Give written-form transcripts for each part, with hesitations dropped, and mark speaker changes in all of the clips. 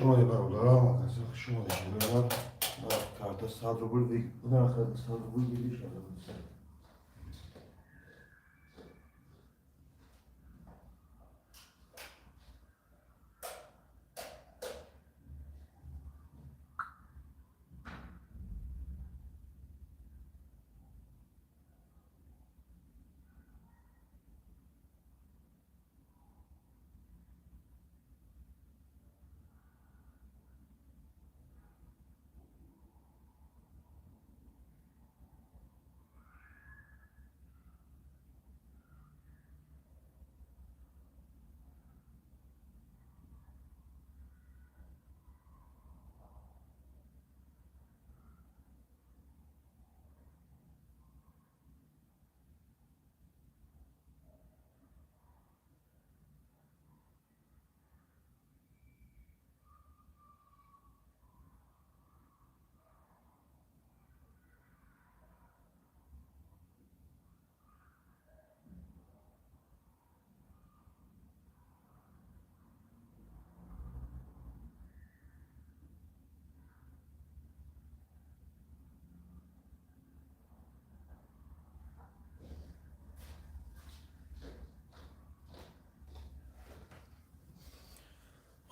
Speaker 1: Шумои бародарам, ака, шумо широи нар, карта 100 рубл, нарх 100 рубл выигрыш 1200.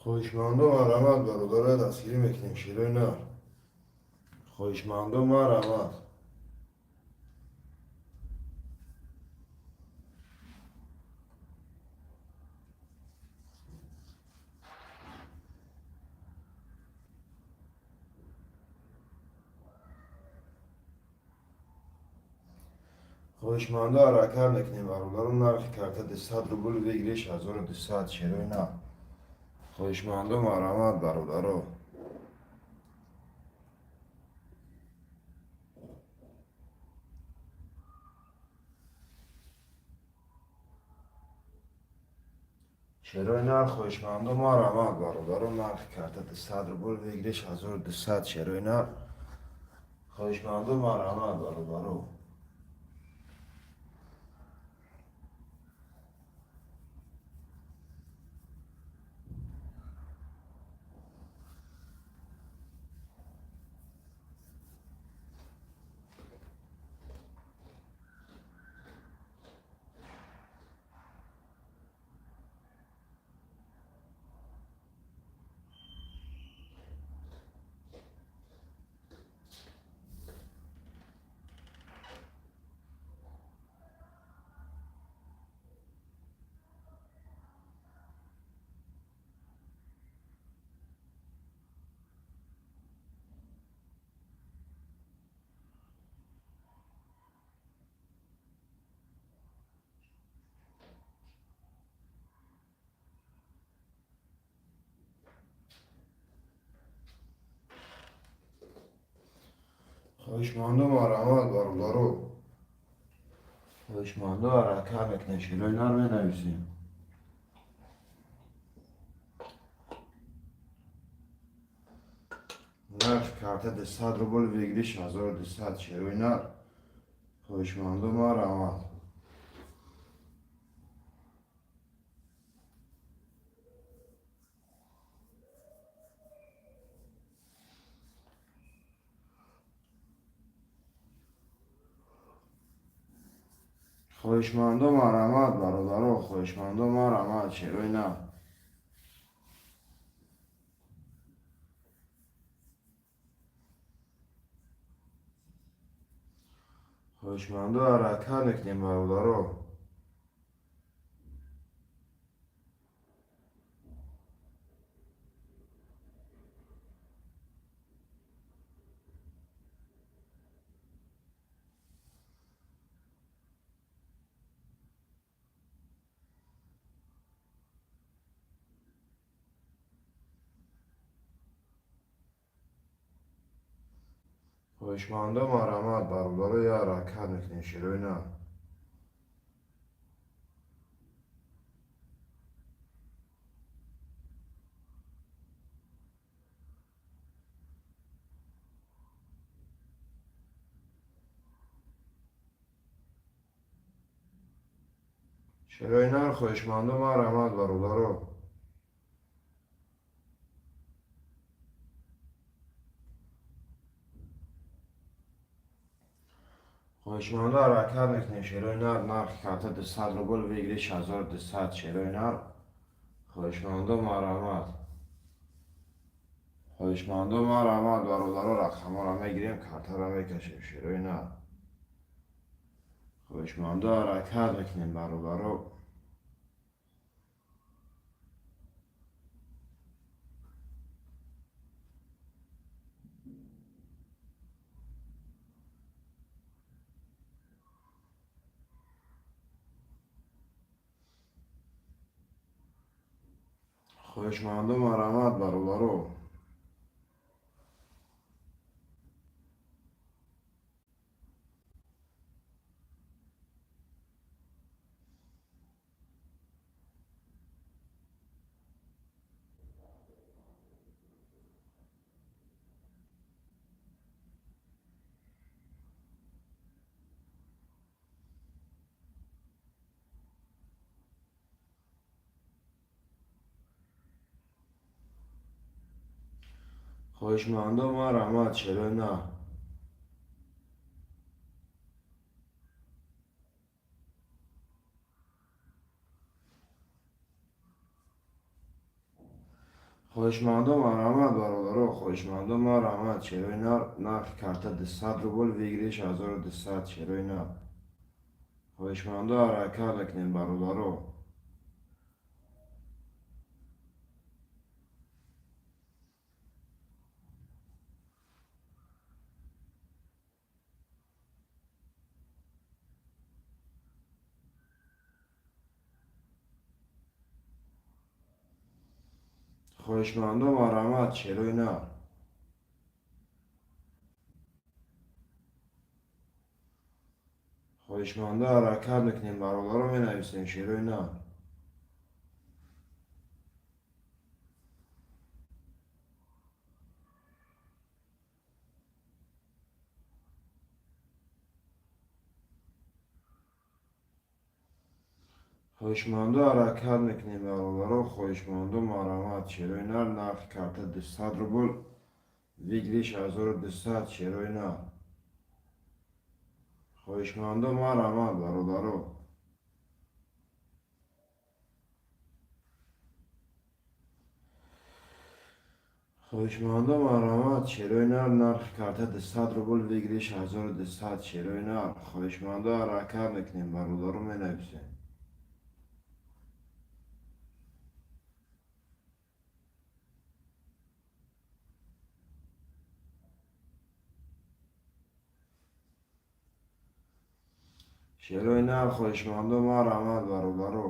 Speaker 1: Хоҳишмандо, марҳамат, бародаро, дастгирӣ мекунем широи нар. Хоҳишмандо, марҳамат. Хоҳишмандо, ҳаракат мекунем, бародаро. Нархи карта 200 рубл, выигрыш 1200, шерои нар. Хоҳишмандо, марҳамат, бародаро. Шерои нар, хоҳишмандо, марҳамат, бародаро. Нархи карта 200 рубл, выигрыш 1200, шерои нар. Хоҳишмандо, марҳамат, бародаро. Хоҳишмандо, марҳамат, бародаро. Хоҳишмандо, ҳаракат мекунем, широи нар менависем. Нарх карта 200 рубл, выигрыш 1200, шерои нар. Хоҳишмандо, марҳамат. Хоҳишмандо, марҳамат, бародаро. Хоҳишмандо, марҳамат, шерои нар. Хоҳишмандо, ҳаракат мекунем, бародаро. Хоҳишмандо, марҳамат, бародаро, я ҳаракат мекунем, шерои нар. Шерои нар, хоҳишмандо, марҳамат, бародаро. Хоҳишмандо, ҳаракат мекунем. Шерои нар, нархи карта 200 рубл, выигрыш 1200. Шерои нар, хоҳишмандо, марҳамат. Хоҳишмандо, марҳамат, бародаро. Рақамҳоро мегирем, картаро мекашем. Шерои нар, хоҳишмандо, ҳаракат мекунем, бародаро. Хоҳишмандо, марҳамат, бародаро. Хоҳишмандо, марҳамат. Шерои нар. Хоҳишмандо, марҳамат, бародаро. Хоҳишмандо, марҳамат. Шерои нар, нархи карта 200 рубл, выигрыш 1200. Шерои нар, хоҳишмандо, ҳаракат мекунем, бародаро. Хоҳишмандо, марҳамат. Шерои нар. Хоҳишмандо, ҳаракат мекунем, бародаро. Менависем. Шерои нар. Хоҳишмандо, ҳаракат мекунем, бародаро. Хоҳишмандо, марҳамат. Шерои нар, нархи карта 200 рубл, выигрыш 1200. Шерои нар, хоҳишмандо, марҳамат, бародаро. Хоҳишмандо, марҳамат. Шерои нар, нархи карта 200 рубл, выигрыш 1200. Шерои нар, хоҳишмандо, ҳаракат мекунем, бародаро. Менависем. Шерои нар, хоҳишмандо, марҳамат, бародаро.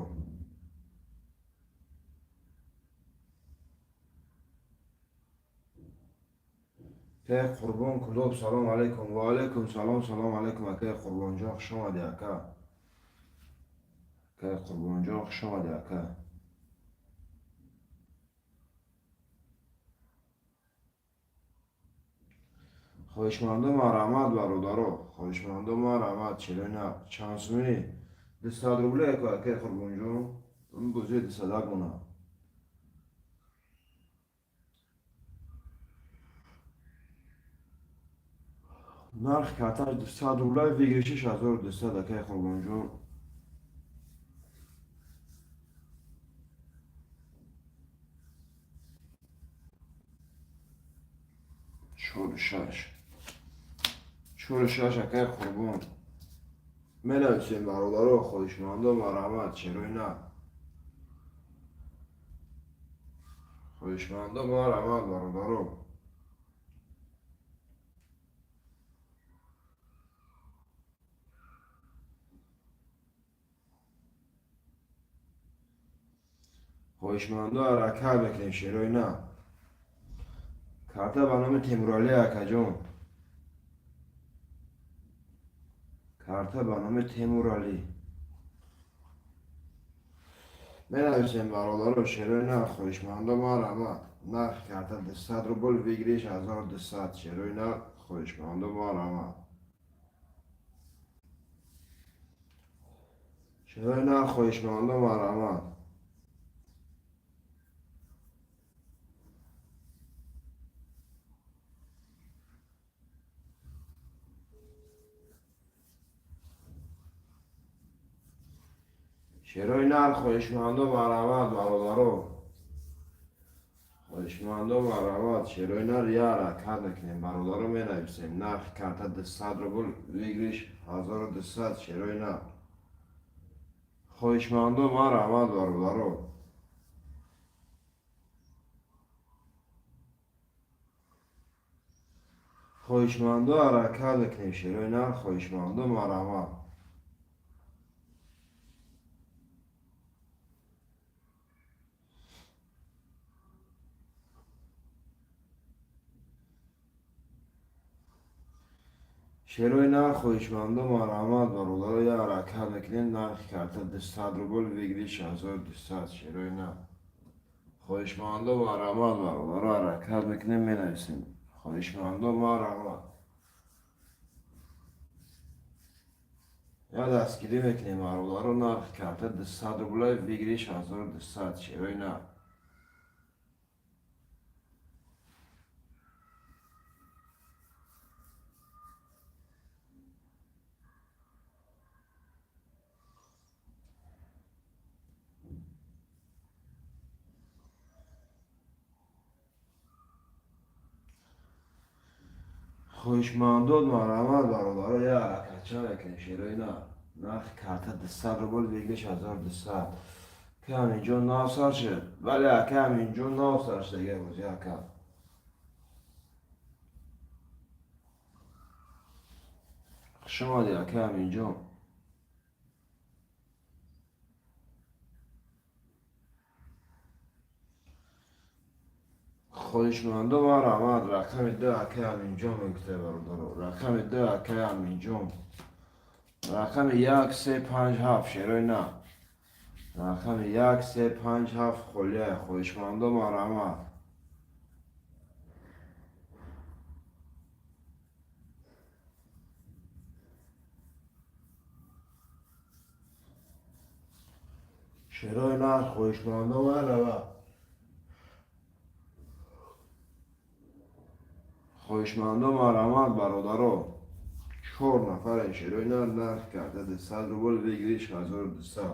Speaker 1: Акаи Қурбон Кулоб, салом алайкум. Ва алайкум салом, салом алайкум, акаи Қурбонҷон, хуш омадӣ, ака. Акаи Қурбонҷон, хуш омадӣ, ака. Хоҳишмандо, марҳамат, бародаро. Хоҳишмандо, марҳамат. Шерои нар чанд сумӣ? 200 рубле, акаи Қурбонҷон. Бозии дусадак мона. Нархи карташ 200 рубля, выигрыш иш 1200, акаи Қурбонҷон. Чору шаш, чору шаш, акаи Қурбон. Менависем, бародаро. Хоҳишмандо, марҳамат. Шерои нар, хоҳишмандо, марҳамат, бародаро. Хоҳишмандо, ҳаракат мекунем. Шерои нар, карта ба номи Темуралӣ, акаҷон, карта ба номи Темуралӣ. Менависем, бародаро. Шерои нар, хоҳишмандо, марҳамат. Нархи карта 200 рубл, выигрыш 1200. Шерои нар, хоҳишмандо, марҳамат. Шерои нар, хоҳишмандо, марҳамат. Шерои нар, хоҳишмандо, марҳамат, бародаро. Хоҳишмандо, марҳамат, шерои нар, я ҳаракат мекунем, бародаро, менависем. Нархи карта 200 рубл, выигрыш 1200, шерои нар. Хоҳишмандо, марҳамат, бародаро. Хоҳишмандо, ҳаракат мекунем, шерои нар, хоҳишмандо, марҳамат. Шерои нар, хоҳишмандо, марҳамат, бародаро, я ҳаракат мекунем. Нархи карта 200 рубл, выигрыш 1200, шерои нар. Хоҳишмандо, марҳамат, бародаро, ҳаракат мекунем, менависем. Хоҳишмандо, марҳамат. Я дастгирӣ мекунем, бародаро, нархи карта 200 рубла, выигрыш 1200, шерои нар. Хоҳишмандон, марҳамат, бародаро, я ҳаракатча мекунем, шерои нар. Нархи карта 200 рубл, выигрыш 1200. Ка ҳаминҷо нав сар шуд? Бале, ака, ҳаминҷо нав сар шуд, бозӣ, ака. Хуш омадӣ, ака ҳаминҷо. Хоҳишмандо, марҳамат, рақами ду, акай Аминҷон мегуфта, бародаро. Рақами ду, акай Аминҷон. Рақами як, се, панҷ, ҳафт, шерои нар. Рақами як, се, панҷ, ҳафт холия. Хоҳишмандо, марҳамат. Шерои нар, хоҳишмандо, марҳамат. Хоҳишмандо, марҳамат, бародаро. Чор нафарен, шерои нар, нарх карта 200 рубл, выигрыш 1200.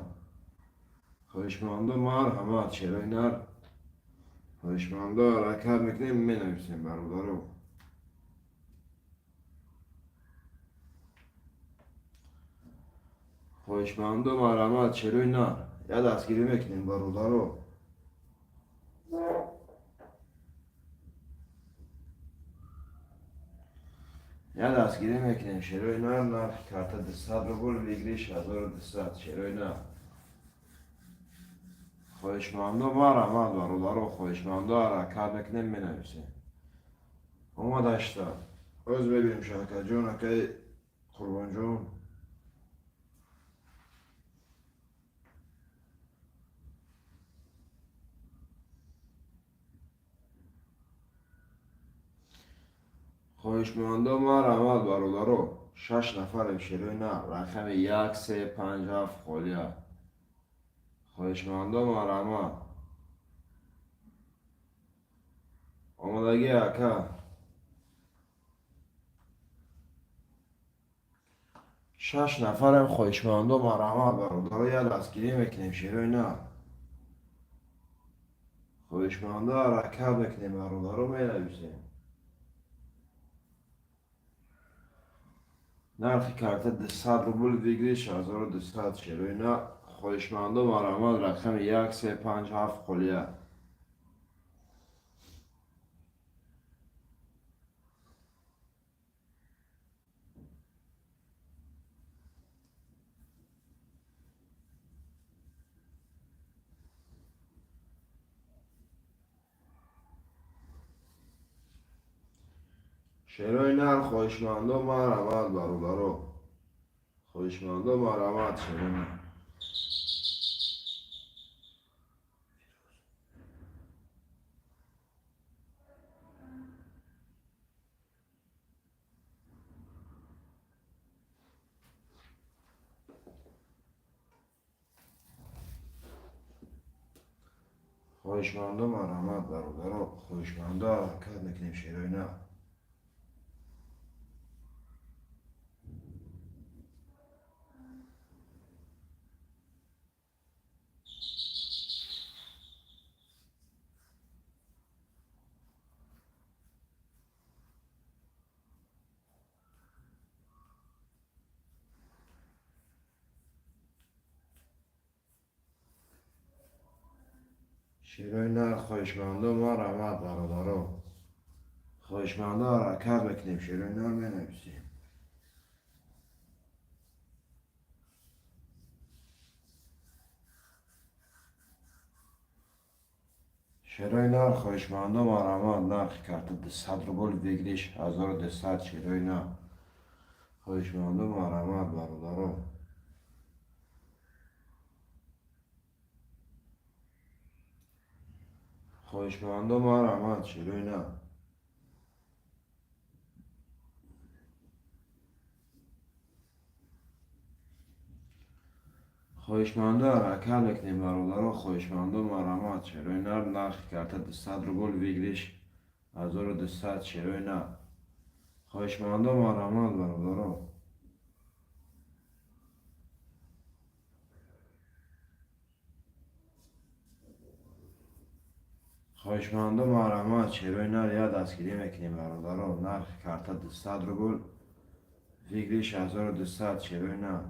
Speaker 1: Хоҳишмандо, марҳамат, шерои нар. Хоҳишмандо, ҳаракат мекунем, менависем, бародаро. Хоҳишмандо, марҳамат, шерои нар. Я дастгирӣ мекунем, бародаро. Я дастгирӣ мекунем, шерои нар, нархи карта 200 рубл, выигрыш 1200, шерои нар. Хоҳишмандо, марҳамат, бародаро, хоҳишмандо, ҳаракат мекунем, менависем. Омад ҳашта. Оз мебинем, Шакаҷон, акаи Қурбонҷон. Хоҳишмандо, марҳамат, бародаро. Шаш нафарем, шерои нар. Рақами як, се, панҷ, ҳафт холия. Хоҳишмандо, марҳамат. Омодагӣ, ака. Шаш нафарем, хоҳишмандо, марҳамат, бародаро, я дастгирӣ мекунем, шерои нар. Хоҳишмандо, ҳаракат мекунем, бародаро, менависем. Нархи карта 200 рубл, выигрыш 1200, шерои нар. Хоҳишмандо, марҳамат, рақами як, се, панҷ, ҳафт холия. Шерои нар, хоҳишмандо, марҳамат, бародаро. Хоҳишмандо, марҳамат, шерои нар. Хоҳишмандо, марҳамат, бародаро, хоҳишмандо, ҳаракат мекунем, шерои нар. Шерои нар, хоҳишмандо, марҳамат, бародаро. Хоҳишмандо, ҳаракат мекунем, шерои нар менависем. Шерои нар, хоҳишмандо, марҳамат, нархи карта 200 рубл, выигрыш 1200, шерои нар. Хоҳишмандо, марҳамат, бародаро. Хоҳишмандо, марҳамат, шерои нар. Хоҳишмандо, ҳаракат мекунем, бародаро. Хоҳишмандо, марҳамат, шерои нар, нархи карта 200 рубл, выигрыш 1200, шерои нар. Хоҳишмандо, марҳамат, бародаро. Хоҳишмандо, марҳамат, шерои нар, як дастгирӣ мекунем, бародаро. Нархи карта 200 рубл, выигрыш 1200, шерои нар.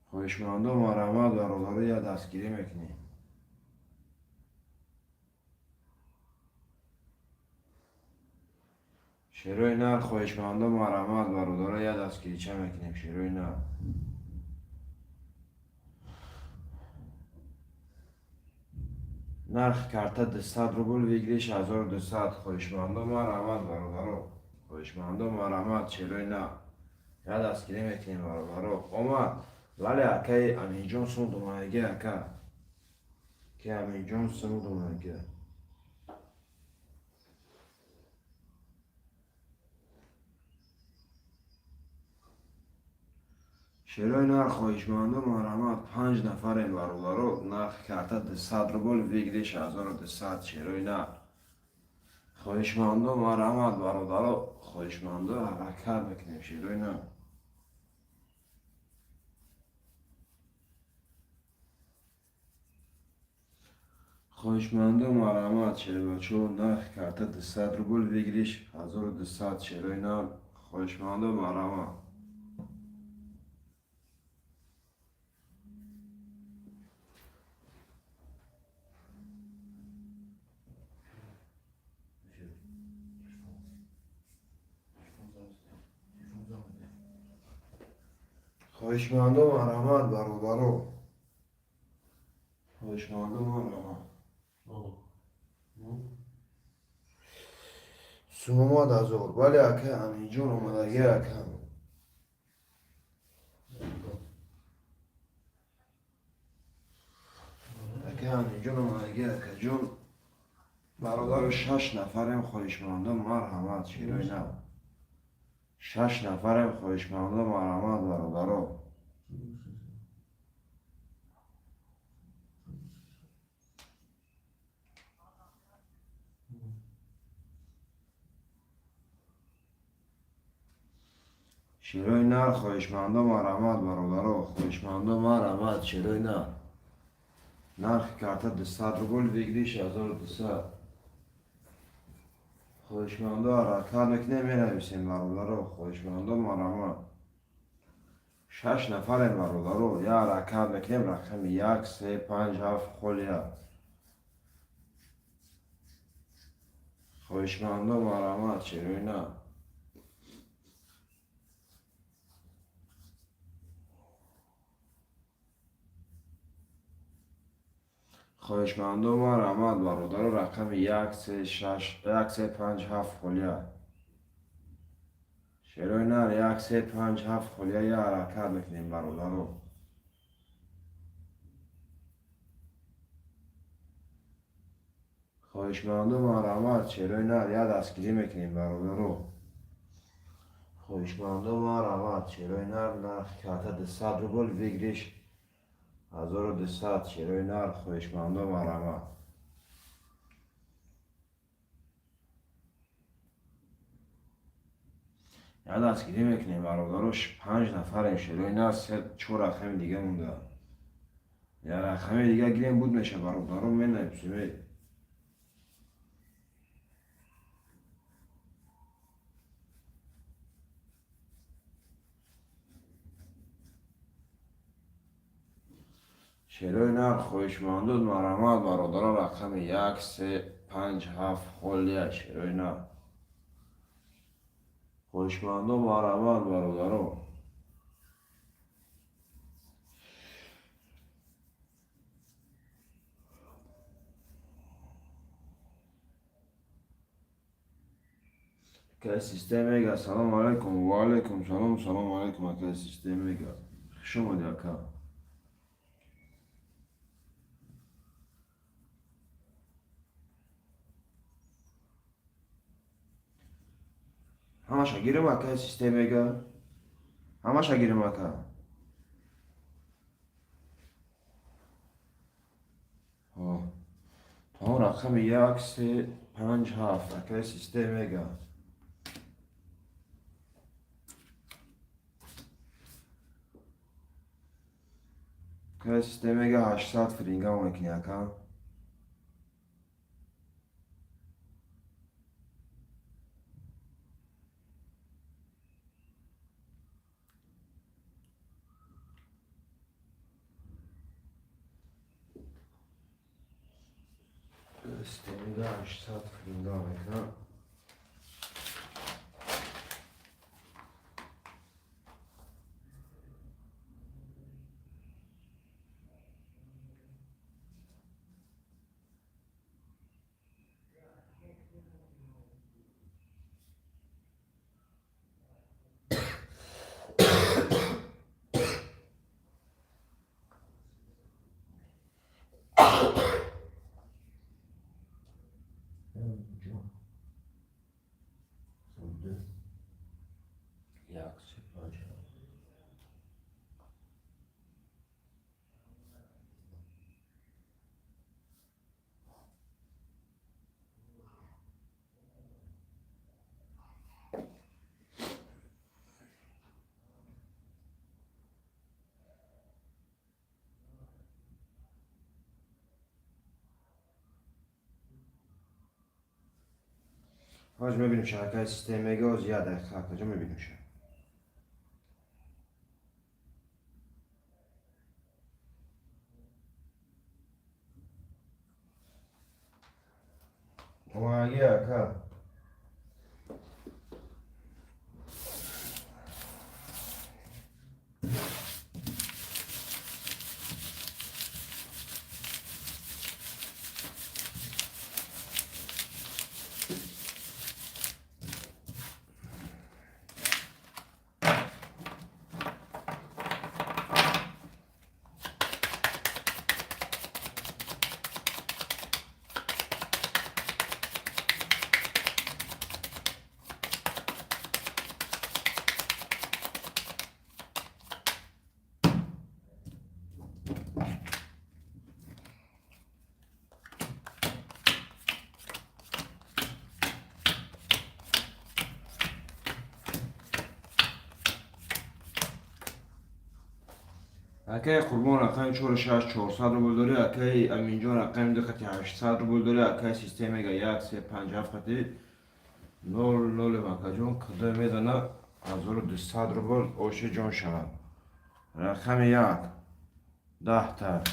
Speaker 1: Хоҳишмандо, марҳамат, бародаро, як дастгирӣ мекунем. Шерои нар, хоҳишмандо, марҳамат, бародаро, як дастгирича мекунем, шерои нар. Нархи карта 200 рубл, выигрыш 1200. Хоҳишмандо, марҳамат, бародаро. Хоҳишмандо, марҳамат, шерои нар. Як дастгирӣ мекунем, бародаро. Омад. Вале акаи Аминҷон сум думаги, ака. Ки Аминҷон сум думаги. Шерои нар, хоҳишмандо, марҳамат, панҷ нафарем, бародаро. Нархи карта 200 рубл, выигрыш 1200, шерои нар. Хоҳишмандо, марҳамат, бародаро. Хоҳишмандо, ҳаракат мекунем, шерои нар. Хоҳишмандо, марҳамат, шербачо, нархи карта 200 рубл, выигрыш 1200, шерои нар. Хоҳишмандо, марҳамат. Хоҳишмандо, марҳамат, бародаро. Хоҳишмандо, марҳамат. Сумомад азор. Бале, ака Аминҷон омадаги, ака. Ака Аминҷон омадаги, акаҷон. Бародаро, шаш нафарем, хоҳишмандо, марҳамат, шерои нав. Шаш нафарем, хоҳишмандо, марҳамат, бародаро. Шерои нар, хоҳишмандо, марҳамат, бародаро. Хоҳишмандо, марҳамат, шерои нар. Нархи карта 200 рубл, выигрыш 1200. Хоҳишмандо, ҳаракат мекунем, менависем, бародаро. Хоҳишмандо, марҳамат. Шаш нафарем, бародаро. Як ҳаракат мекунем, рақами як, се, панҷ, ҳафт, холия. Хоҳишмандо, марҳамат, шерои нар. Хоҳишмандо, марҳамат, бародаро, рақами як, се, шаш, як, се, панҷ, ҳафт, холия. Шерои нар, як, се, панҷ, ҳафт, холия, як ҳаракат мекунем, бародаро. Хоҳишмандо, марҳамат, шерои нар, як дастгирӣ мекунем, бародаро. Хоҳишмандо, марҳамат, шерои нар, нархи карта 200 рубл, выигрыш 1200, шерои нар, хоҳишмандо, марҳамат. Як дастгирӣ мекунем, бародаро, панҷ нафарем, шерои нар, се, чор рақами дига монда. Як рақами дига гирем, буд меша, бародаро, менависем. Шерои нар, хоҳишмандуд, марҳамат, бародаро, рақами 1, 3, 5, 7 холия. Шерои нар, хоҳишмандо, марҳамат, бародаро. Акай Систем мега, салом алайкум. Ва алайкум салом, салом алайкум, акай Систем мега. Хуш омадӣ, ака. Ҳамаша гирим, акай Систем мега? Ҳамаша гирим, ака? Тамом, рақами 1, 3, 5, 7, акай Систем мега. Акай Систем мега, 800 фринга мекунӣ, ака? Систем мега, 800 фринга мекунам. 1, 3, 5, 7. Ҳоҷ, мебинем, шабакаи Систем мега, оз як дақиқа, акаҷо, мебинем ша. Помоги, ака. Акаи Қурбон, рақами 4, 6, 400 рубл дорӣ. Акаи Аминҷон, рақами 2 хати 800 рубл дорӣ. Акаи Систем мега, 1, 3, 5, 7 хати 0 0. Акаҷон, кудо мезана, 1200 рубл оши ҷон шавад. Рақами 1, 10-та,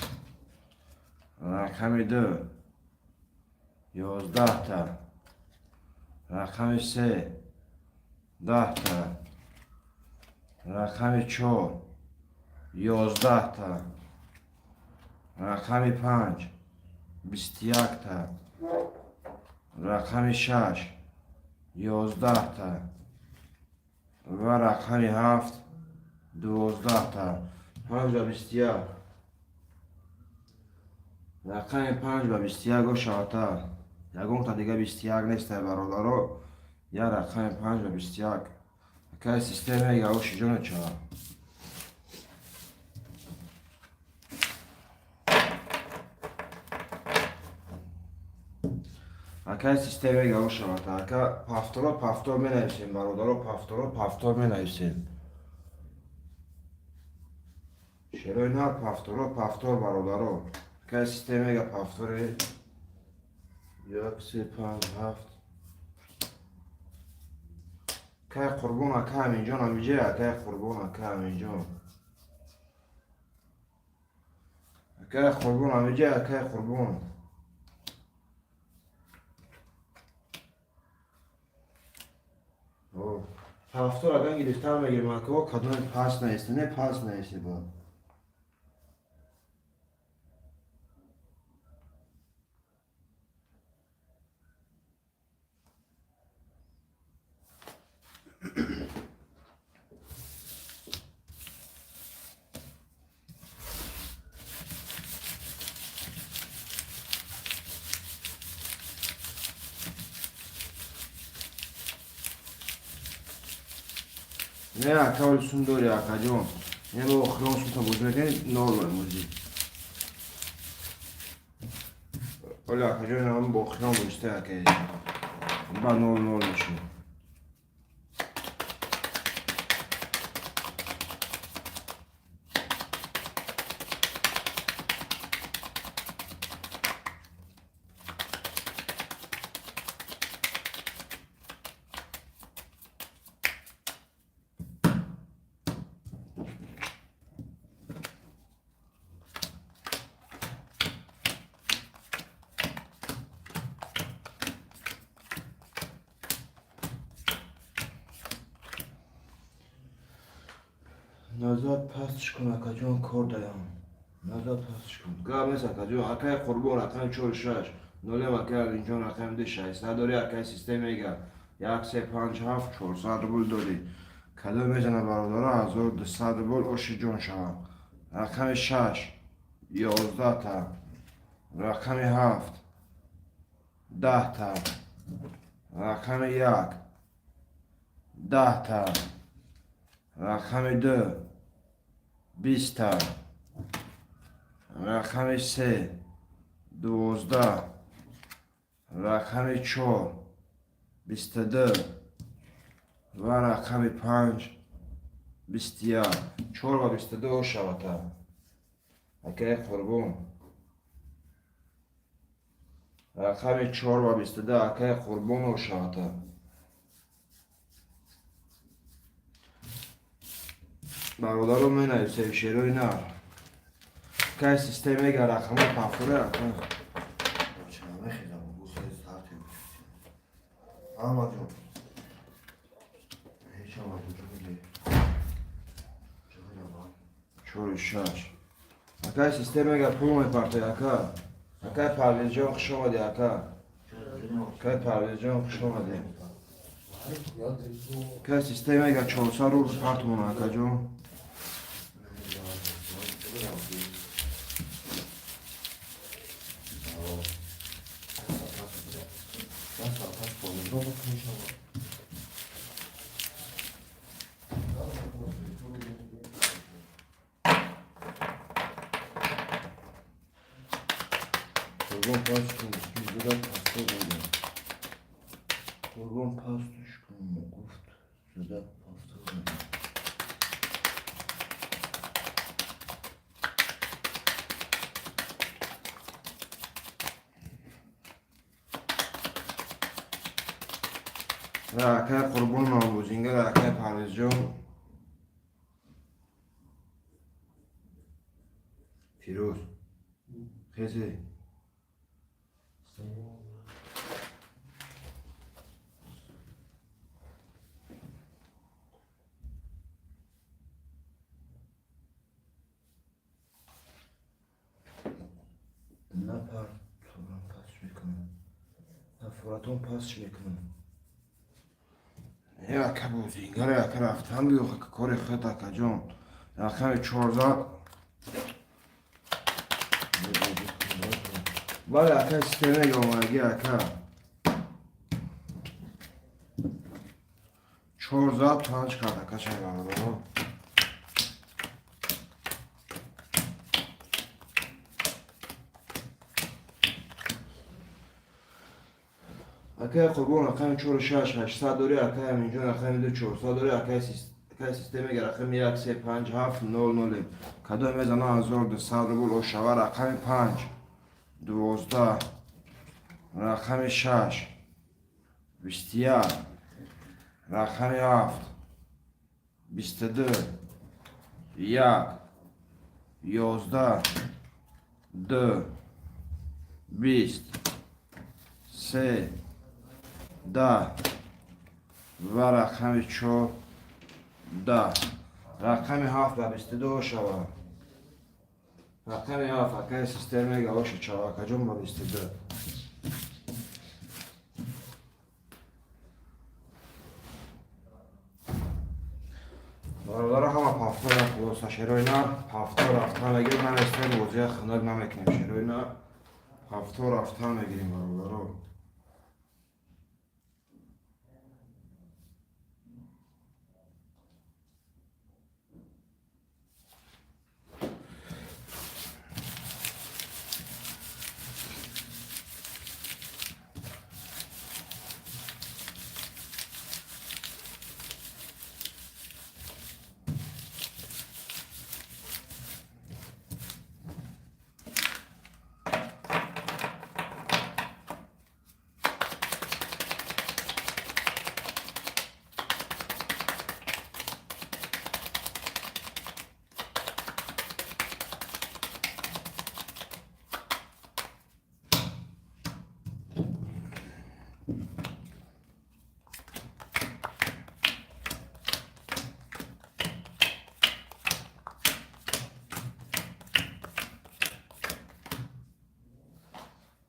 Speaker 1: рақами 2, 11-та, рақами 3, 10-та, рақами 4, 11-та, рақами 5, 21-та, рақами 6, 11-та ва рақами 7, 12-та. 5 ба 21, рақами 5 ба 21 ошавата. Ягонта дига 21 нестай, бародаро. Я рақами 5 ба 21. Акай Систем мега, оши ҷоне чава. Акай Систем мега, ошавата. Ака, повторо, повтор менависем, бародаро, повторо, повтор менависем. Шерои нар, повторо, повтор, бародаро. Акай Систем мега, повтори. 1, 3, 5, 7. Акай Қурбон, ака Аминҷон, амиҷа, акай Қурбон, ака Аминҷон. Акай Қурбон ҳамиҷа, акай Қурбон. Ҳафтор аган гирифтан мегирем, ака, кадоме пас наисте, не пас наисте ба. Не, ака, оли сум дори, акаҷон. Не, бо охирон сумта бозӣ мекунед, ноль бозӣ. Оли, акаҷон, ҳам бо охирон бозита, ака. Ба 0-0 мешуд. Назад пастш кун, акаҷон, кор даям. Назад пастш кун. Гап нест, акаҷон, акай Қурбон, рақами 4 6 нолем, акай Алинҷон, рақами 2 600 дори, акай систем мега. 1 3 5 7 400 рубл дорӣ. Кадом мезана, бародаро, 1200 рубл оши ҷон шава. Рақами 6 11 та. Рақами 7 10 та. Рақами 1 10 та. Рақами 2 20 та. Рақами 3 12. Рақами 4 22 ва рақами 5 21. 4 ва 22 шавата. Акай Қурбон. Рақами 4 ва 22, акай Қурбон, шавата. Бародаро, менависем шерои нар. Кай систем мега рақама пафуре, ака.
Speaker 2: Чара мехезам, гусаи сарти. Аҳмадҷон. Ҳеҷ, Аҳмадҷон, чӣ мегӯӣ? Чӣ мегӯям?
Speaker 1: 4 6. Акай систем мега пул мепартой, ака. Акай Парвезҷон, хуш омадӣ, ака. Акай Парвезҷон, хуш омадӣ. Акай систем мега 400 рубл партумон, акаҷон. Қурбон, пас кун, зуда пасто будем. Қурбон, пастуш кун, гуфт, зуда пасто будем. Акай Қурбон номбозингар, акай Парвезҷон. Фирӯз. Хезе. Напар турам пасш мекунам. Нафуратон пасш мекунам. Е, ака бозингар, ака, рафтан биё, кори худ, акаҷон. Рақами 14. Бале, ака, система омадагӣ, ака. 4 зад 5 кард, ака, шай бародаро. Акай Қурбон, рақами 4 6 800 дорӣ, акай Аминҷон, рақами 2 400 дорӣ, акай система рақами 1 3 5 7 0 0. Кадом мезана, 1200 рубл ошава. Рақами 5 12, рақами 6 21, рақами 7 22, 1 11. Ду, 20, се, 10 ва рақами чор, 10. Рақами ҳафт ба 22 шавад. Рақами ҳафт, акаи систер мега, оша чава, акаҷон, ба 22. Бародаро, ҳама пафтора, хулоса, шерои нар пафто рафтан мегирим. Ман эстем, бозия хунак намекунем. Шерои нар пафто рафтан мегирим, бародаро.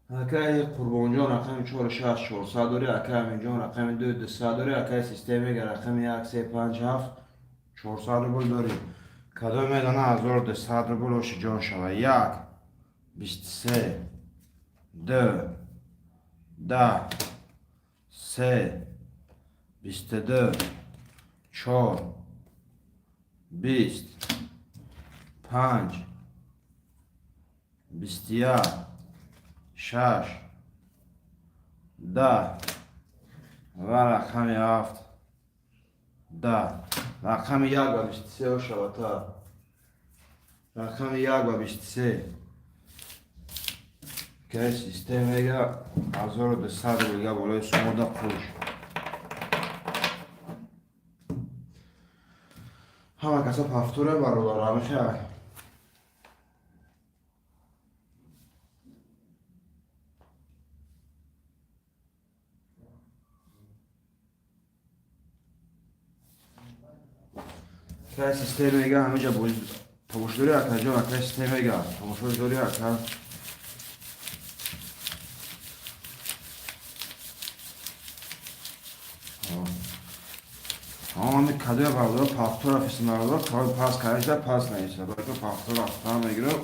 Speaker 1: Акаи Қурбонҷон, рақами чору шаш, 400 дорӣ. Акаи Аминҷон, рақами ду, 200 дорӣ. Акаи система мега, рақами як, се, панҷ, ҳафт, 400 рубл дорӣ. Кадом медона, 1200 рубл, оши ҷон шава. Як, 23, ду, 10, се, 22, чор, 20, панҷ, 21, шаш, 10 ва рақами ҳафт, 10. Рақами як ба 23 шавата. Рақами як ба 23. Ки систем мега, 1200 рублига болои сумода қуш. Ҳама каса пафтуре, бародар, ҳамиша. Акай систем мега, ҳамиҷа тамошодорӣ, акаҷон. Акай систем мега, тамошодорӣ, ака. Ҳами кадоя, бародар, пафтора фисм, бародар, пас карда, пас наиса, балки пафтора рафтан мегирам.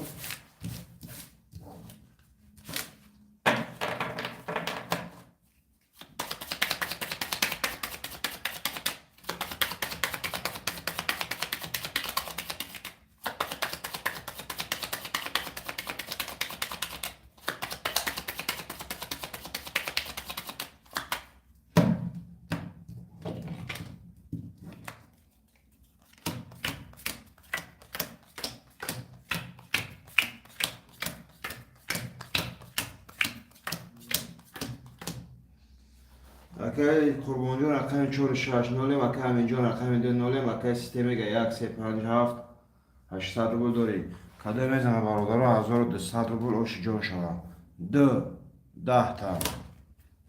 Speaker 1: Акаи Қурбонҷон, рақами чору шаш, нолем. Акаи Аминҷон, рақами ду, нолем. Акаи системега, як, се, панҷ, ҳафт, 800 рубл дорӣ. Кадое мезана, бародаро, 1200 рубл, оши ҷон шава. Ду, 10-та,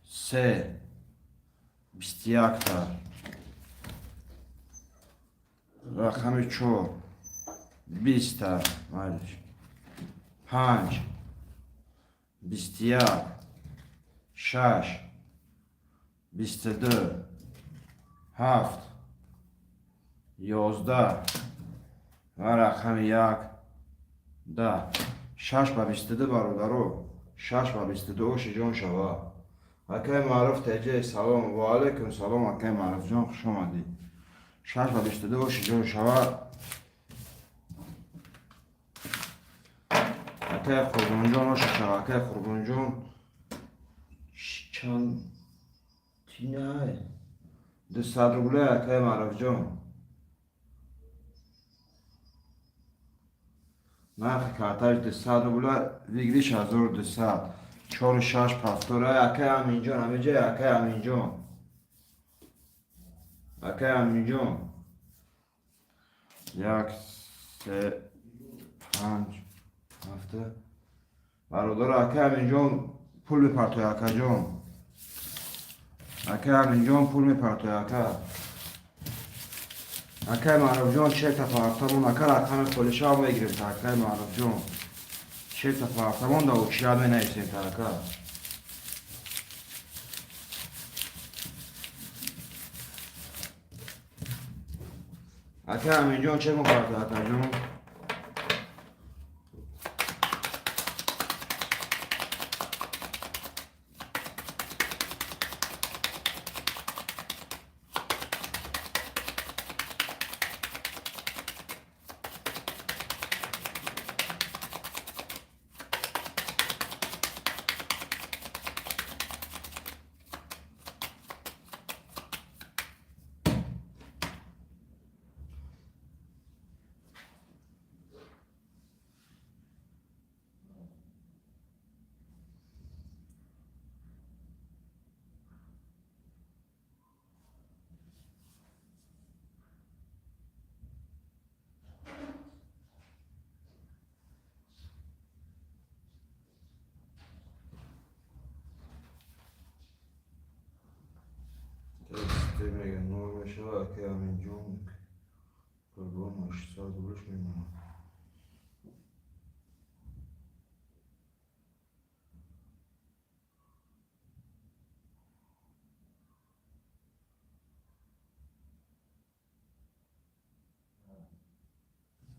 Speaker 1: се, 21-та, рақами чор, 20-та, майлиш, панҷ, 21, шаш, 22, ҳафт, 11 ва рақами як, 10. Шаш ба 22, бародаро, шаш ба 22, оши ҷон шава. Акаи Маъруф теҷе, салом. Ва алайкум салом, акаи Маъруфҷон, хуш омадӣ. Шаш ба 22, оши ҷон шава. Акаи Қурбонҷон, оша шава. Акаи Қурбонҷон, чанд тинай? 200 рубле, акаи Маъруфҷон. Нархи карташ 200 рубла, выигрыш 1200. Чору шаш пафтора. Акаи Аминҷон, ҳамиҷа, акаи Аминҷон, акаи Аминҷон. Як, се, панҷ, ҳафта. Бародаро, ака Аминҷон пул мепартоя, акаҷон. Ака Аминҷон пул мепартоя, ака. Акай Маъруфҷон, чекта партамон, ака, рақами холишаам мегирем та, акай Маъруфҷон. Чекта партамон да очият менависем та, ака. Ака Аминҷон, чек мепартоя, акаҷон. Мега нол мешава, акай Аминҷон, Қурбон 800 рублш мемонад.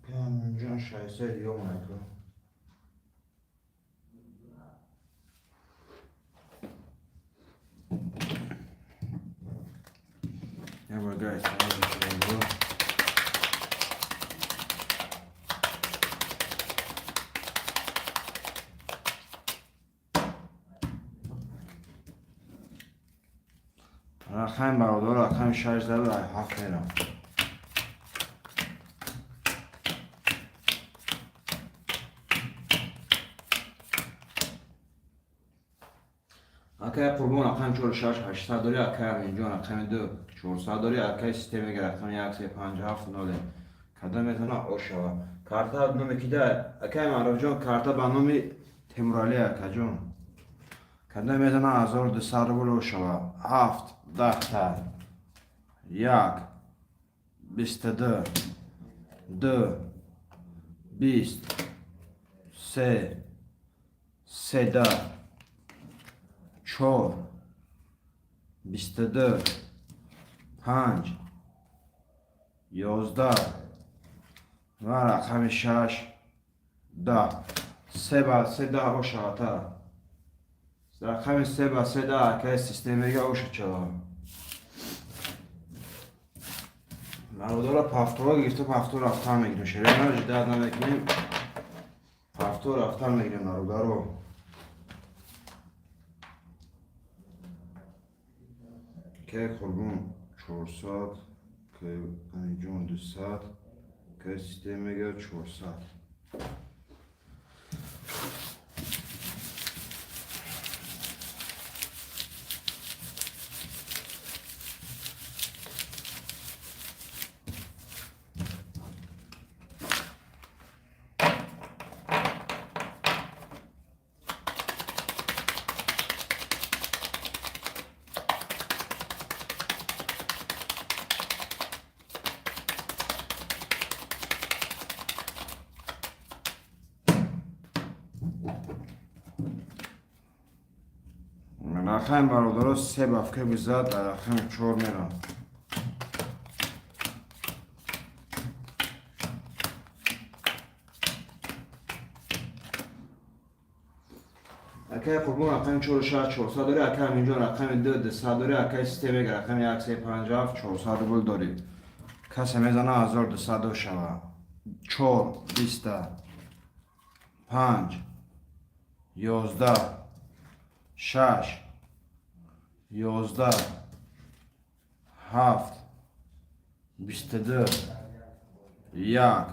Speaker 1: Акай Аминҷон, 600 ём, ака. Я бор сразу. Рақами бародар, рақами 6 зада 7 мерам. Акай Қурбон, рақами 4 6 800 дори, акай Аминҷон, рақами 2 400 дори, акай системега рақами 1 3 5 7 0. Када метавона ошава. Карта номи кида? Акай Маъруфҷон, карта ба номи Темурали, акаҷон. Када метавона 1200 рубл ошава. 7 10 1 22 2 20 3 3 4 22 5 11 ва рақами 6 10 се ба се 10 ошавата. Рақами се ба се 10, акай системега ошачава. Бародара, повтора гирифта, повтор рафтан мегирем. Шерена ждать намекунем. Повтор рафтан мегирем, бародаро. Ке Қурбон 400, ке Амиҷон 200, ке системега 400. Рақами бародаро се бафка бизад, рақами 4 мерам. Акай Қурбон, рақами 4 6 400 дори, акай Аминҷон, рақами 2 200 дори, акай системега рақами 1 3 5 7 400 рубл дори. Касе мезана 1200 шава. 4 20 5 11 6 11 7 22 1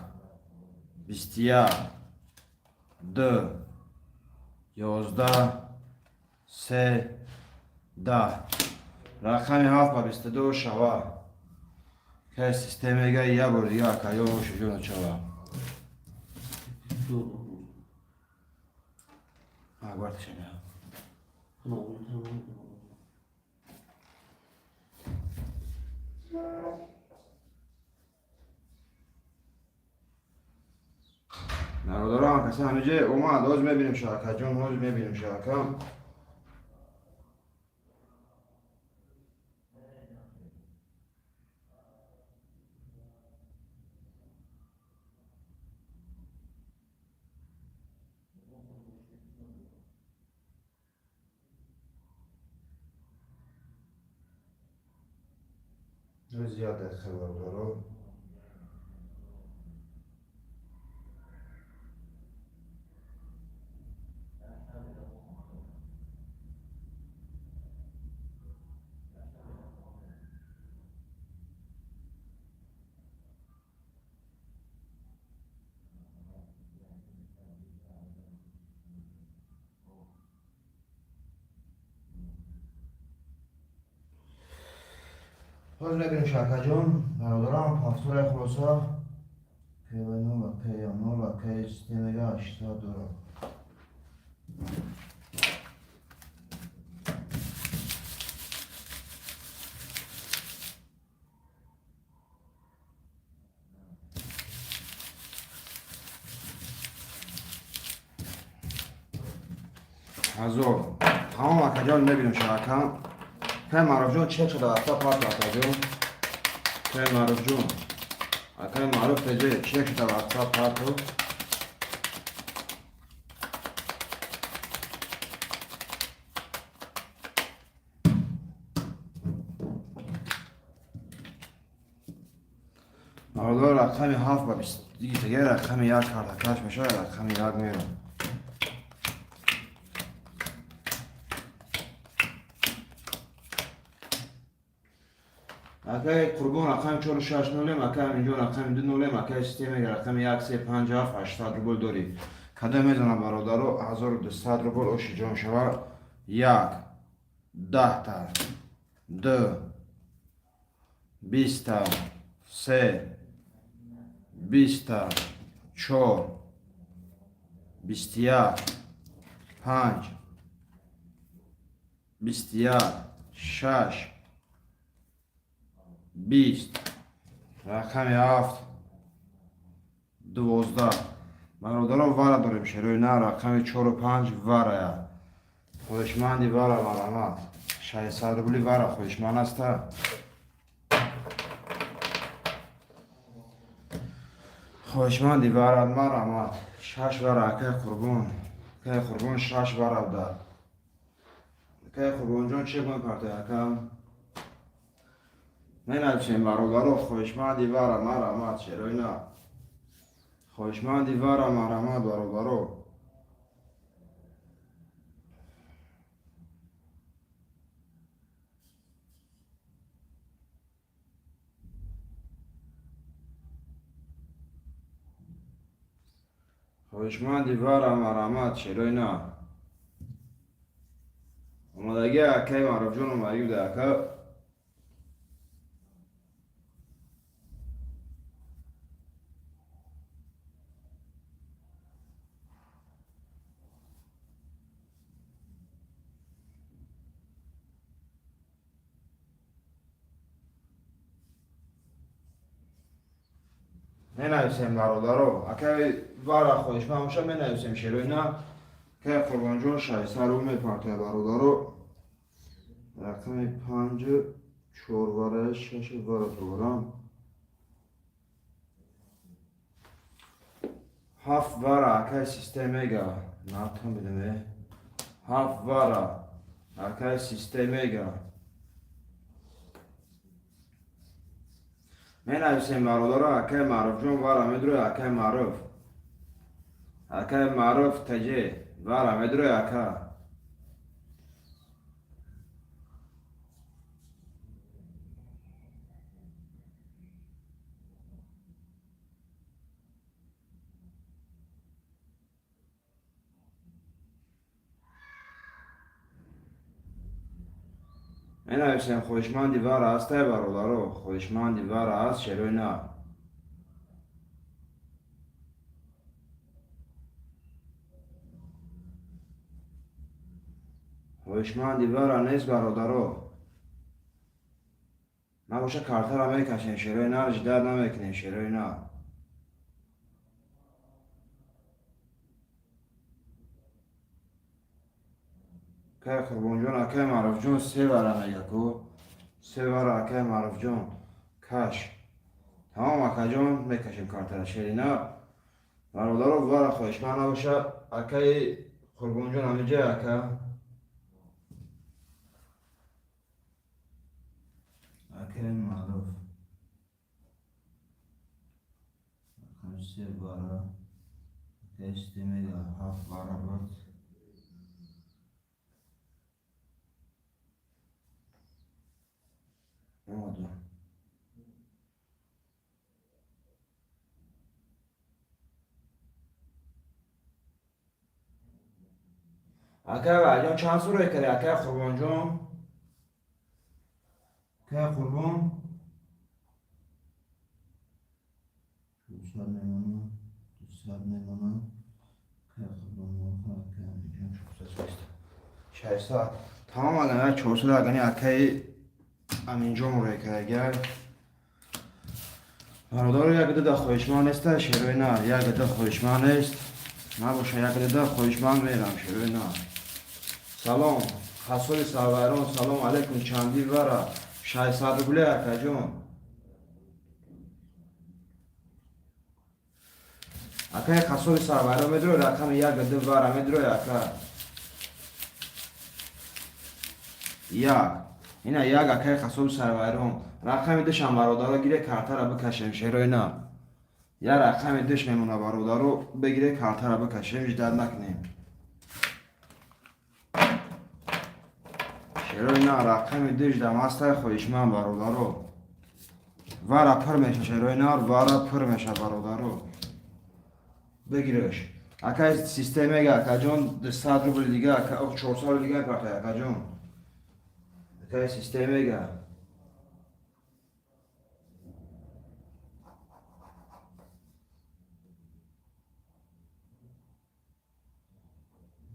Speaker 1: 21 2 11 3 10. Рақами 7 ба 22 шава. Ка системега як бор дига, ака, ё оши ҷона чава. Aguarda шана. Бародарам, каса ҳамиҷа омад, ҳоз мебинем шакаҷон, ҳоз мебинем шакам. Зиёд дақиқа бародаро. Ҳозир мебинем шакаҷон, бародарам, повтораи хулоса КВ0 ва К0 ва К системега 800 дорад. Ҳазор. Тамом акаҷон, мебинем шакам. Кай Маъруфҷон чек шуда ватсап парт акаҷон. Кай Маъруфҷон. Акай Маъруф теҷе чек шуда ватсап парту. Бародар, рақами ҳафт ба 20 дига рақами як картакаш мешавад, рақами як мерам. Акай Қурбон рақами чору шаш нолем, акай Аминҷон рақами ду нолем, акай системега рақами як се панҷ ҳафт 800 рубл дорӣ. Кадом мезана бародаро, 1200 рубл оши ҷон шава. Як 10-та, ду 20-та, се 20-та, чор 21, панҷ 21, шаш 20, рақами ҳафт 12. Бародарон, вара дорем шерои на рақами чору панҷ варая. Хоҳишманди вара марҳамат. 600 рубли вара хоҳишманд аста. Хоҳишманди вара марҳамат. Шаш вара акай Қурбон. Акай Қурбон шаш вара буда. Акай Қурбонҷон чек мекарда ака? Менависем бародаро, хоҳишманди вара марҳамат шерои на. Хоҳишманди вара марҳамат бародаро. Хоҳишманди вара марҳамат шерои на. Омадагӣ акаи Маъруфҷон омадагӣ буда ака. Менависем бародаро, акаи вара хоҳишманд боша менависем шерои на. Акаи Қурбонҷон 600 рубл мепартояд бародаро. Рақами панҷ чор вара, шаш вара дорам. Ҳафт вара акаи систем мега. Натон бидаме. Ҳафт вара акаи систем мега. Менависем бародаро, акаи Маъруфҷон вара медрои, акаи Маъруф. Акаи Маъруф теҷе вара медрои ака. Менависем хоҳишманди вара ҳастай бародаро, хоҳишманди вара ҳаст шерои на. Хоҳишманди вара нест, бародаро. Набоша, картара мекашем, шерои нар, ждать намекунем, шерои нар. Акай Қурбонҷон, акай Маъруфҷон се вара мега ку. Се вара, акай Маъруфҷон, каш. Тамом, акаҷон, мекашем картара, шери нар. Бародаро, вара хоҳишманд набоша, акаи Қурбонҷон ҳамиҷа, ака. Акаи Маъруф. Се вара. Акаи Системега ҳафт вара буд. Омаду. Акай Валиҷон, чанд сура кардӣ, акай Қурбонҷон? Акай Қурбон? 400 мемонам, 200 мемонам. Акай Қурбон, акай Амиҷон 400. 600. Тамом, агар 400 агани акай Аминҷон рӯй кардагай. Бародаро, як дуда хоҳишманд неста, шерои нар, як дуда хоҳишманд нест. Набоша, як дуда хоҳишманд мерам, шерои нар. Салом, хасоли сарвайрон, салом алейкум, чанди вара? 600 рубле, акаҷон. Акаи қассоби сарвайрон медрои, рақами як ду вара медрои, ака. Як. Ина як, акаи қассоби сарвайрон. Рақами душам, бародаро, гире, картара бикашем, шерои нар. Я рақами душ мемона, бародаро, бигире, картара бикашем, ждать накунем. Шерои нар, рақами душ дамастай хоҳишманд, бародаро. Вара пур меша, шерои нар, вара пур меша, бародаро. Бигиреш. Акай системега, акаҷон, 200 рубл дига, ака 400 рубл дига партай, акаҷон. Акай системега.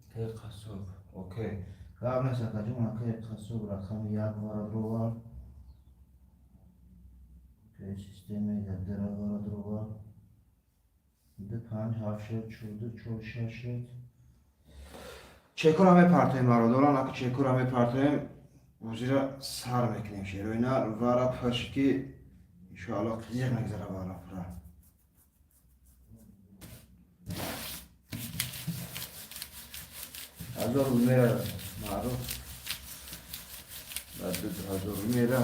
Speaker 1: Акай қассоб, окей. Гап нест, акаҷон, акай қассоб рақами як вара дровар. Акай системега дира вара дровар. Ду панҷ ҳафт шуд, чор ду чор шаш шуд. Чекура мепартоем, бародарон, ака чекура мепартоем, бозира сар мекунем, шерои нар, вара пур шуд ки иншоалло қизиқ мегзара вара пура. 1000 рубл мера маъруф. Баъд 2000 рубл мера.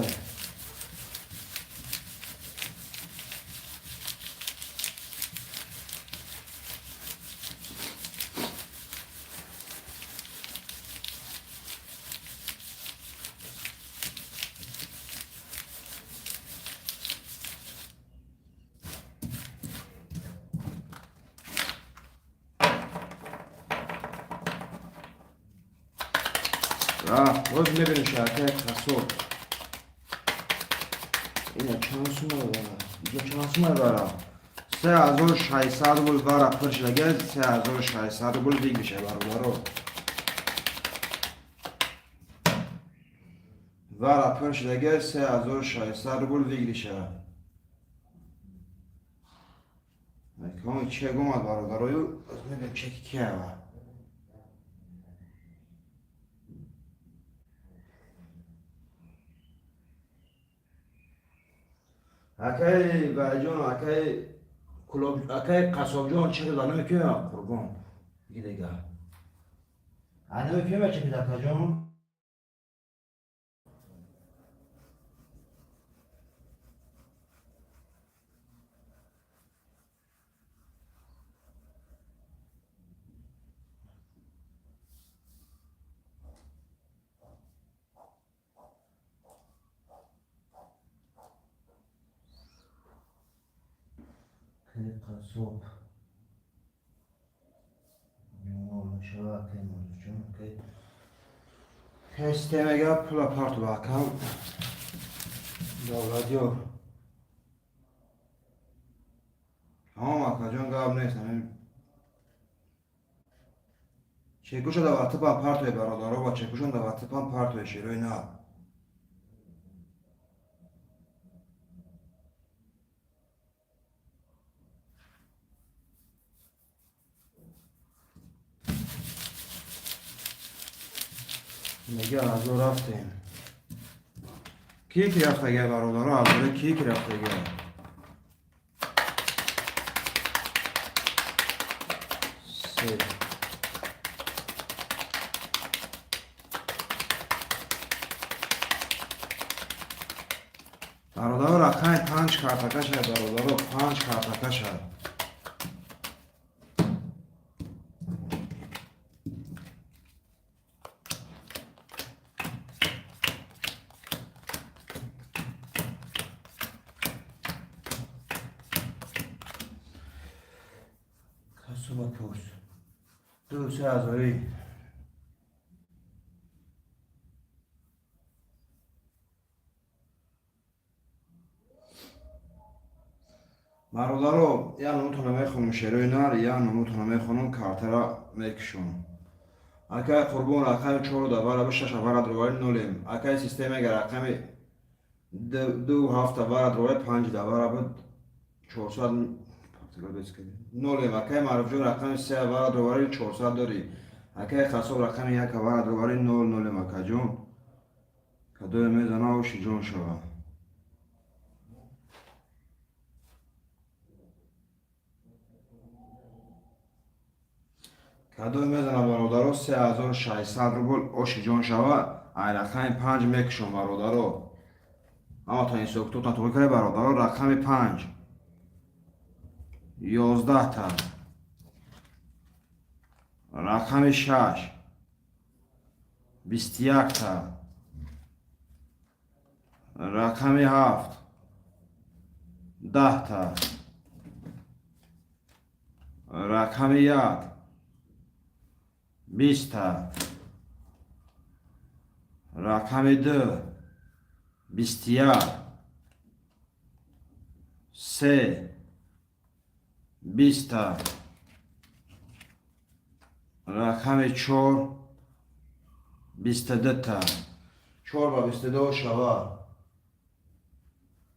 Speaker 1: Рафт, боз мебинем шаркаи қассоб. Ина чанд сума вара? Иҷо чанд сума вара? 3600 рубл вара пур шудага, 3600 рубл диг меша, бародаро. Вара пур шудага, 3600 рубл диг меша. Ком чек омад, бародарою, мебинем чеки кия. Акай Валиҷон, акай Кулоб, акай Қассобҷон, чек дада кия, Қурбон. Биги дига. Ана кия чек дада, акаҷон? Қассоб. Шава, акай Мавлудҷон, акай. Системега пула парту, акам. Давлатёр. Тамом, акаҷон, гап нест. Ҳамин Чекуша да ватсапам партое, бародаро, ва чекушон да ватсапам партое, шерои нар. Мега азо рафтем. Ки ки рафтага, бародаро, азоре ки ки рафтага? Се. Бародаро, рақами панҷ картакаша, бародаро, панҷ картакаша. Касуба пурс. Ду се ҳазорӣ. Бародаро, як номутона мехонам, шерои нар, як номутона мехонам, картара мекушам. Акай Қурбон рақами чору давара шаш авара дровари нолем. Акай система га рақами ду ҳафт авара дровари панҷ давара буд 400 нолем. Акай Маъруфҷон рақами се авара дровари 400 дорӣ. Акай Қассоб рақами як авара дровари нол нолем, акаҷон. Кадое мезана, оши ҷон шава. Кадое мезана, бародаро, 3600 рубл, оши ҷон шава. Ай рақами панҷ мекушам, бародаро. Ҳаматон ҳисобкитобтон тоқӣ карда, бародаро, рақами панҷ. 11та. Рақами шаш. 21та. Рақами ҳафт. 10та. Рақами як. 20та. Рақами ду. 21. Се. 20та. Рақами чор. 22та. Чор ба 22 шава.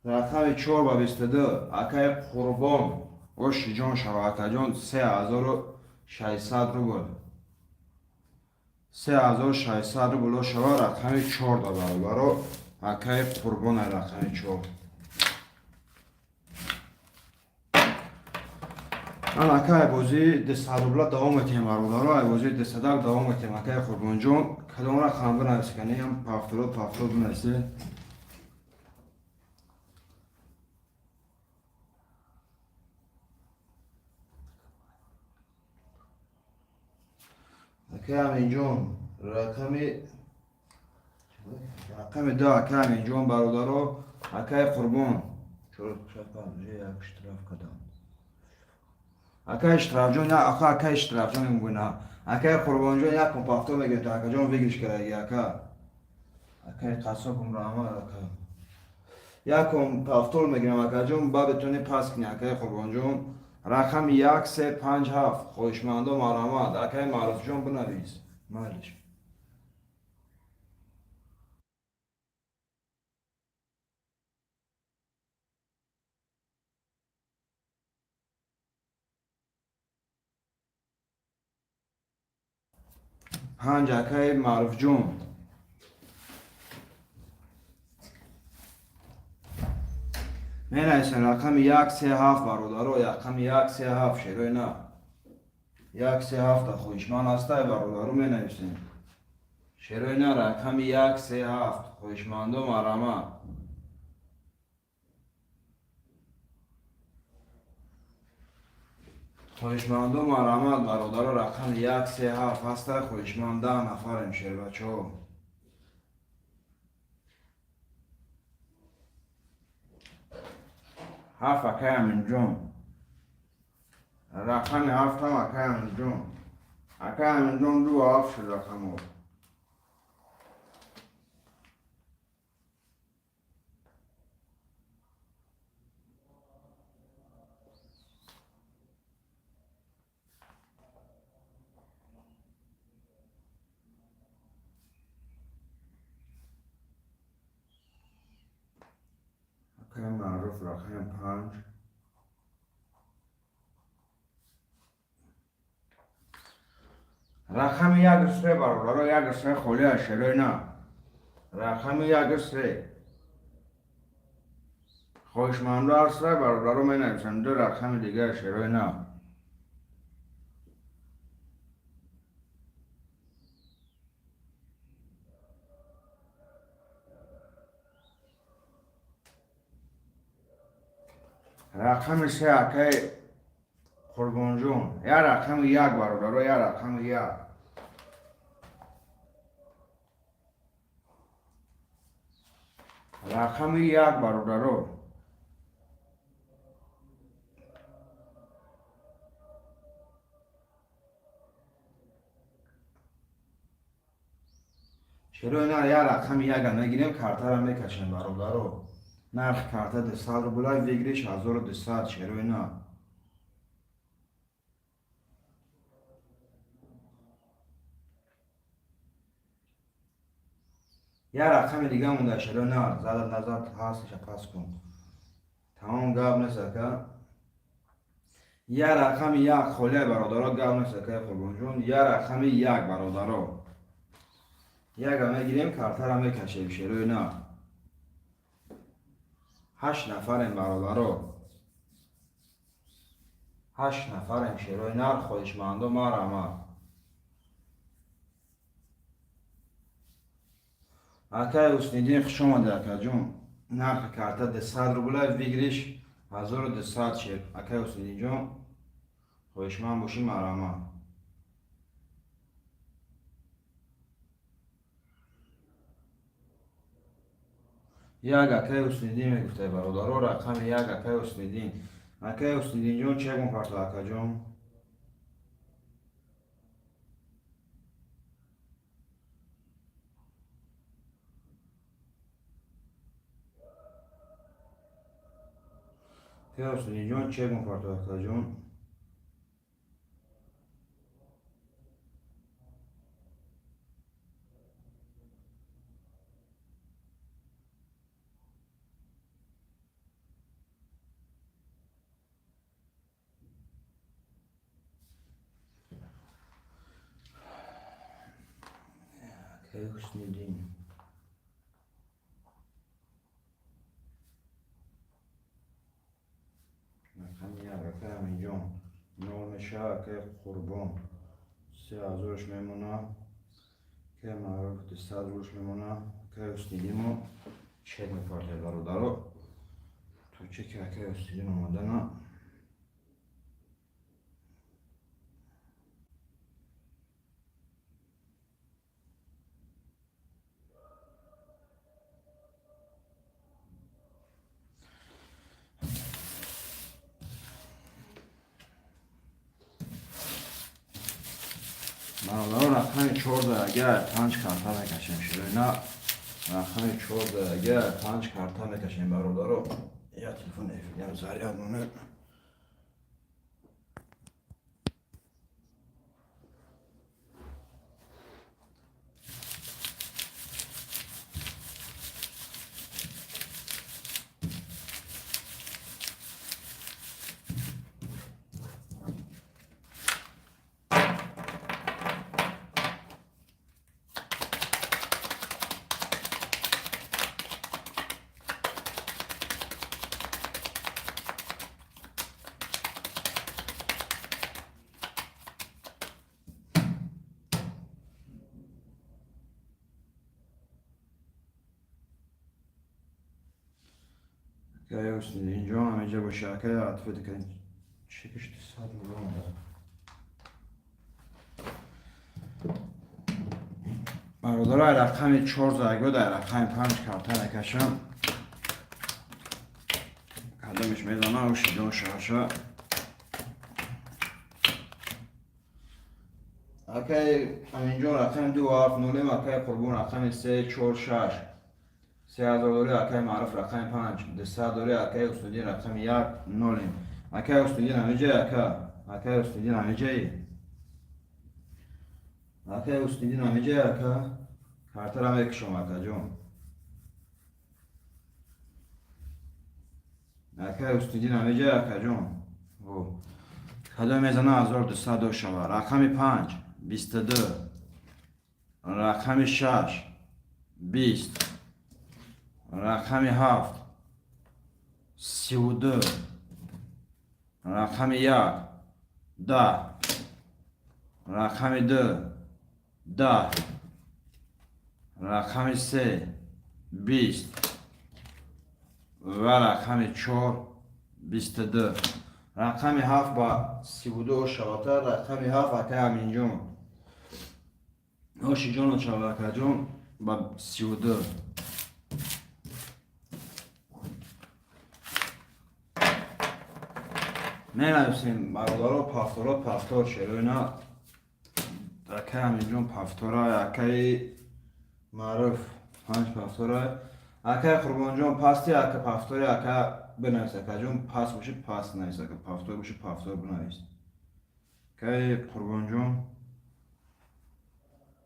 Speaker 1: Рақами чор ба 22. Акай Қурбон. Оши ҷон шава, акаҷон, 3600 рубл. 3600 рубл шава рақами чор да, бародаро. Акай Қурбон ай рақами чор. Ман акай бозии 200 рубла давом метиҳем, бародаро, ай бозии дусадак давом метиҳем, акай Қурбонҷон. Кадом рақам бинависи каниам повторо повтор бинависи. Акай Аминҷон рақами ду, акай Аминҷон, бародаро, акай Қурбон. Як штраф кардам. Акай штрафҷон, ака, акай штрафҷон мегӯна. Акай Қурбонҷон, як кун повтор мегирем, то акаҷон выигрыш кардаги, ака. Акай Қассобум, раҳмат, ака. Як кун повтор мегирам, акаҷон, ба бетони пас кунӣ, акай Қурбонҷон. Рақами як, се, панҷ, ҳафт. Хоҳишмандо, марҳамат. Акай Маъруфҷон, бинавис. Майлиш. Панҷ, акай Маъруфҷон. Менависем рақами як, се, ҳафт, бародаро, рақами як, се, ҳафт, шерои на. Як, се, ҳафта хоҳишманд ҳастай, бародаро, менависем. Шерои на, рақами як, се, ҳафт. Хоҳишмандо, марҳамат. Хоҳишмандо, марҳамат, бародаро, рақами як, се, ҳафт ҳастай хоҳишманд, 10 нафарем, шербачаҳо. Ҳафт, акай Аминҷон. Рақами ҳафтам, акай Аминҷон. Акай Аминҷон, ду ҳафт шуд рақамҳо. Акаи Маъруф, рақами 5. Рақами 1 3, бародаро, 1 3 холӣ аст, шерои нар. Рақами 1 3. Хоҳишмандо ҳаста, бародаро, менависанд ду рақами дигар, шерои нар. Рақами 3, акаи Қурбонҷон. Я рақами 1, бародаро, я рақами 1. Рақами 1, бародаро. Шерои нар, я рақами 1-а мегирем, картара мекашем, бародаро. Нархи карта 200 рубла, выигрыш 1200, шерои нар. Я рақами дига монда, шерои нар. Зада назад ҳасташа, пас кун. Тамом, гап нест, ака. Я рақами 1 холия, бародаро, гап нест, акаи Қурбонҷон. Я рақами 1, бародаро. 1-а мегирем, картара мекашем, шерои нар. Ҳашт нафарем, бародаро, ҳашт нафарем, шерои нар. Хоҳишмандо, марҳамат. Акаи Ҳусниддин, хуш омадед, акаҷон. Нархи карта 200 рубла, выигрыш 1200, шер. Акаи Ҳусниддинҷон, хоҳишманд бошӣ, марҳамат. 1, акаи Ҳусниддин мегуфтай, бародаро, рақами 1, акаи Ҳусниддин. Акаи Ҳусниддинҷон, чек мепарто, акаҷон. Акаи Ҳусниддинҷон, чек мепарто, акаҷон. Акаи Ҳусниддин. Рақами 1, акаи Аминҷон. Нол мешавад, акаи Қурбон. 3000-ш мемонад. Акаи Маъруф 200 рубл мемонад. Акаи Ҳусниддинмо чек мепартояд, бародаро. То чеки акаи Ҳусниддин омадана. Бародаро, рақами 14, агар панҷ карта мекашем, ширина. Рақами 14, агар панҷ карта мекашем, бародаро. Я телефон эфирям заряд монад. Акаи Ҳусниддинҷон, ҳаминҷа боша, акаи Атфед, чекаш 200 рубл омада. Бародаро, рақами 4 заго дар рақами 5 карта мекашам. Кадомиш мезанам, ушиҷон шаша. Акаи Аминҷон, рақами 2 7 нолем, акаи Қурбон, рақами 3 4 6. 3000 дори, акаи Маъруф, рақами 5, 200 дори, акаи Ҳусниддин, рақами 1 нолем. Акаи Ҳусниддин ҳамиҷай, ака. Акаи Ҳусниддин ҳамиҷай. Акаи Ҳусниддин ҳамиҷай, ака. Картара мекушам, акаҷон. Акай Ҳусниддин ҳамеҷа, акаҷон. Кадом мезана 1200 шава. Рақами 5 22, рақами 6 20, рақами 7 32, рақами 1 10, рақами 2 10, рақами 3 20 ва рақами 4 22. Рақами 7 ба 32 шавата. Рақами 7, акай Аминҷон, ошиҷоно шава, акаҷон, ба 32. Менависем, бародаро, повторо, повтор, шероина. Акай Аминҷон повтора, акаи Маъруф панҷ повтора, акай Қурбонҷон пасти, ака повтори, ака бинавис, акаҷон, пас боши, пас навис, ака повтор боши, повтор бинавис. Акаи Қурбонҷон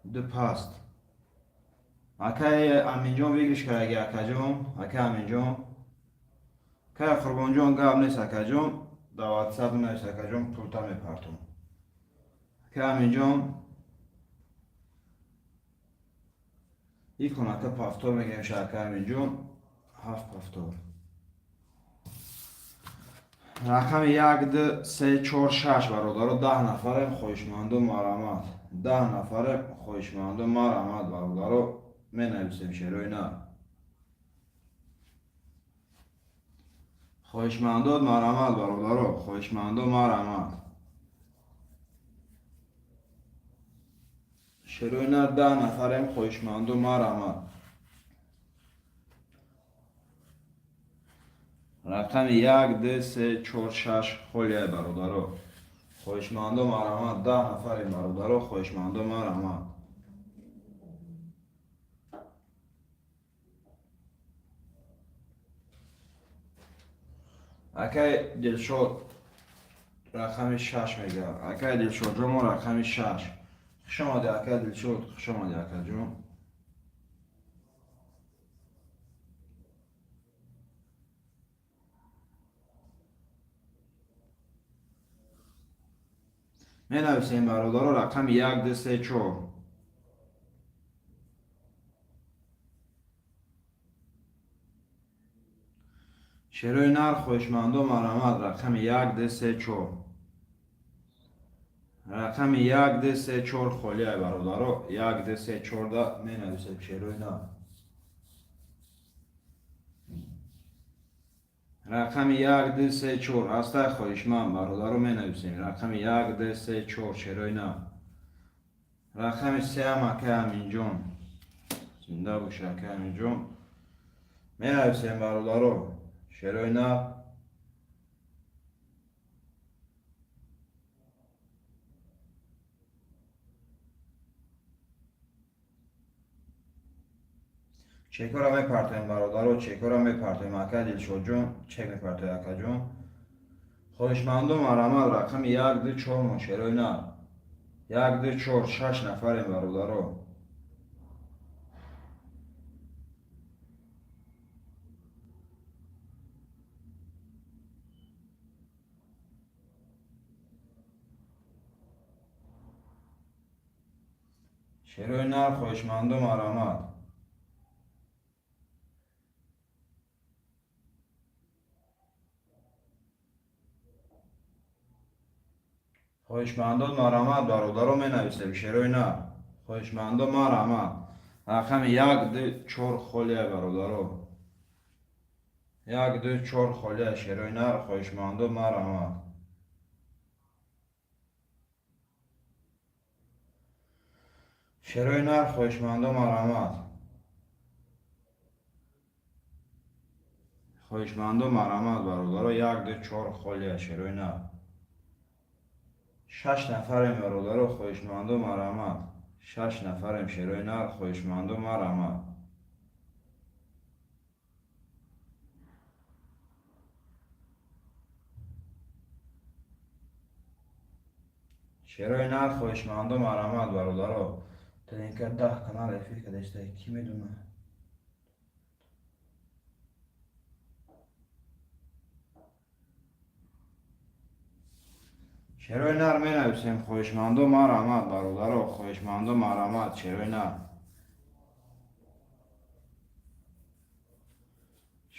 Speaker 1: ду паст. Акаи Аминҷон выигрыш кардаги, акаҷон, акаи Аминҷон. Акаи Қурбонҷон, гап нест, акаҷон, дар Ватсап бинавис, акаҷон, пулта мепартом. Акаи Аминҷон икон, ака, повтор мегӯем ша, акаи Аминҷон, ҳафт повтор. Рақами як, ду, се, чор, шаш, бародаро, 10 нафарем. Хоҳишманду марҳамат, 10 нафарем. Хоҳишманду марҳамат, бародаро, менависем, шерои на. Хоҳишмандод марҳамат, бародаро, хоҳишмандо марҳамат, шерои на, 10 нафарем. Хоҳишманду марҳамат. Рақами як, ду, се, чор, шаш холия, бародаро. Хоҳишмандо марҳамат, 10 нафарем, бародаро, хоҳишмандо марҳамат. Акай Дилшод рақами шаш мега. Акай Дилшодҷон, мо рақами шаш. Хуш омадӣ, акай Дилшод, хуш омадӣ, акаҷон. Менависем, бародаро, рақами як, ду, се, чор. Шерои нар, хоҳишмандо марҳамат. Рақами як, ду, се, чор, рақами як, ду, се, чор холия, бародаро. Як, ду, се, чорда менависем, шерои нар. Рақами як, ду, се, чор ҳастай хоҳишманд, бародаро, менависем рақами як, ду, се, чор, шерои нар. Рақами сеам, акай Аминҷон, зинда боши, акай Аминҷон. Менависем, бародаро, шерои нар. Чекора мепартоем, бародаро, чекора мепартоем. Ака Дилшодҷон, чек мепартоем, акаҷон. Хоҳишмандо марҳамат, рақами як, ду, чор мон, шерои нар. Як, ду, чор, шаш нафарем, бародаро. Шерои нар, хоҳишмандо марҳамат. Хоҳишмандон марҳамат, бародаро, менависем, шерои нар. Хоҳишмандо марҳамат. Рақами як, ду, чор холия, бародаро. Як, ду, чор холия, шерои нар, хоҳишмандо марҳамат. Шерои нар, хоҳишмандо марҳамат. Хоҳишмандо марҳамат, бародаро, як, ду, чор холия, шерои нар. Шаш нафарем, бародаро, хоҳишмандо марҳамат. Шаш нафарем, шерои нар, хоҳишмандо марҳамат. Шерои нар, хоҳишмандо марҳамат, бародаро. ТНК 10 канал эфир кадаиста, кӣ медонад? Шерои нар менависем, хоҳишмандо, марҳамат, бародаро, хоҳишмандо, марҳамат, шерои нар.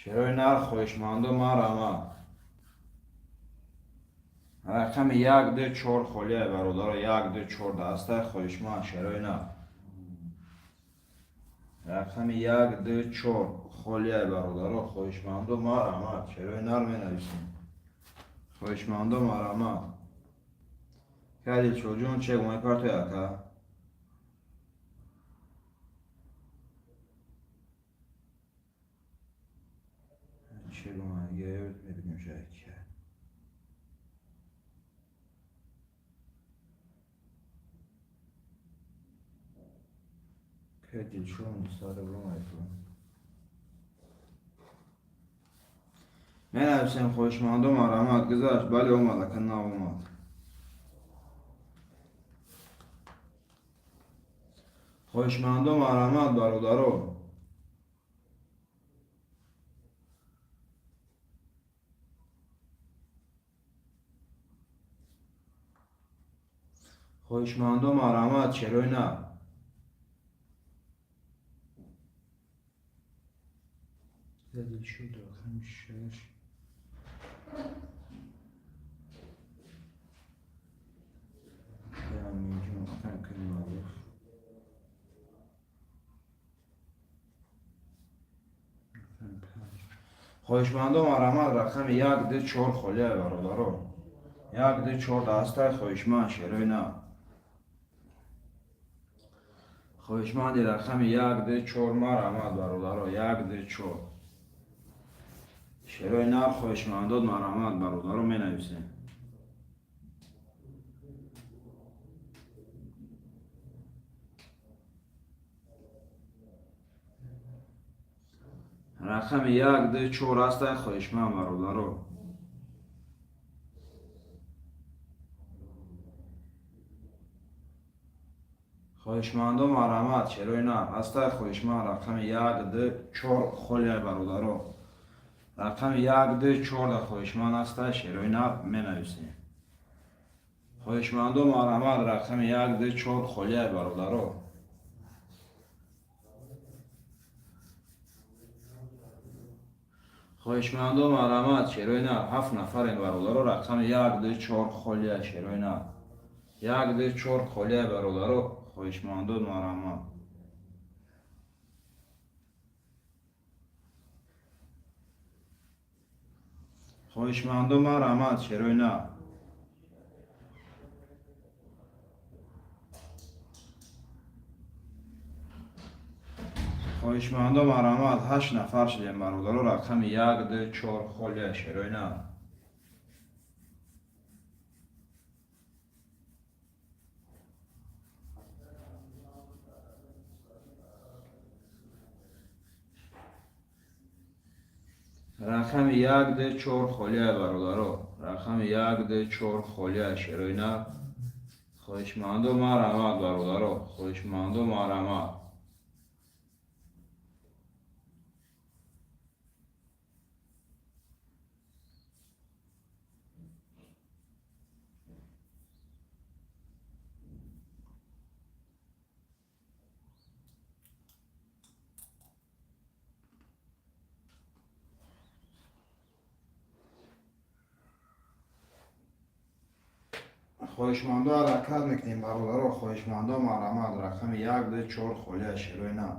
Speaker 1: Шерои нар, хоҳишмандо, марҳамат. Рақами як, ду, чор холия, бародаро, як, ду, чор дастаи хоҳишманд, шерои нар. Рақами як, ду, чор холия, бародаро, хоҳишмандо, марҳамат, шерои нар менависем. Хоҳишмандо, марҳамат. Кай Дилшодҷон, чек мепартои, ака? Чек мебинем, шояд ки. Кай Дилшод сара бомайкун. Менависем, хоҳишмандо, марҳамат. Гузашт, бале, омад, ака, нав омад. Хоҳишмандо, марҳамат, бародаро. Хоҳишмандо, марҳамат, шерои нар. Дилшод рақами шаш. Аминҷон, ака, маъруф. Хоҳишмандо, марҳамат, рақами як, ду, чор холия, бародаро. Як, ду, чор дастаи хоҳишманд, шерои нар. Хоҳишманди рақами як, ду, чор, марҳамат, бародаро, як, ду, чор. Шерои нар, хоҳишмандот, марҳамат, бародаро, менависем. Рақами як, ду, чор ҳастай, хоҳишманд, бародаро. Хоҳишмандо, марҳамат, шерои нар ҳастай, хоҳишманд, рақами як, ду, чор холия, бародаро. Рақами як, ду, чорда хоҳишманд ҳастай, шерои нар менависем. Хоҳишмандо, марҳамат, рақами як, ду, чор холия, бародаро. Хоҳишмандо, марҳамат, шерои нар. Ҳафт нафарем, бародаро, рақами як, ду, чор холия, шерои нар. Як, ду, чор холия, бародаро, хоҳишмандо, марҳамат. Хоҳишмандо, марҳамат, шерои нар. Хоҳишмандо, марҳамат, ҳашт нафар шудем, бародаро, рақами як, ду, чор холия, шерои нар. Рақами як, ду, чор холия, бародаро. Рақами як, ду, чор холия, шерои нар. Хоҳишмандо, марҳамат, бародаро, хоҳишмандо, марҳамат. Хоҳишмандо, ҳаракат мекунем, бародаро, хоҳишмандо, марҳамат, рақами як, ду, чор холия, шерои нар.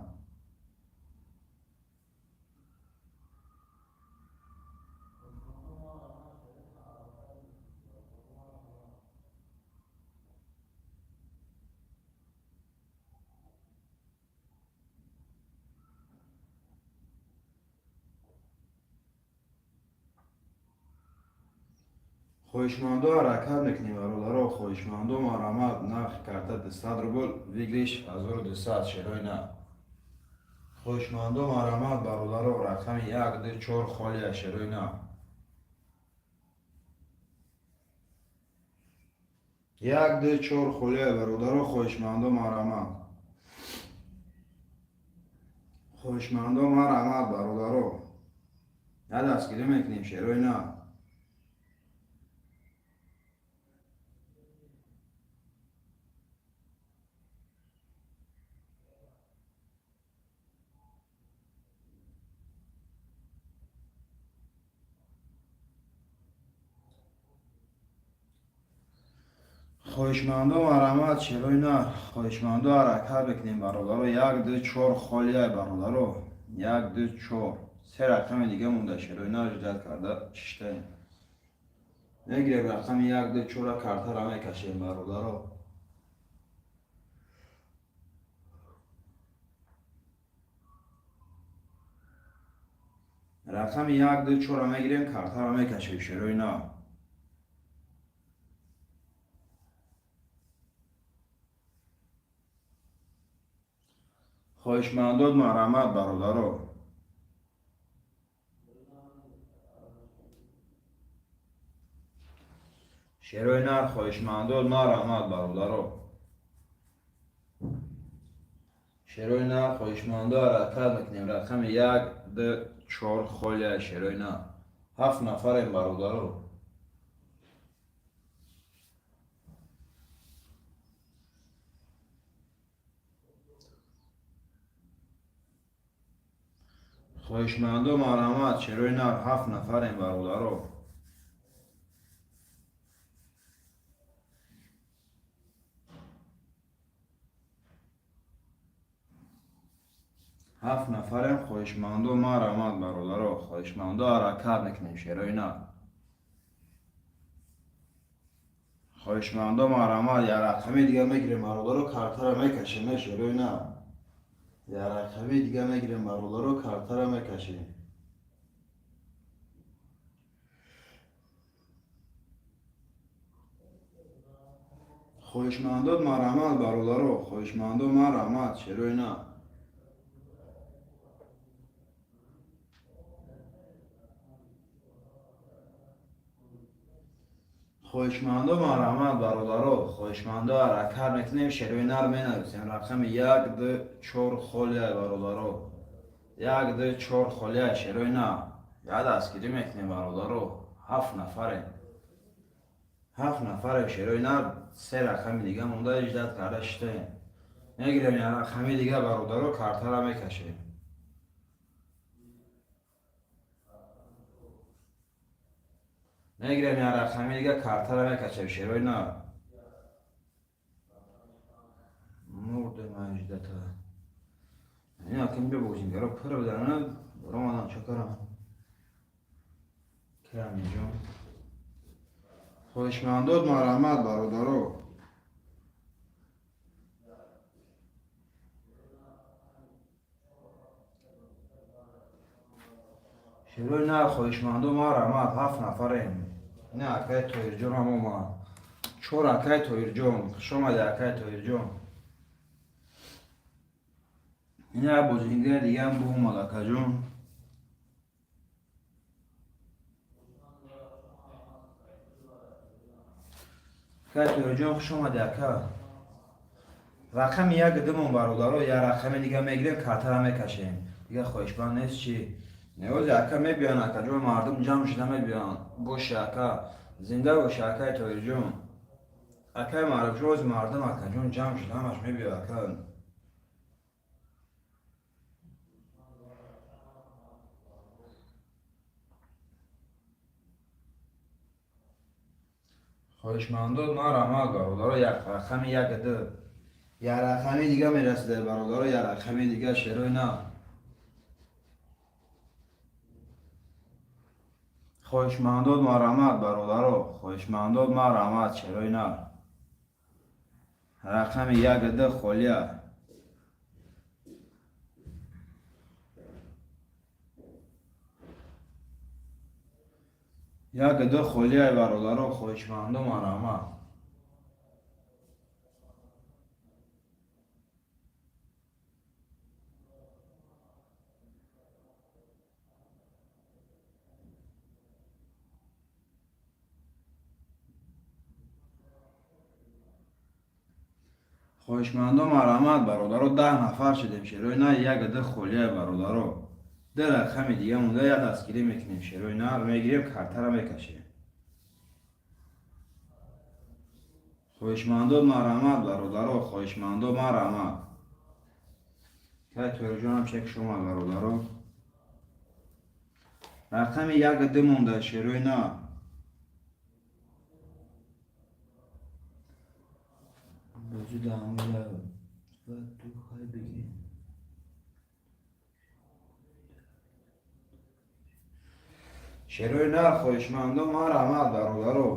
Speaker 1: Хоҳишмандо, ҳаракат мекунем, бародаро, хоҳишмандо, марҳамат. Нархи карта 200 рубл, выигрыш 1200, шерои нар. Хоҳишмандо, марҳамат, бародаро, рақами як, ду, чор холия, шерои нар. Як, ду, чор холия, бародаро, хоҳишмандо, марҳамат. Хоҳишмандо, марҳамат, бародаро. Я дастгирӣ мекунем, шерои нар. Хоҳишмандо, марҳамат, шерои нар. Хоҳишмандо, ҳаракат бикунем, бародаро. Як, ду, чор холияй, бародаро. Як, ду, чор, се рақами дига монда, шерои нар. Ждать карда чиштаем, мегирем рақами як, ду, чора, картара мекашем, бародаро. Рақами як, ду, чора мегирем, картара мекашем, шерои нар. Хоҳишмандод, марҳамат, бародаро. Шерои нар, хоҳишмандод, марҳамат, бародаро. Шерои нар, хоҳишмандо, ҳаракат мекунем. Рақами як, ду, чор холия, шерои нар. Ҳафт нафарем, бародаро. Хоҳишмандо, марҳамат, шерои нар. Ҳафт нафарем, бародаро. Ҳафт нафарем. Хоҳишмандо, марҳамат, бародаро. Хоҳишмандо, ҳаракат мекунем, шерои нар. Хоҳишмандо, марҳамат. Як рақами дига мегирем, бародаро, картара мекашем, е, шерои нар. Як рақами дига мегирем, бародаро, картара мекашем. Хоҳишмандод, марҳамат, бародаро. Хоҳишмандо, марҳамат, шерои нар. Хоҳишмандо, марҳамат, бародаро. Хоҳишмандо, ҳаракат мекунем, шерои нар. Менависем рақами як, ду, чор холия, бародаро. Як, ду, чор холия, шерои нар. Я дастгирӣ мекунем, бародаро. Ҳафт нафарем, ҳафт нафарем, шерои нар. Се рақами дига монда, ждать карда шитаем, мегирем як рақами дига, бародаро, картара мекашем. Мегирем як рақами дига, картара мекашем, шерои нар. Мурдем аждата. Ина ким бе бозингаро пур будана, ромадан чакарам. Крамиҷон. Хоҳишмандод, марҳамат, бародаро. Шерои нар, хоҳишмандо, марҳамат. Ҳафт нафарем. Ина акай Тоҳирҷон ҳам омад. Чор акай Тоҳирҷон. Хуш омади, акай Тоҳирҷон. Ина бозингари дигаам бу омад, акаҷон. Акай Тоҳирҷон, хуш омади, ака. Рақами як димон, бародаро, як рақами дига мегирем, картара мекашем. Дига хоҳишманд нест чӣ? Неози ака мебиён, акаҷон, мардум ҷамъ шуда мебиён. Боши, ака, зинда боши, акай Тоҳирҷон. Акай Маъруфҷон, ози мардум, акаҷон, ҷамъ шуда ҳамаш мебиё, ака. Хоҳишмандод, марҳамат, бародаро. Як рақами як, ду, як рақами дига мерасида, бародаро, як рақами дига, шерои нар. Хоҳишмандод, марҳамат, бародаро. Хоҳишмандод, марҳамат, шерои нар. Рақами як, ду холия. Як, ду холия, бародаро. Хоҳишмандо, марҳамат. Хоҳишмандо, марҳамат, бародаро. 10 нафар шудем, шерои нар. Як, ду холия, бародаро. Ду рақами дига монда, як дастгирӣ мекунем, шерои нар. Мегирем, картара мекашем. Хоҳишмандо, марҳамат, бародаро. Хоҳишмандо, марҳамат. Кай Тоҳирҷонам чек шума, бародаро. Рақами як, ду монда, шерои нар. Бозӣ дар ҳамин ва ту хай бигӣ. Шерои нар, хоҳишмандо, марҳамат, бародаро.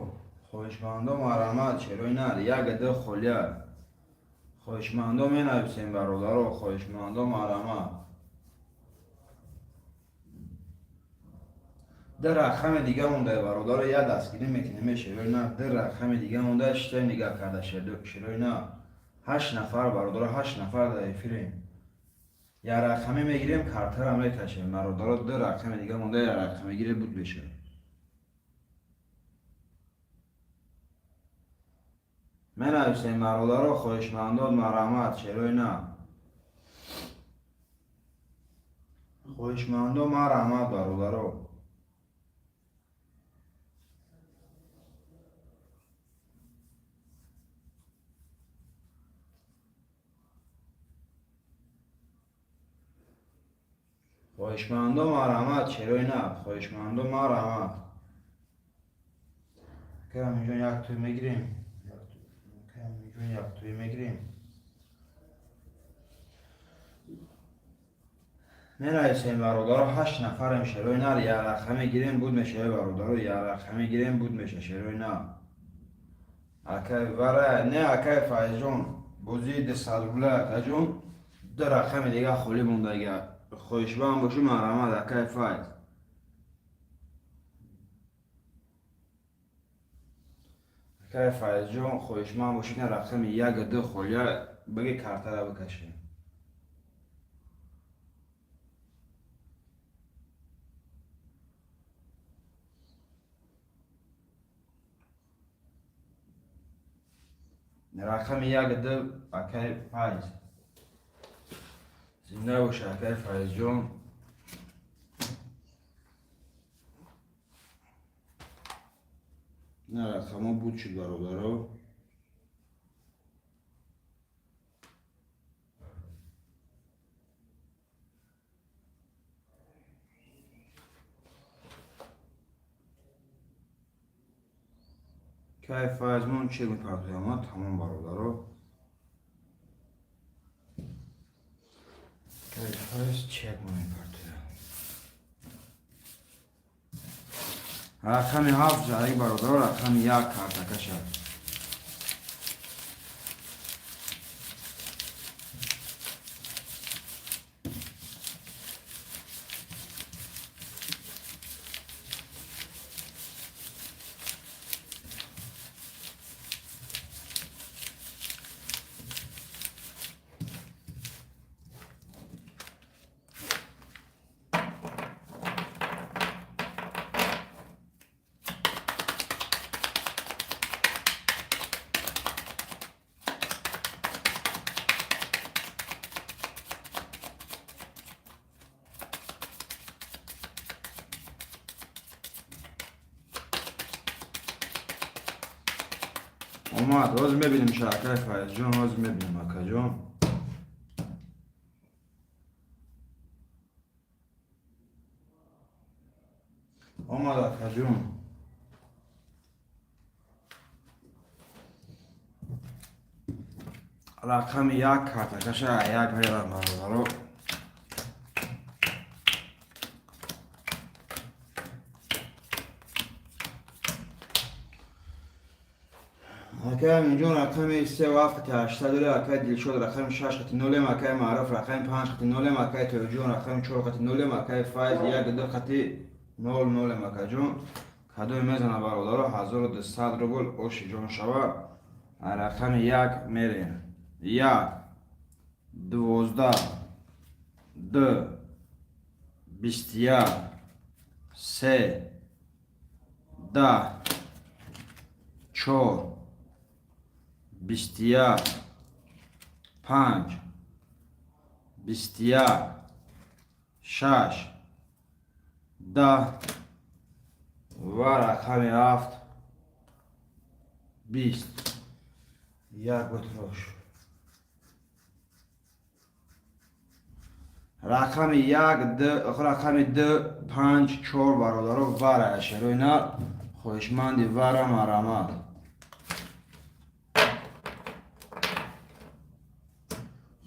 Speaker 1: Хоҳишмандо, марҳамат, шерои нар, як ду холия. Хоҳишмандо, менависем, бародаро, хоҳишмандо, марҳамат. Ду рақами дига монда, бародаро, як дастгирӣ мекунем, шерои нар. Ду рақами дига монда, шитай нигаҳ карда, шерои нар. Ҳашт нафар, бародаро, ҳашт нафар дар эфирем. Як рақаме мегирем, картара мекашем, бародаро. Ду рақами дига монда, як рақаме гире, буд мешавад. Менависем, бародаро, хоҳишмандон, марҳамат, шерои нар. Хоҳишмандо, марҳамат, бародаро. Хоҳишмандо, марҳамат, шерои нар, хоҳишмандо, марҳамат. Акаминҷон, як тӯй мегирем. Акаминҷон, як тӯй мегирем. Менависем, бародаро, ҳашт нафарем, шерои нар, як рақаме гирем, буд мешавад, бародаро, як рақаме гирем, буд меша, шерои нар. Акай вара, не, акай Файзҷон, бозии 200 рубла, акаҷон, ду рақами дига холӣ мондага. Хоҳишманд бошӣ, марҳамат, акай Файз. Акай Файзҷон, хоҳишманд бошӣ, на рақами як ду холия баги, картара бикашем. Рақами як ду, акай Файз. Зинда боша, акай Файзҷон. На рақамҳо буд шуд, бародаро. Кай Файзмон чек мепартоям, тамом, бародаро. Кай Файз чек мепартоям. Рақами ҳафт ҷарик, бародаро, рақами як картакаша. Омад, ҳозир мебинем ша, акай Файзҷон, ҳозир мебинем, акаҷон. Омад, акаҷон. Рақами як картакаша як мерам, бародаро. Акай Аминҷон, рақами се ва ҳафт қати ҳашта дорем, акай Дилшод, рақами шаш қати нолем, акай Маъруф, рақами панҷ қати нолем, акай Тоҷон, рақами чор қати нолем, акай Файз, як ду қати нол нолем, акаҷон. Кадоме мезана, бародаро, 1200 рубл оши ҷон шава. Рақами як мерем. Як, 12, ду, 21, се, 10, чор, 21, панҷ, 21, шаш, 10 ва рақами ҳафт, 20. Як бутрош. Рақами як, д, рақами д, панҷ, чор, бародаро, вара шерои нар, хоҳишманди вара, марҳамат.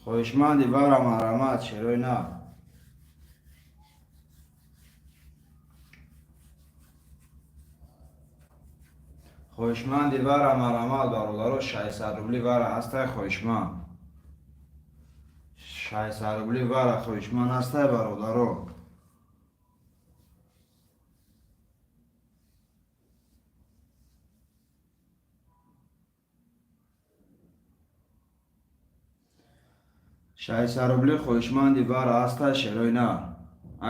Speaker 1: Хоҳишманди вара, марҳамат, шерои нар. Хоҳишманди вара, марҳамат, бародаро, 600 рубли вара ҳастай, хоҳишманд. 600 рубли вара хоҳишманд ҳастай, бародаро. 600 рубли хоҳишманди вара ҳастай, шерои нар.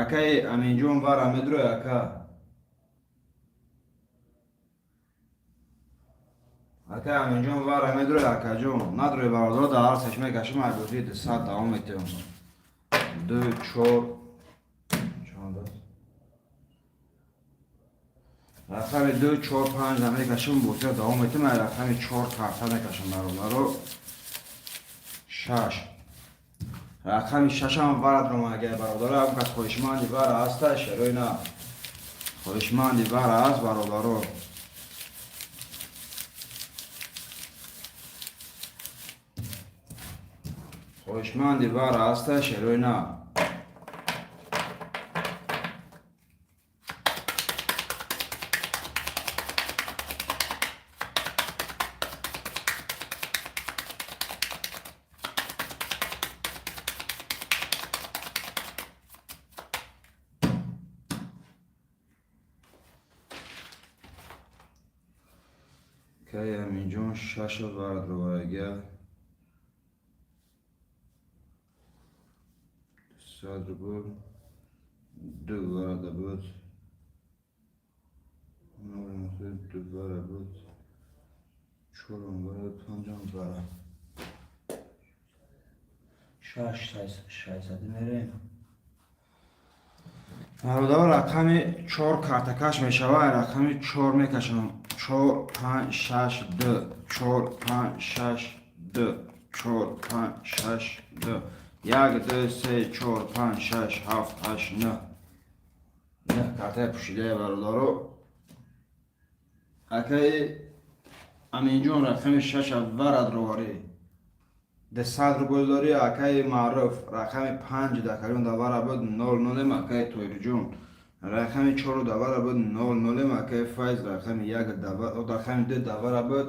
Speaker 1: Акаи Аминҷон, вара медурой, ака? Ака Аминҷон, вара медурой, акаҷон? Надурой, бародаро, дар ҳар сеш мекашим, айбозии 200 давом метиҳам. Ду, чор, чанд аст? Рақами ду, чор, панҷ намекашим, бозиро давом метиҳам. Ай рақами чор карта мекашам, бародаро. Шаш. Рақами шашам варад ромагай, бародаро. Ягон кас хоҳишманди вара ҳаста, шерои на? Хоҳишманди вара ҳаст, бародаро? Хоҳишманди вара ҳаста, шерои на? Кай Аминҷон, шаша варад роварага. 100 рубл, ду варада буд. Ду вара буд. Чорум вара, панҷум вара. Шаш, шайсади мерем. Бародаро, рақами чор картакаш мешавад, рақами чор мекашам. Чор, панҷ, шаш, ду. Чор, панҷ, шаш, ду. Чор, панҷ, шаш, ду. Як, ду, се, чор, панҷ, шаш, ҳафт, ҳашт, нӯҳ. Нӯҳ картаи пӯшидае, бародаро. Акаи Аминҷон, рақами шаша варад роварӣ. 200 рубл дорӣ, акаи Маъруф, рақами панҷ дакарион давара буд, нол нолем, акаи Тоирҷон. Рақами чору давара буд, нол нолем, акаи Файз, рақами як, рақами ду давара буд,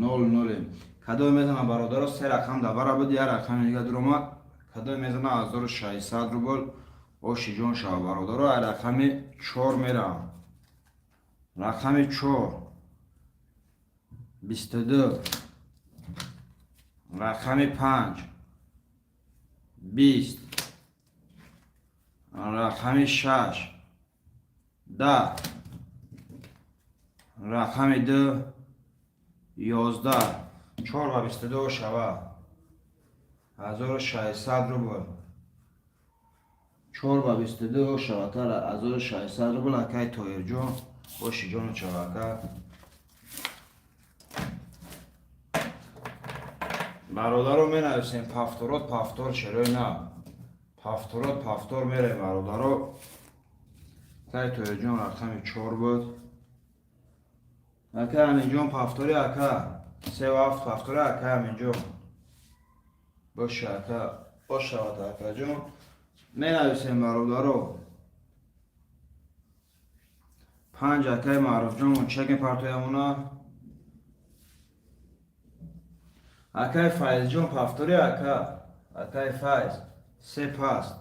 Speaker 1: нол нолем. Кадоме мезана, бародаро? Се рақам давара буд, як рақами дига дуромад. Кадоме мезана, 1600 рубл ошиҷон шава, бародаро. Ай рақами чор меравам. Рақами чор, 22. Рақами панҷ, 20. Рақами шаш, 10. Рақами ду, 11. Чор ва 22 шава. 1600 рубл. Чор ва 22 шаватара, 1600 рубл, акаи Тоирҷон. Ошиҷону шава, ака. Бародаро, менависем повторот, повтор, шерои на. Повторот, повтор мерем, бародаро. Акаи Тоирҷон, рақами чор буд. Ака Аминҷон, повтори, ака. Се ва ҳафт повтори, ака Аминҷон. Боша, ака, бошавад, акаҷон. Менависем, бародаро. Панҷ, акаи Маъруфҷон, чеки партоямона. Акаи Файзҷон, повтори, ака. Акаи Файз, се паст.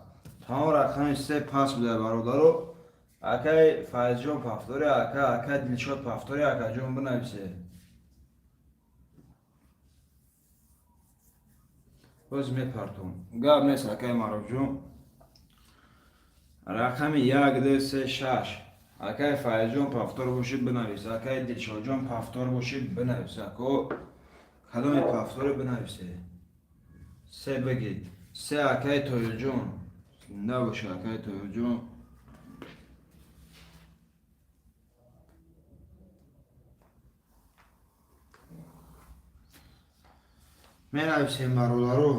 Speaker 1: Тамом, рақами се паст буда, бародаро. Акаи Файзҷон, повтори, ака. Акаи Дилшод, повтори, акаҷон, бинависе. Боз мепартом. Гап нест, акаи Маъруфҷон. Рақами як, ду, се, шаш. Акаи Файзҷон, повтор бошӣ, бинавис. Акаи Дилшодҷон, повтор бошӣ, бинавис. Ако, кадоме повторе, бинависе. Се бигид. Се, акаи Тоирҷон. Зинда бошӣ, акаи Тоирҷон. Менависем, бародаро.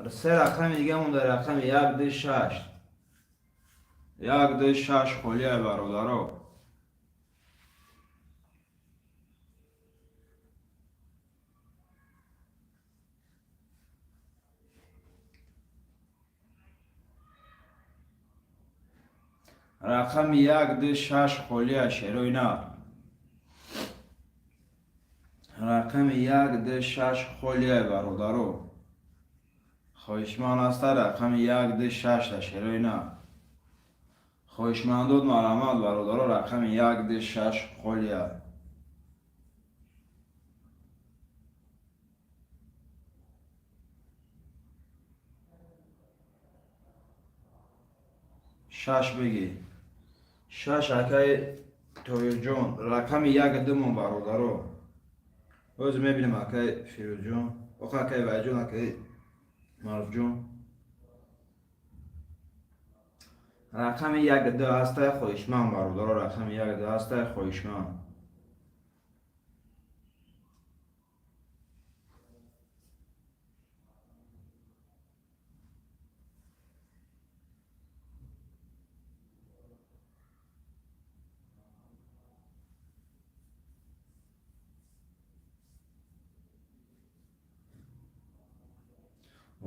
Speaker 1: Се рақами дига монда, рақами 1, 2, 6. 1, 2, 6 холия, бародаро. Рақами 1, 2, 6 холия, шерои нар. Рақами 1, 2, 6 холия, бародаро. Хоҳишманд аста рақами 1, 2, 6 да, шерои нар. Хоҳишмандод, марҳамат, бародаро, рақами 1, 2, 6 холия. Шаш бигӣ. Шаш, акаи Тоирҷон. Рақами 1, 2 мон, бародаро. Ҳозир мебинем, акаи Фирӯзҷон. Оха, акаи Вайҷон, акаи Маъруфҷон. Рақами 1, 2 ҳастай, хоҳишманд, бародаро, рақами 1, 2 ҳастай, хоҳишманд.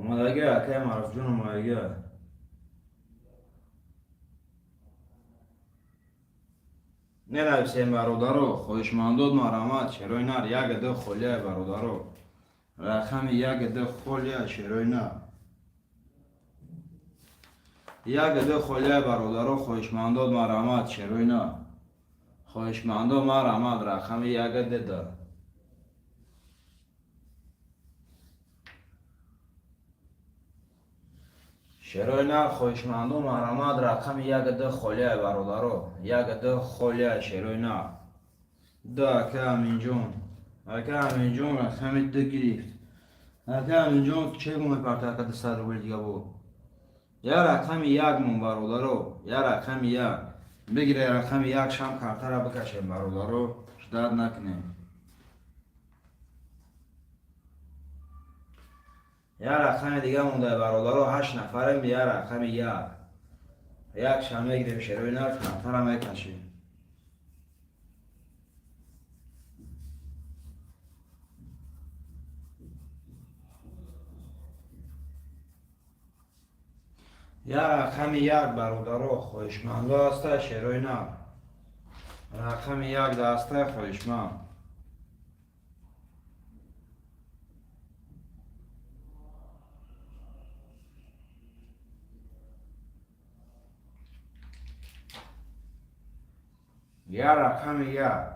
Speaker 1: Омадагӣ, акаи Маъруфҷон, омадагӣ. Ненависем, бародаро, хоҳишмандод, марҳамат, шерои нар, 1, 2 холия, бародаро. Рақами 1, 2 холия, шерои нар. 1, 2 холия, бародаро, хоҳишмандод, марҳамат, шерои нар. Хоҳишмандод, марҳамат, рақами 1, 2 да. Шерои нар, хоҳишмандо, марҳамат, рақами 1, 2 холия, бародаро. 1, 2 холия, шерои нар. 2, ака Аминҷон. Ака Аминҷон рақами 2 гирифт. Ака Аминҷон чӣ гум мепарта, ака, 200 рубл дига бо. Я рақами 1 мон, бародаро. Я рақами 1. Бигире рақами 1, шам картара бикашем, бародаро. Ждать накунем. Я рақами дига монда, бародаро, ҳашт нафарем, я рақами 1. Як шам мегирем, шерои нар, картара мекашем. Я рақами 1, бародаро, хоҳишмандо ҳаста, шерои нар. Рақами 1 да ҳаста, хоҳишманд. Я рақами 1.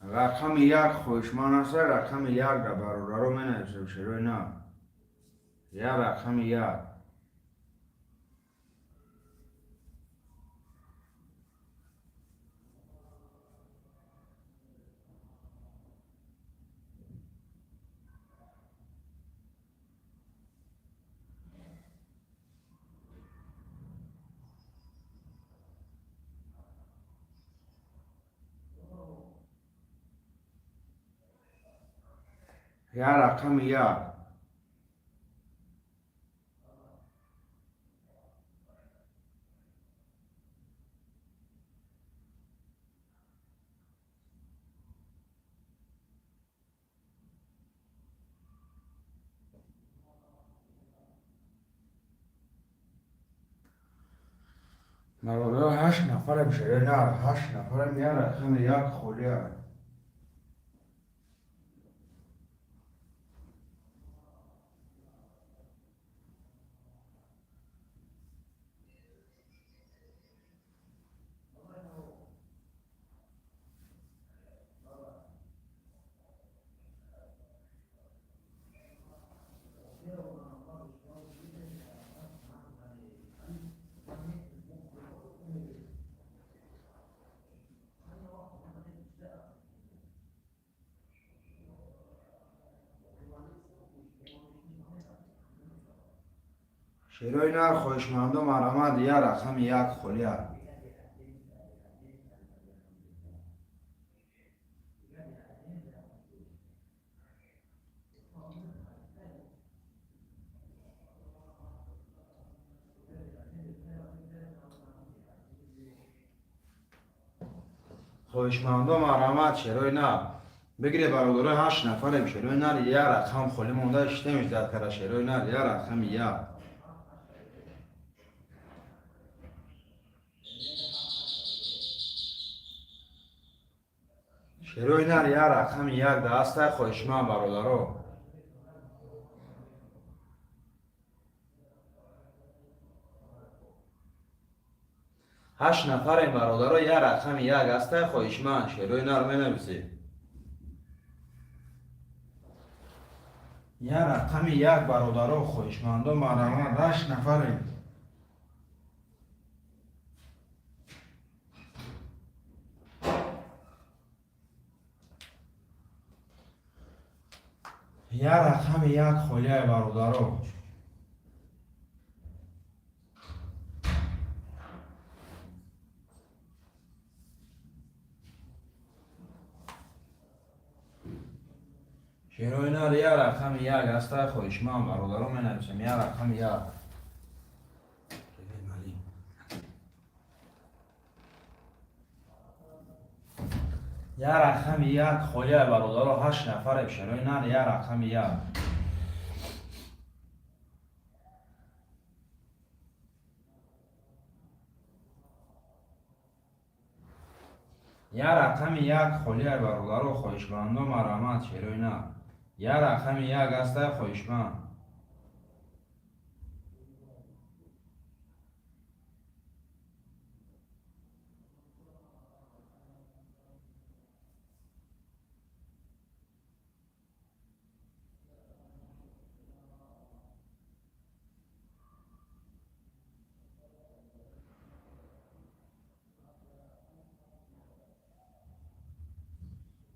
Speaker 1: Рақами 1 хоҳишманд аста, рақами 1 да, бародаро, менависем, шерои нар. Я рақами 1. Я рақами 1. Бародаро, ҳашт нафарем, шерои нар, ҳашт нафарем, я рақами 1 холия. Шерои нар, хоҳишмандо, марҳамат, я рақами як холия. Хоҳишмандо, марҳамат, шерои нар бигире, бародарои, ҳашт нафарем. Шерои нар, я рақам холӣ монда, иштем ждать кара. Шерои нар, я рақами як. Шерои нар, я рақами як даастай, хоҳишманд, бародаро. Ҳашт нафарем, бародаро, я рақами як ҳастай, хоҳишманд, шерои нар менависед. Я рақами як, бародаро, хоҳишмандо, марҳамат, ҳашт нафарем. Я рақами як холияй, бародаро. Шерои нар, я рақами як ҳастай, хоҳишманд, бародаро, менависем, я рақами як. Я рақами як холия, бародаро, ҳашт нафарем. Шерои нар, я рақами як. Я рақами як холия, бародаро, хоҳишмандо, марҳамат, шерои нар, я рақами як ҳастай, хоҳишманд.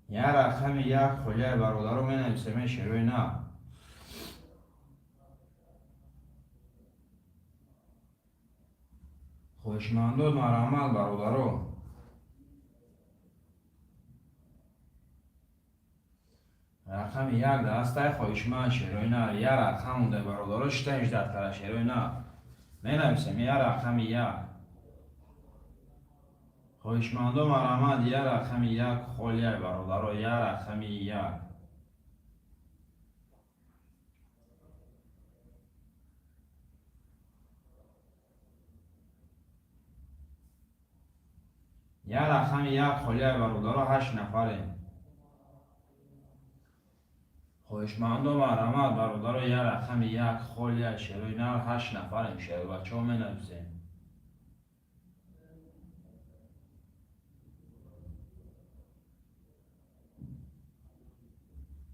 Speaker 1: Я рақами як холияи, бародаро, менависем, шерои нар. Хоҳишмандо, марҳамат, бародаро. Рақами як даастай, хоҳишманд, шерои нар, я рақам монда, бародаро, шитаем ждать кара. Шерои нар менависем, я рақами як. Хоҳишмандо, марҳамат, я рақами як холияй, бародаро, я рақами як. Я рақами як холияй, бародаро, ҳашт нафарем. Хоҳишмандо, марҳамат, бародаро, я рақами як холияй, шерои нар, ҳашт нафарем, шеробачаҳо, менависем.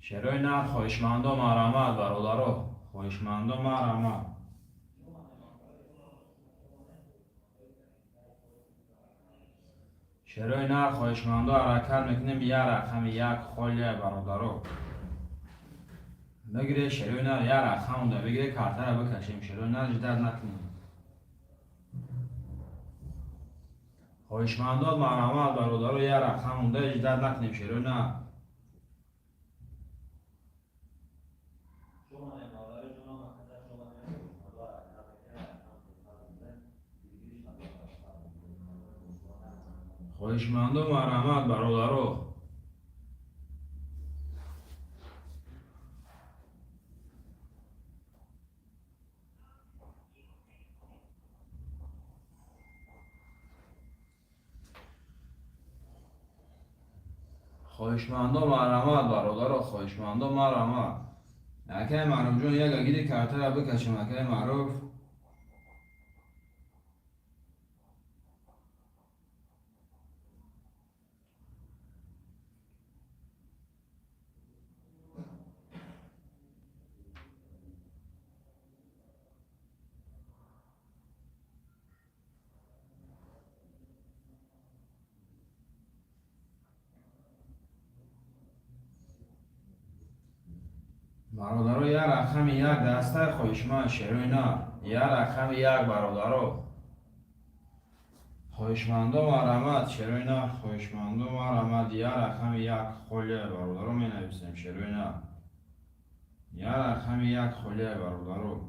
Speaker 1: Шерои нар, хоҳишмандо, марҳамат, бародаро, хоҳишмандо, марҳамат. Шерои нар, хоҳишмандо, ҳаракат мекунем, я рақами як холия, бародаро, бигире. Шерои нар, я рақам монда, бигире, картара бикашем. Шерои нар, ждать накунем. Хоҳишмандо, марҳамат, бародаро, я рақам монда, ждать накунем, шерои нар. Хоҳишмандо, марҳамат, бародаро. Хоҳишмандо, марҳамат, бародаро, хоҳишмандо, марҳамат. Акай Маъруфҷон, як агири картара бикашем, акай Маъруф. Бародаро, як рақами як дастаи хоҳишманд, шерои нар. Як рақами як, бародаро. Хоҳишмандо, марҳамат, шерои нар. Хоҳишмандо, марҳамат, як рақами як холия, бародаро, менависем, шерои нар. Як рақами як холия, бародаро.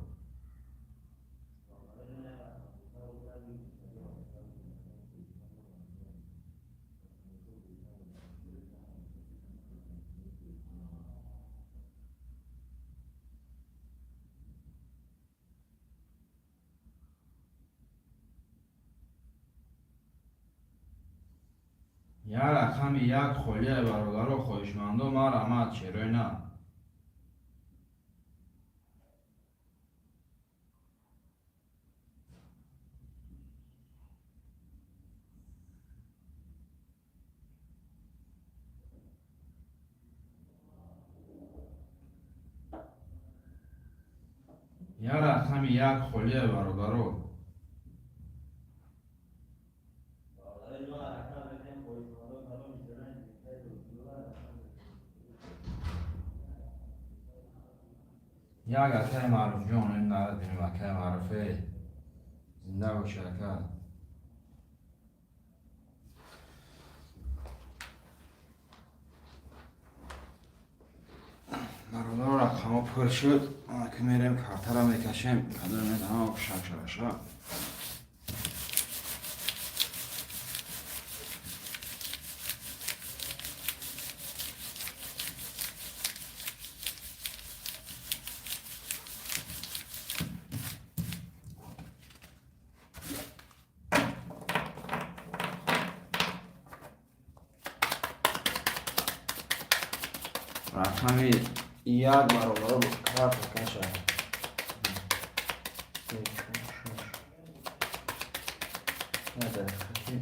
Speaker 1: Як рақами як холия, бародаро, хоҳишмандо, марҳамат, шерои нар. Як рақами як холия, бародаро. Як акаи Маъруфҷон, ин нарад бинем, акаи Маъруфе. Зинда боши, ака. Бародаро, рақамҳо пур шуд. Ки мерем, картара мекашем. Кадом медаҳам шак шараша. Рақами як, бародаро, карта каша. Се, шаш. Дақиқа.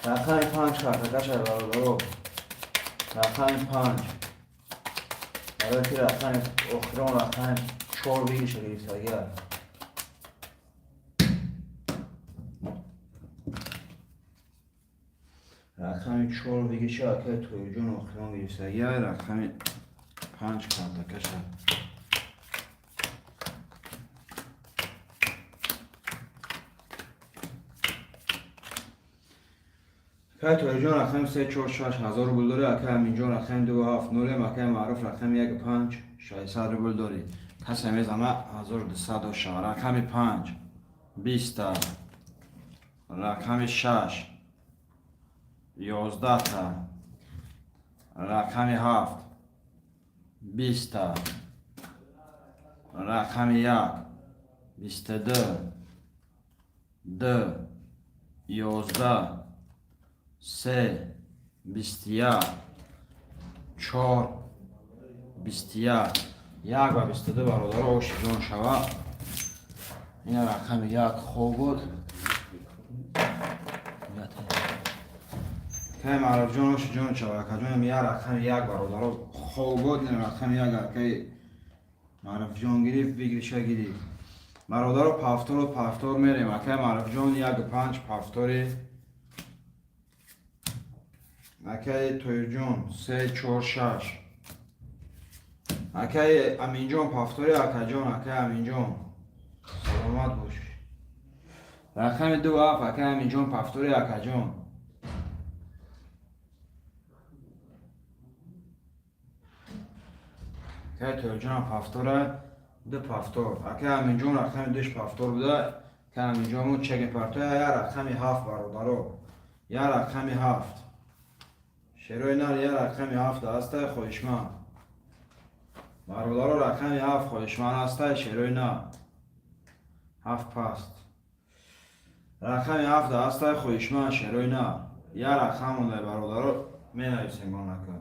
Speaker 1: Рақами панҷ карта каша, бародаро. Рақами панҷ. Барои ки рақами охирон рақами чор выигрыша гирифтагия. Рақами чор выигрыша акаи Тоирҷон охирон гирифтагия. Рақами панҷ карта каша. Акаи Тоирҷон рақами се, чор, шаш ҳазор рубл дорӣ. Акаи Аминҷон рақами ду, ҳафт, нолем. Акаи Маъруф рақами як, панҷ, 600 рубл дорӣ. Касе мезана, 1200 дошава. Рақами панҷ 20-та. Рақами шаш 11-та. Рақами ҳафт 20-та. Рақами як 22, ду, 11, се, 21, чор, 21, як ва 22, бародаро, оши ҷон шава. Ина рақами як хоб буд. Акаи Маъруфҷон, оши ҷон шава, акаҷонам, як рақами як, бародаро, хоб буд. Ина рақами як акаи Маъруфҷон гирифт, выигрыша гирифт. Бародаро, повтору повтор мерем. Акаи Маъруфҷон як панҷ повтори. Акаи Тоирҷон се, чор, шаш. Акаи Аминҷон повтори, акаҷон, акаи Аминҷон. Саломат бош. Рақами ду ҳафт, акаи Аминҷон повтори, акаҷон. Акаи Тоирҷонам повтора, ду повтор. Акаи Аминҷон рақами душ повтор буда. Акаи Аминҷонмон чеки партоя, як рақами ҳафт, бародаро. Як рақами ҳафт. Шерои нар, як рақами ҳафт ҳастай, хоҳишманд. Бародаро, рақами ҳафт хоҳишманд ҳастай, шерои нар. Ҳафт паст. Рақами ҳафт ҳастай, хоҳишманд, шерои нар. Як рақам мондай, бародаро, менависем онака.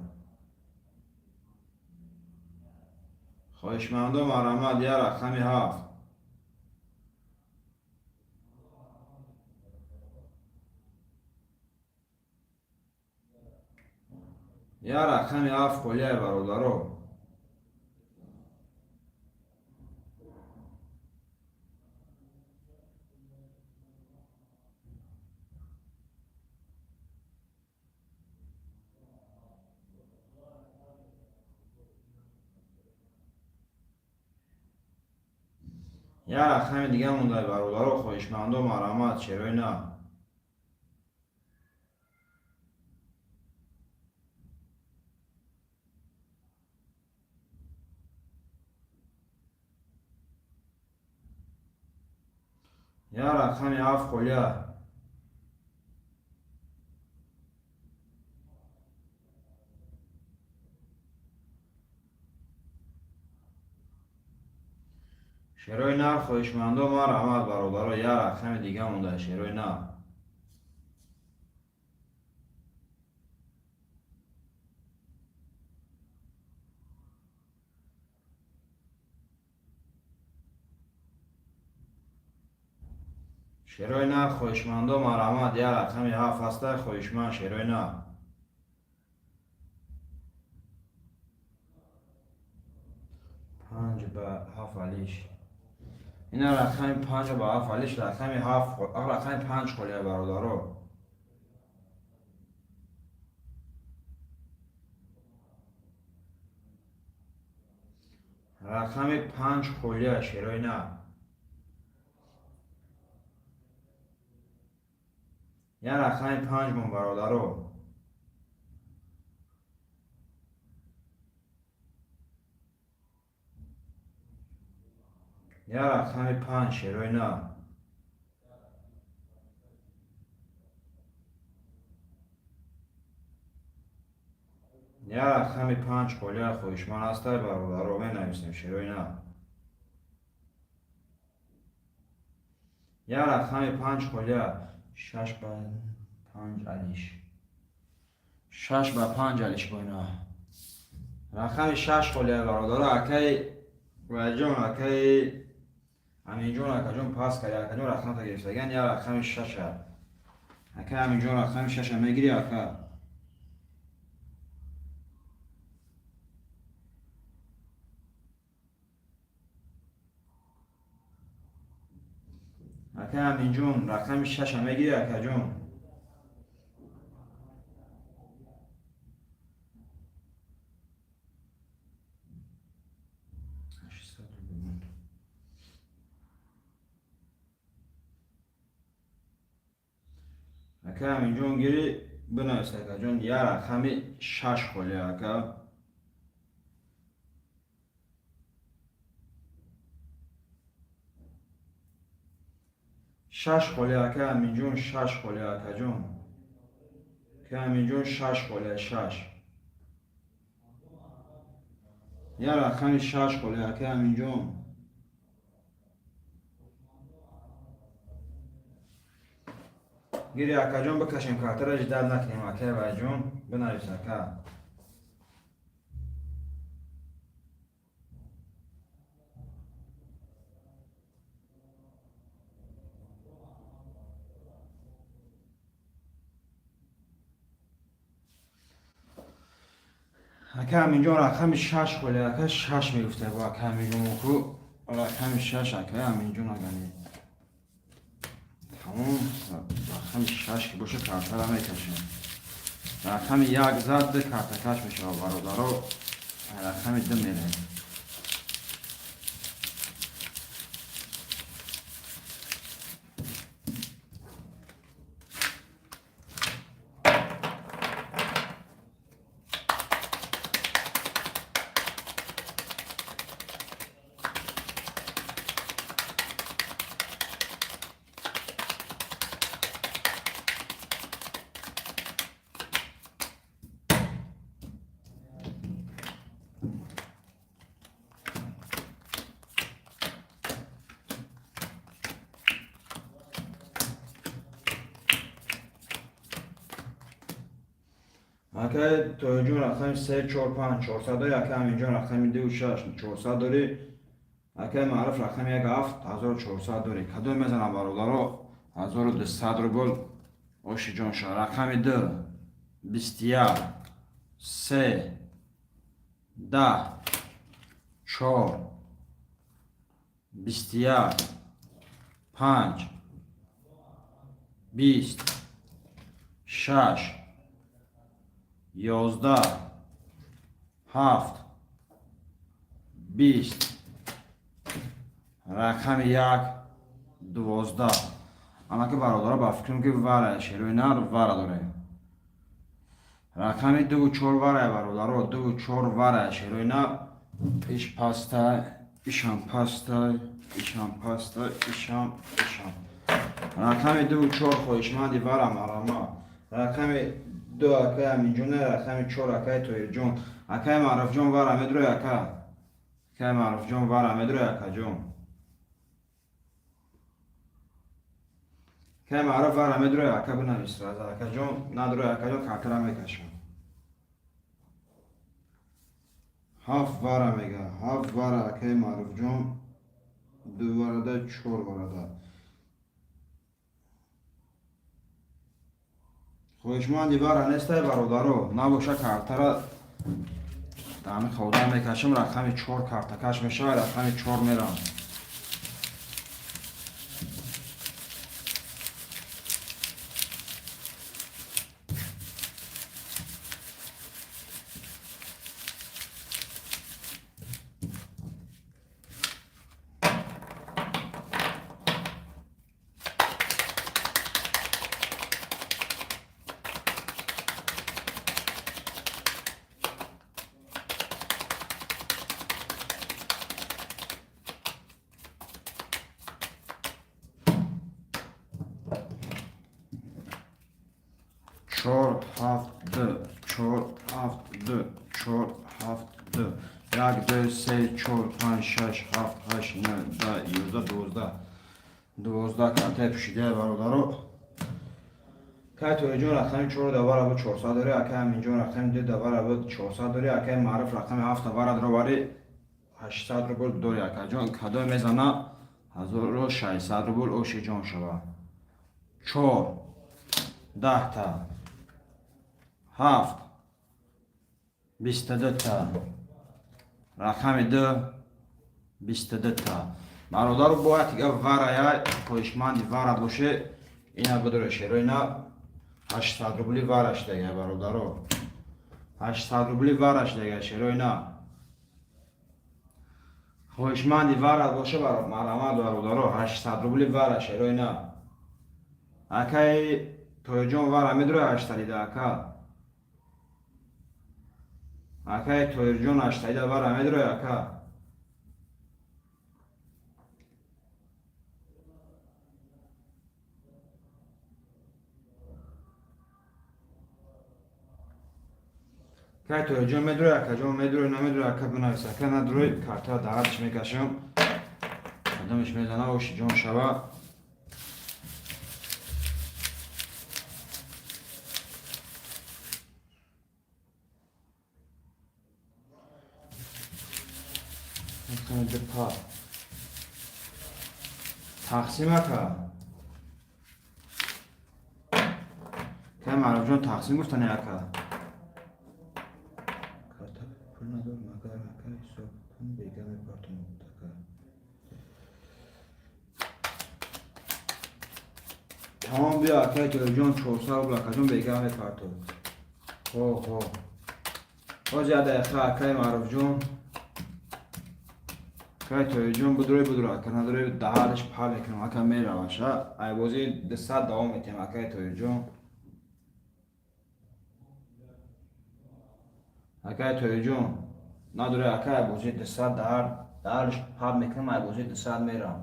Speaker 1: Хоҳишмандо, марҳамат, як рақами ҳафт. Як рақами ҳафт холияй, бародаро. Як рақами дига мондай, бародаро, хоҳишмандо, марҳамат, шерои нар. Як рақами ҳафт холия. Шерои нар, хоҳишмандо, марҳамат, бародаро, як рақами дига монда, шерои нар. Шерои нар, хоҳишмандо, марҳамат, як рақами ҳафт ҳаста, хоҳишманд, шерои нар. Панҷ ба ҳафт алиш. Ина рақами панҷ ба ҳафт алиш, рақами ҳафт, рақами панҷ холия, бародаро. Рақами панҷ холия, шерои нар. Як рақами панҷ мон, бародаро. Як рақами панҷ, шерои нар. Як рақами панҷ холия, хоҳишманд ҳастай, бародаро, менависем, шерои нар. Як рақами панҷ холия, шаш ба панҷ алиш. Шаш ба панҷ алиш бо ина. Рақами шаш холия, бародаро, акаи Валиҷон, акаи Аминҷон, акаҷон пас карди, акаҷон рақамата гирифтаган, як рақами шаша. Акаи Аминҷон, рақами шаша мегири, ака? Акаи Аминҷон, рақами шаша мегири, акаҷон? Ака Аминҷон, гири, бинавис, акаҷон, як рақами шаш холия, ака. Шаш холия, ака Аминҷон, шаш холия, акаҷон. Ака Аминҷон, шаш холия, шаш. Як рақами шаш холия, ака Аминҷон. Гири, акаҷон, бикашем картара, ждать накунем, акай Вайҷон, бинавис, ака. Ака Аминҷон, рақами шаш холия, ака, шаш мегуфта бо ака Аминҷон ку рақами шаш, ака Аминҷон, агани. Тамом, рақами шаш ки боша, картара мекашем. Рақами як зад, картакаш мешавад, бародаро, рақами ду мерем. Акай Тоҳирҷон, рақами се, чор, панҷ, 400 дорӣ. Акай Аминҷон, рақами ду, шаш, 400 дорӣ. Акай Маъруф, рақами як, ҳафт, 1400 дорӣ. Кадом мезанам, бародаро? 1200 рубл оши ҷонша. Рақами ду, 21, се, 10, чор, 21, панҷ, 20, шаш, 11, ҳафт, 20. Рақами 1, 12. Анаки, бародаро, ба фикрам, ки вара шерои нар вара дорем. Рақами дуву чор варай, бародаро, дуву чор варай, шерои нар. Иш пастай, ишам пастай, ишам пастай, ишам, ишам. Рақами дуву чор, хоҳишманди вара марама. Рақами 2 акай Аминҷоне, рақами 4 акай Тоирҷон. Акай Маъруфҷон, вара медурой, ака? Акай Маъруфҷон, вара медурой, акаҷон? Акай Маъруф, вара медурой, ака? Бинавис раза, акаҷон. Надурой, акаҷон, картара мекашам. 7 вара мега, 7 вара, акаи Маъруфҷон, 2 варада, 4 варада. Хоҳишманди вара нестай, бародаро? Набоша, картара дами хода мекашам. Рақами 4 картакаш мешавад, рақами 4 мерам. 4, 7, 2, 4, 7, 2, 4, 7, 2, 1, 2, 3, 4, 5, 6, 7, 8, 9, 10, 11, 12, 12 картаи пӯшидаи, бародаро. Акай Тоҳиҷон, рақами 4 давара буд, 400 дорӣ. Акай Аминҷон, рақами 2 давара буд, 400 дорӣ. Акай Маъруф, рақами 7 давара дровари, 800 рубл дорӣ, акаҷон. Кадом мезана, 1600 рубл оши ҷон шава. 4, 10-та, 7, 22-та, рақами 2, 22-та. Бародару, бояд дига варая. Хоҳишманди вара боше, ина бидоре, шерои на, 800 рубли вараш дега, бародаро, 800 рубли вараш дега, шерои на. Хоҳишманди вара боше, марҳамат, бародаро, 800 рубли вара, шерои на. Акаи Тоҳирҷон, вара медрои 800-ида, ака? Акаи Тоҳирҷон, 800-ида вара медрои, ака? Акаи Тоҳирҷон, медрои, акаҷон? Медрои, намедрои, ака? Бинавис, ака. Надрои, карта даҳатш мекашам. Кадомеш мезана, оши ҷон шава. Па тақсим, ака. Кай Маъруфҷон, тақсим гуфтани, ака? Карта пул надор, магар, ака, ҳисобтон бега мепартонад, ака. Тамом, биё, акаи Тоҳирҷон, 400 рубл, акаҷон, бега мепартод. Хо, хо, ҳоз як дақиқа, акаи Маъруфҷон. Акаи Тоҳирҷон, будурой, будуро, ака. Надорой, даҳараш па мекунам, ака, мераваша. Айбозӣ 200 давом метиҳам, акаи Тоҳирҷон. Акаи Тоҳирҷон, надорой, ака? Айбозӣ 200 даҳар даҳараш па мекунам, айбозӣ 200 мерам.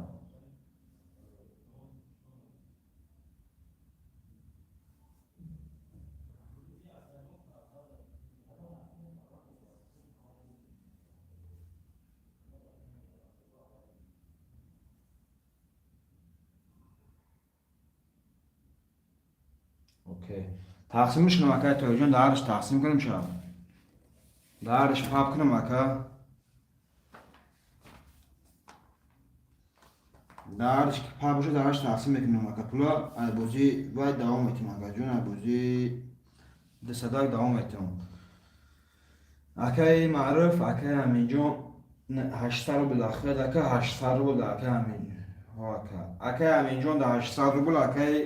Speaker 1: Окей, тақсимш кунам, акаи Тоҳирҷон? Даҳараш тақсим кунам, ша даҳараш пап кунам, ака? Даҳараш пап боша, даҳараш тақсим мекунам, ака. Пула айбозӣ вай давом метиҳам, акаҷон, айбозӣ дусадак давом метиҳам. Акаи Маъруф, акаи Аминҷон, 800 рубл ахед, ака, 800 рубл акаи Амин. Ака, акаи Аминҷон да 800 рубл, акаи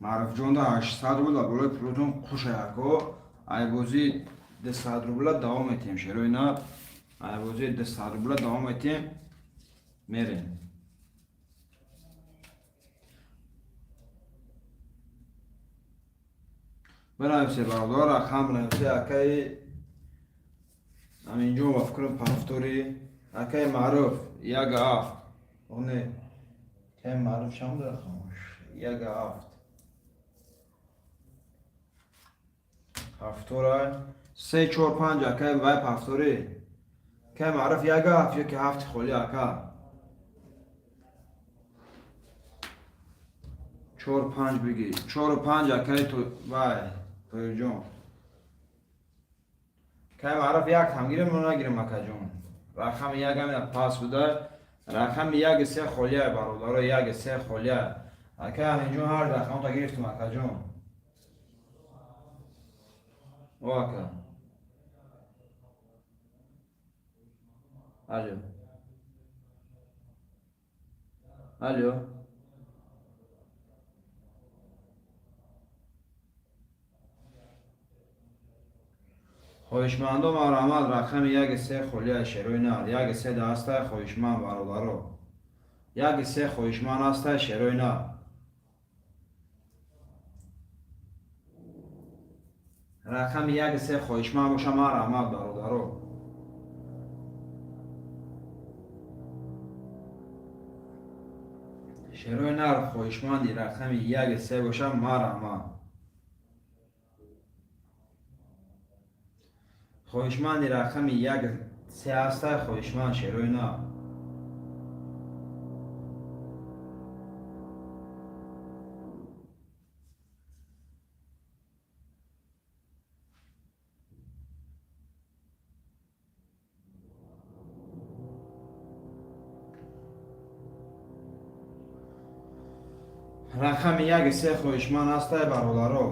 Speaker 1: Маъруфҷон да 800 рубл. Болои пулотон хуша, ако. Айбозӣ 200 рубла давом метиҳем, шерои на. Айбозӣ 200 рубла давом метиҳем, мерем. Бинависе, бародар, рақам бинависе. Акаи Аминҷон, ба фикрам, пафтори акаи Маъруф 1-7. Не, акаи Маъруф чанд рақамаш? 1-7 ҳафтора се чор панҷ. Акаи вай пафторӣ, акаи Маъруф 1-7 ёки ҳафти холӣ, ака. Чор панҷ бигӣ, чору панҷ. Акаи вай Тоирҷон, акаи Маъруф як ҳам гирем ё нагирем, акаҷон? Рақами як ҳам пас буда, рақами яки се холия, бародаро, яки се холия. Акаи Аминҷон, ҳар рақамта гирифтум, акаҷон. О, ака, алё, алё. Хоҳишмандо, марҳамат, рақами яки се холия, шерои нар, яки се даста. Хоҳишманд, бародаро, яки се хоҳишманд аста, шерои нар. Рақами яки се хоҳишманд боша, марҳамат, бародаро. Шерои нар, хоҳишманди рақами яки се боша, марҳамат. Хоҳишманди рақами як се ҳаста, хоҳишманд, шерои нар. Рақами яки се хоҳишманд ҳастай, бародаро.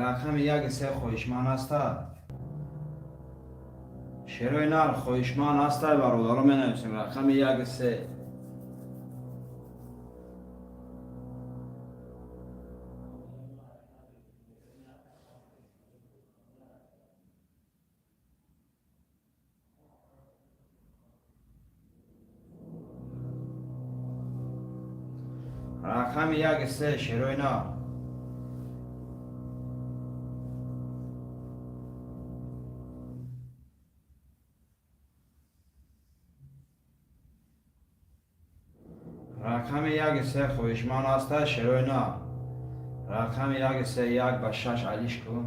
Speaker 1: Рақами яки се хоҳишманд ҳаста, шерои нар, хоҳишманд ҳастай, бародаро. Менависем рақами яки се. Рақами яки се, шерои нар. Рақами яки се хоҳишманд ҳаста, шерои нар. Рақами яки се, як ба шаш алиш кун,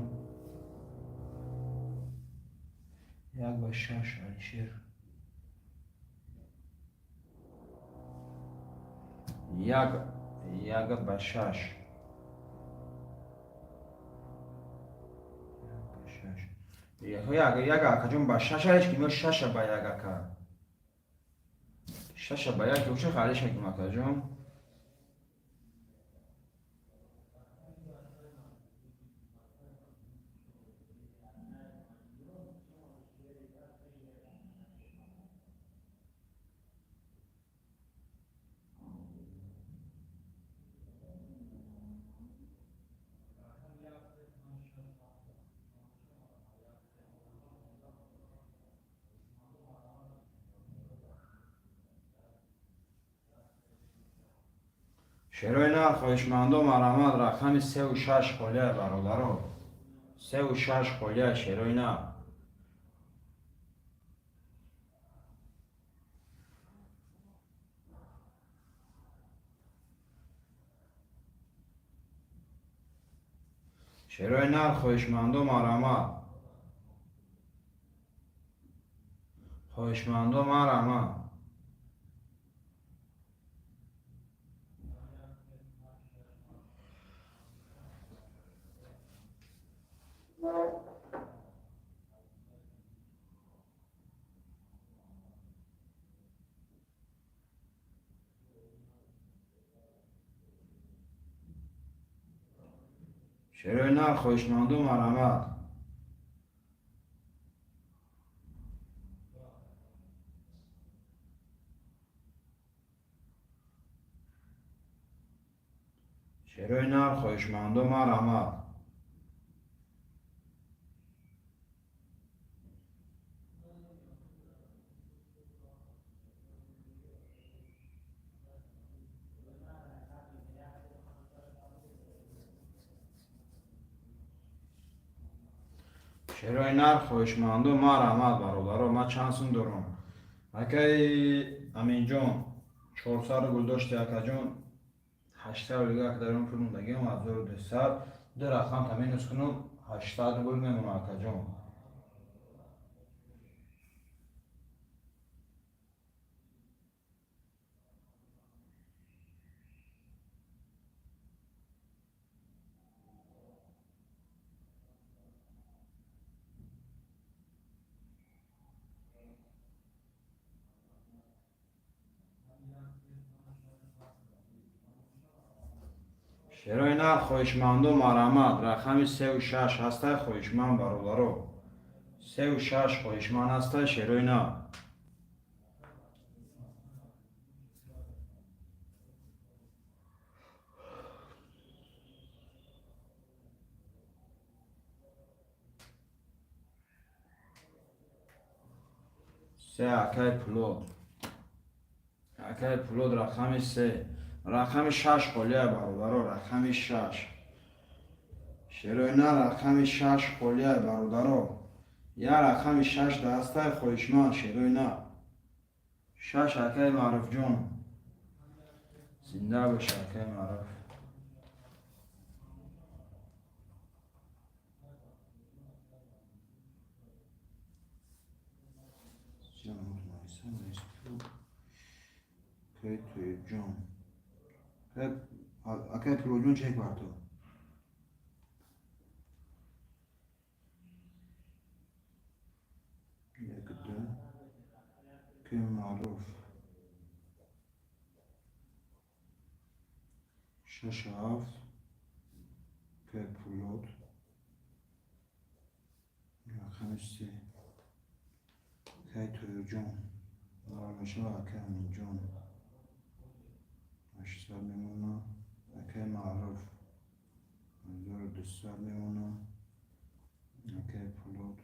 Speaker 1: як ба шаш, Алишер. Як, як ба шаш, як, як. Акаҷон, ба шаш алиш кун ё шаша ба як, ака? Шаша ба як ёша алиш мекунам, акаҷон. Шерои нар, хоҳишмандо, марҳамат. Рақами сеу шаш холия, бародаро, сеу шаш холия, шерои нар. Шерои нар, хоҳишмандо, марҳамат. Хоҳишмандо, марҳамат. Шерои нар, хоҳишмандо, марҳамат. Шерои нар, хоҳишмандо, марҳамат. Шерои нар, хоҳишманду, марҳамат, бародаро. Ман чанд сум дорам, акаи Аминҷон? 400 рубл дошти, акаҷон. 800 рубл дарон пул мондагиам, 1200. Ду рақам та минус кунам, 800 рубл мемонад, акаҷон. Шерои нар, хоҳишманду, марҳамат. Рақами сеу шаш ҳастай, хоҳишманд, бародаро. Сеу шаш хоҳишманд ҳастай, шерои нар. Се, акай Пулод, акай Пулод, рақами се. Рақами шаш холия, бародаро, рақами шаш. Шерои нар, рақами шаш холия, бародаро. Я рақами шаш дастай хоҳишманд, шерои нар. Шаш, акай Маъруфҷон, зинда боша, акай Маъруф. Тоибҷон, акай Пулоҷон, чек барто. Як, ду. Акай Маъруф, шаш, ҳафт. Акай Пулод, рақами се. Акай Тоирҷон мешава. Акай Аминҷон, 800 мемона. Акай Маъруф, 1200 мемона. Акай Пулод.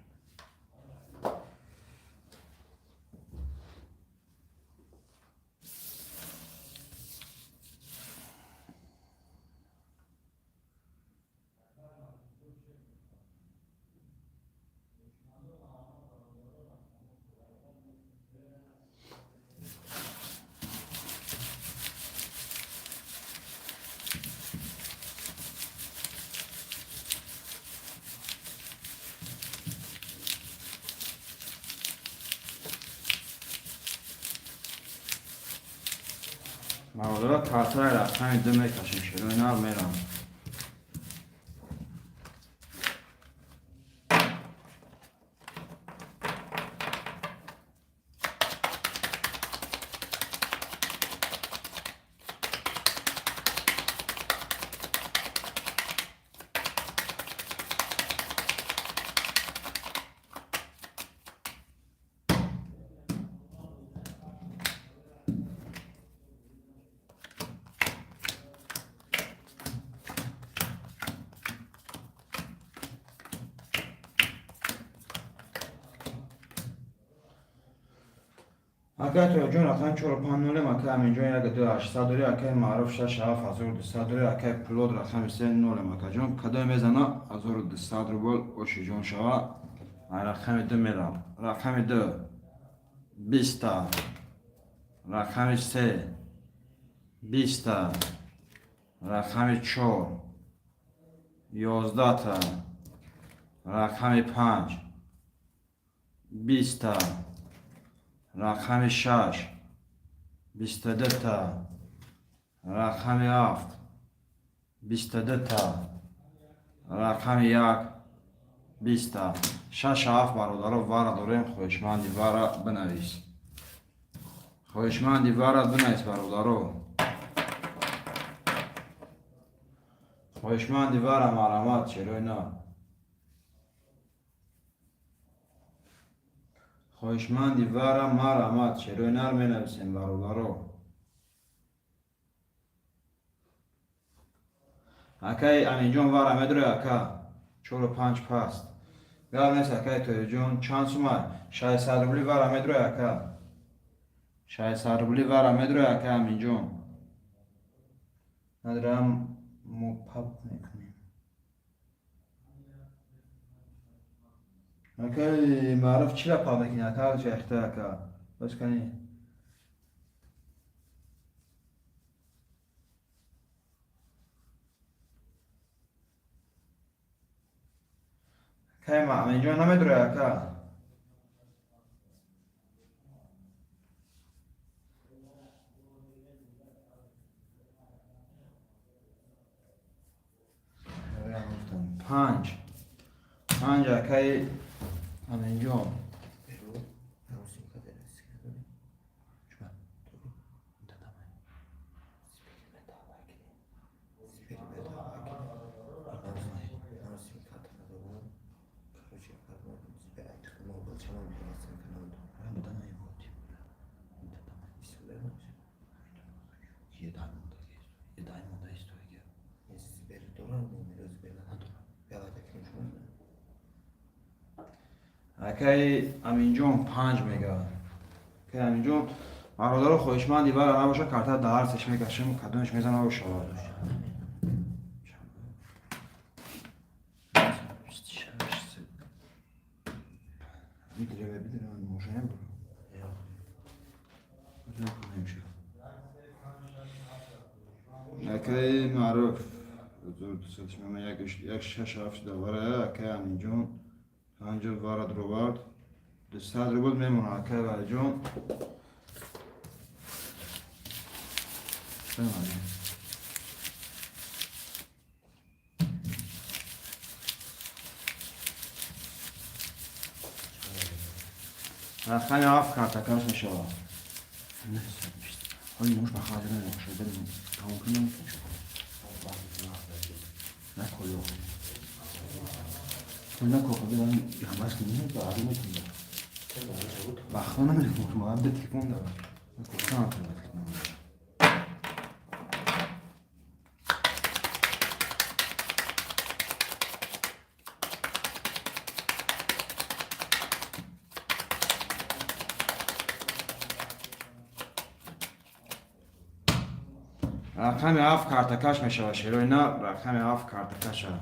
Speaker 1: Бародаро, картаи рақами ду мекашем, шерои нар, мерам. Акай Тоҷон, рақами чору панҷ нолем. Акай Аминҷон, як, ду, 800 дори. Акай Маъруф, шаш, ҳафт, 1200 дори. Акай Пулод, рақами се, нолем. Акаҷон, кадоме мезана, 1200 рубл ошиҷон шава. Рақами ду мерам. Рақами ду 20-та, рақами се 20-та, рақами чор 11-та, рақами панҷ 20-та, рақами шаш 22-та, рақами ҳафт 22-та, рақами як 20-та. Шаш, ҳафт, бародаро, вара дорем. Хоҳишманди вара бинавис, хоҳишманди вара бинавис, бародаро. Хоҳишманди вара, марҳамат, шерои на. Хоҳишманди вара, марҳамат, шерои нар менависем, бародаро. Акаи Аминҷон, вара медорӣ, ака? Чору панҷ паст гап нест. Акаи Тоирҷон, чанд сумай? 600 рубли вара медорӣ, ака? 600 рубли вара медорӣ, ака Аминҷон? Надорам, мо пап мекунем. Акай Маъруф чира па мекунӣ, ака ҷахта ака. Боз кани. Акай Аминҷон намедурӣ ака. Панҷ. Панҷ акаи Аминҷон. Акаи Аминҷон панҷ мега. Акаи Аминҷон бародаро хоҳишманди бара набоша карта дар сеш мекашем кадомеш мезана бошавад. Акаи Маъруф як шаш ҳафт давара акаи Аминҷон панҷ вара дровард 200 рубл мемонад акаи Валиҷон. Рақами ҳафт картакаш мешавад. Ҳоли нуш ба хаҷа намешавад. Бирем тамом кунем. Накоё. Накоё, бирем ҳамаш кунем, ба ару мекунем. Вақто намедонам, ма ҳам телефон дорам. Гуфтам телефон. Рақами ҳафт картакаш мешавад шерои на рақами ҳафт картакаша.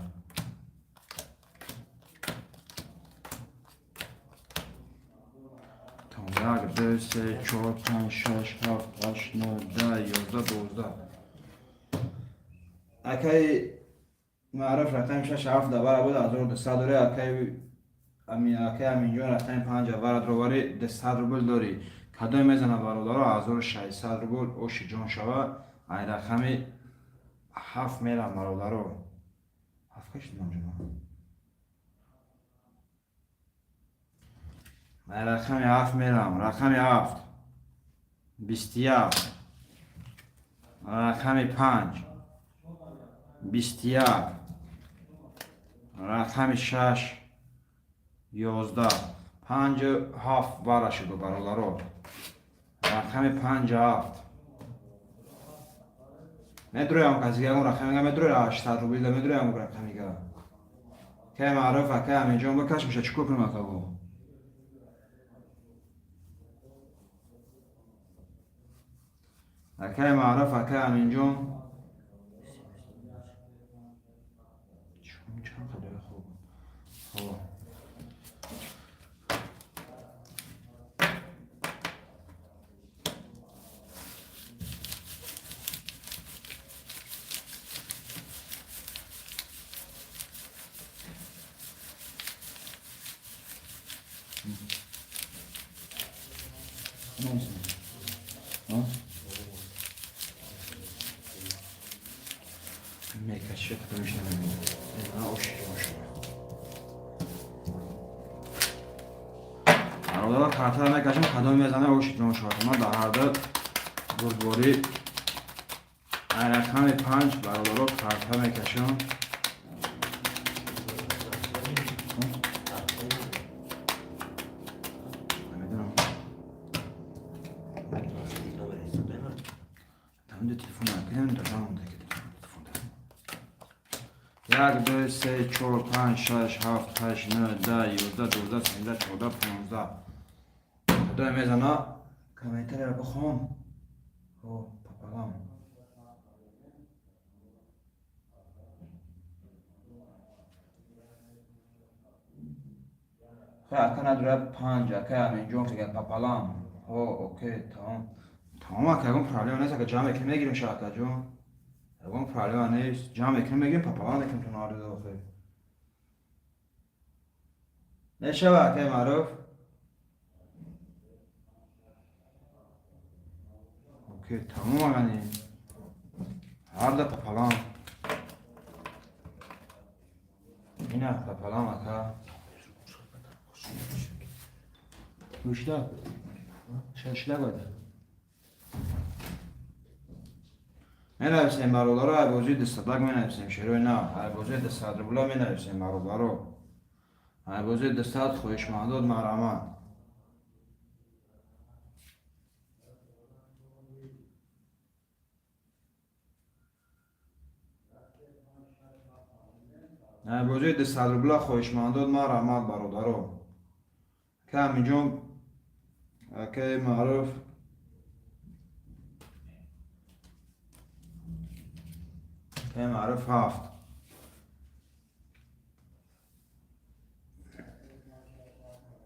Speaker 1: Як, ду, се, чор, панҷ, шаш, ҳафт, ҳашт, нӯ, даҳ, ёздаҳ, дувоздаҳ. Акаи Маъруф рақами шаш ҳафт давара буд, 1200 дорӣ. Акаи Аминҷон рақами панҷ аввара дроварӣ, 200 рубл дорӣ. Кадоме мезана бародаро 1600 рубл оши ҷон шава. Ай рақами ҳафт мерам бародаро. Ҳафт кашидам ҷума. Ай рақами ҳафт мерам. Рақами ҳафт. 21. Рақами панҷ. 21. Рақами шаш. 11. Панҷ ҳафт вара шуду бародаро. Рақами панҷ ҳафт. Медроям каси ягон рақамига медроя 800 рубл медроям рақамига. Кай Маъруф акай Аминҷон бакаш меша чӣ кор кунам акаго? Акай Маъруф акай Аминҷон чанд қадар хуб. Хоб. Мекаши кадомиш намемонад. Ош ош. Бародаро картара мекашем кадоме мезана оши ҷон шавад. Ма дар ҳарда бурдборӣ ай рақами панҷ бародаро карта мекашам. Намедонам. Телефон як, ду, се, чор, панҷ, шаш, ҳафт, ҳашт, нӯ, даҳ, ёздаҳ, дувоздаҳ, сенздаҳ, чордаҳ, понздаҳ. Кадоме мезана комментарияро бихон. О, папалам. Хай, ака, надора панҷ, ака Аминҷон фигар пополам. Ҳо, окей, тамом. Тамом, ака, ягон проблема нест, ака, ҷамъ мекунем, мегирем ша, акаҷон. Ягон проблема нест. Ҷамъ мекунем, мегирем, пополам мекунем ту нарда охир. Мешава, акаи Маъруф? Окей, тамом, агани. Ҳарда пополам. Ина пополам, ака. Гӯшта. Шашла бояд. Менависем, бародаро, айбозии дусадак менависем, шерои нав. Айбозии 200 рубла менависем, бародаро. Айбозии 200, хоҳишмандод марҳамат. Айбозии 200 рубла, хоҳишмандод марҳамат, бародаро. Ака Аминҷон, акаи Маъруф. Акаи Маъруф ҳафт.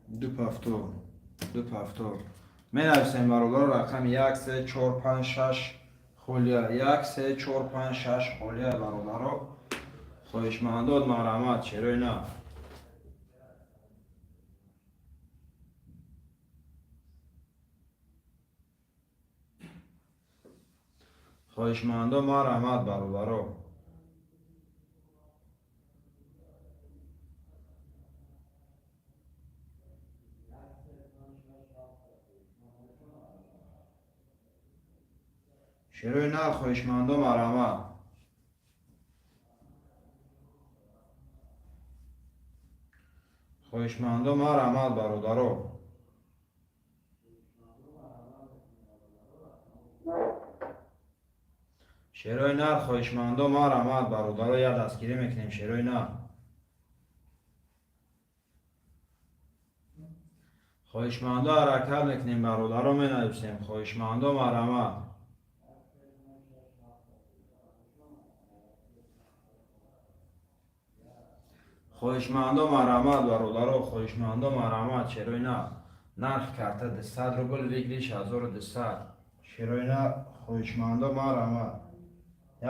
Speaker 1: Ду повтор. Ду повтор. Менависем, бародаро, рақами як, се, чор, панҷ, шаш холия. Як, се, чор, панҷ, шаш холия, бародаро. Хоҳишмандод марҳамат, шерои нав. Хоҳишмандо марҳамат, бародаро. Шерои нав, хоҳишмандо марҳамат. Хоҳишмандо марҳамат, бародаро. Шерои нар, хоҳишмандо марҳамат, бародаро, як дастгирӣ мекунем, шерои нар. Хоҳишмандо ҳаракат мекунем, бародаро, менависем. Хоҳишмандо марҳамат. Хоҳишмандо марҳамат, бародаро, хоҳишмандо марҳамат, шерои нар. Нархи карта 200 рубл, выигрыш 1200. Шерои нар, хоҳишмандо марҳамат.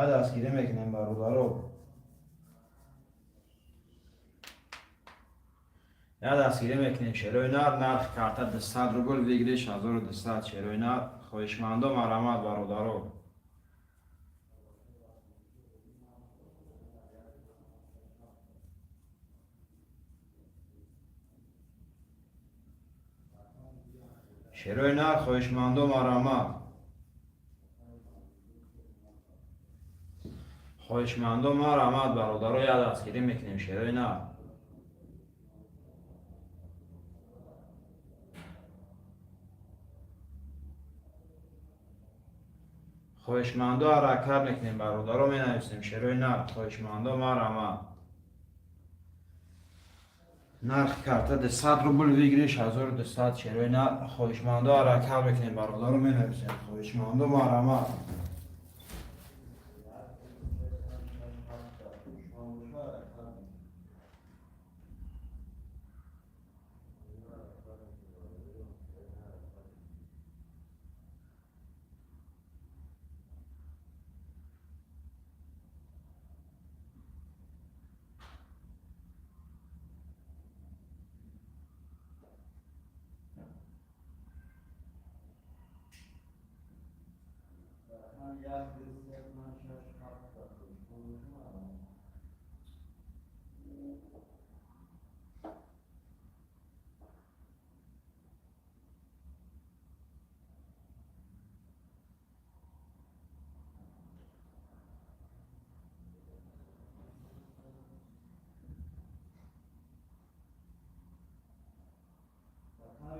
Speaker 1: Як дастгирӣ мекунем, бародаро. Як дастгирӣ мекунем, шерои нар. Нархи карта 200 рубл, выигрыш 1200. Шерои нар, хоҳишмандо марҳамат, бародаро. Шерои нар, хоҳишмандо марҳамат. Хоҳишмандо марҳамат, бародаро, як дастгирӣ мекунем, шерои нар. Хоҳишмандо ҳаракат мекунем, бародаро, менависем, шерои нар. Хоҳишмандо марҳамат. Нархи карта 200 рубл, выигрыш 1200. Шерои нар, хоҳишмандо ҳаракат мекунем, бародаро, менависем. Хоҳишмандо марҳамат.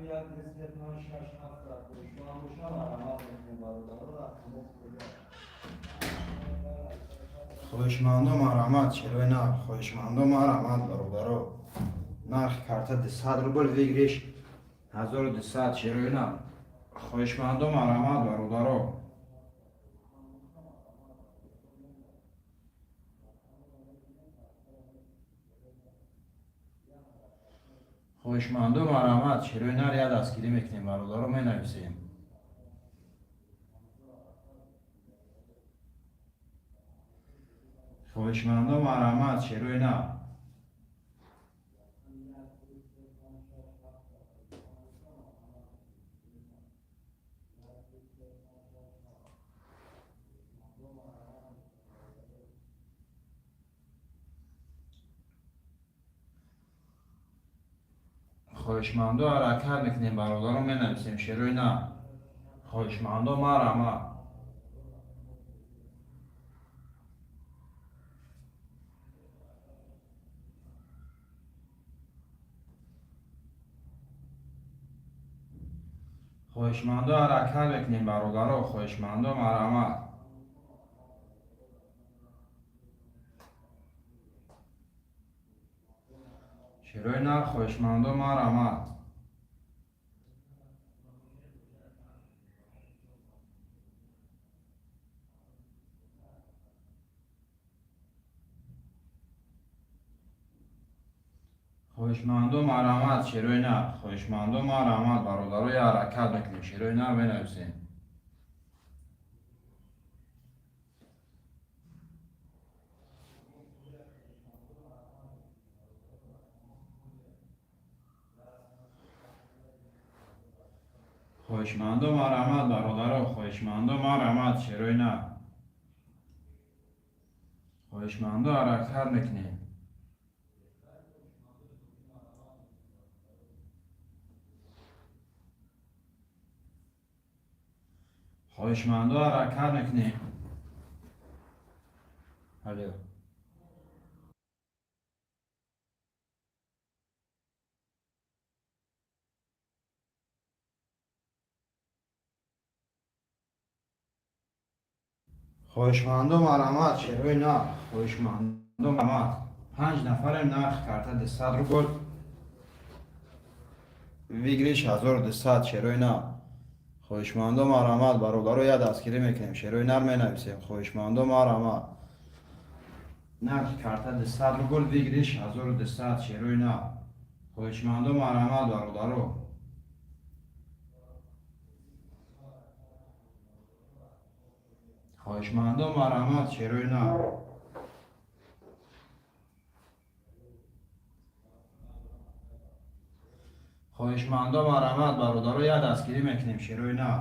Speaker 2: یک دو سه پنج شش هفت. یک دو سه پنج شش هفت.
Speaker 1: Хоҳишмандо марҳамат, шерои нар. Хоҳишмандо марҳамат, бародаро. Нархи карта 200 рубл, выигрыш 1200. Шерои нар. Хоҳишмандо марҳамат, бародаро. Хоҳишмандо, марҳамат, шерои нар я дастгирӣ мекунем, бародаро, менависем. Хоҳишмандо, марҳамат, шерои нар. Хоҳишмандо, ҳаракат мекунем, бародаро, менависем шерои нар. Хоҳишмандо, марҳамат. Хоҳишмандо, ҳаракат мекунем, бародаро, хоҳишмандо, марҳамат. Шерои нар, хоҳишмандо, марҳамат. Хоҳишмандо, марҳамат, шерои нар. Хоҳишмандо, марҳамат, бародаро, я ҳаракат мекунем, шерои нар менависем. Хоҳишмандо, марҳамат, бародаро, хоҳишмандо, марҳамат, шерои нар. Хоҳишмандо, ҳаракат мекунем. Хоҳишмандо, ҳаракат мекунем. Алло. Хоҳишмандо, марҳамат, шерои нар. Хоҳишмандо, марҳамат. Панҷ нафарем, нарх карта 200 рубл. Выигрыш 1200, шерои нар. Хоҳишмандо, марҳамат, бародаро, я дастгирӣ мекунем, шерои нар менависем. Хоҳишмандо, марҳамат. Нархи карта 200 рубл, выигрыш 1200, шерои нар. Хоҳишмандо, марҳамат, бародаро. Хоҳишмандо, марҳамат, шерои нар. Хоҳишмандо, марҳамат, бародаро, я дастгирӣ мекунем, шерои нар.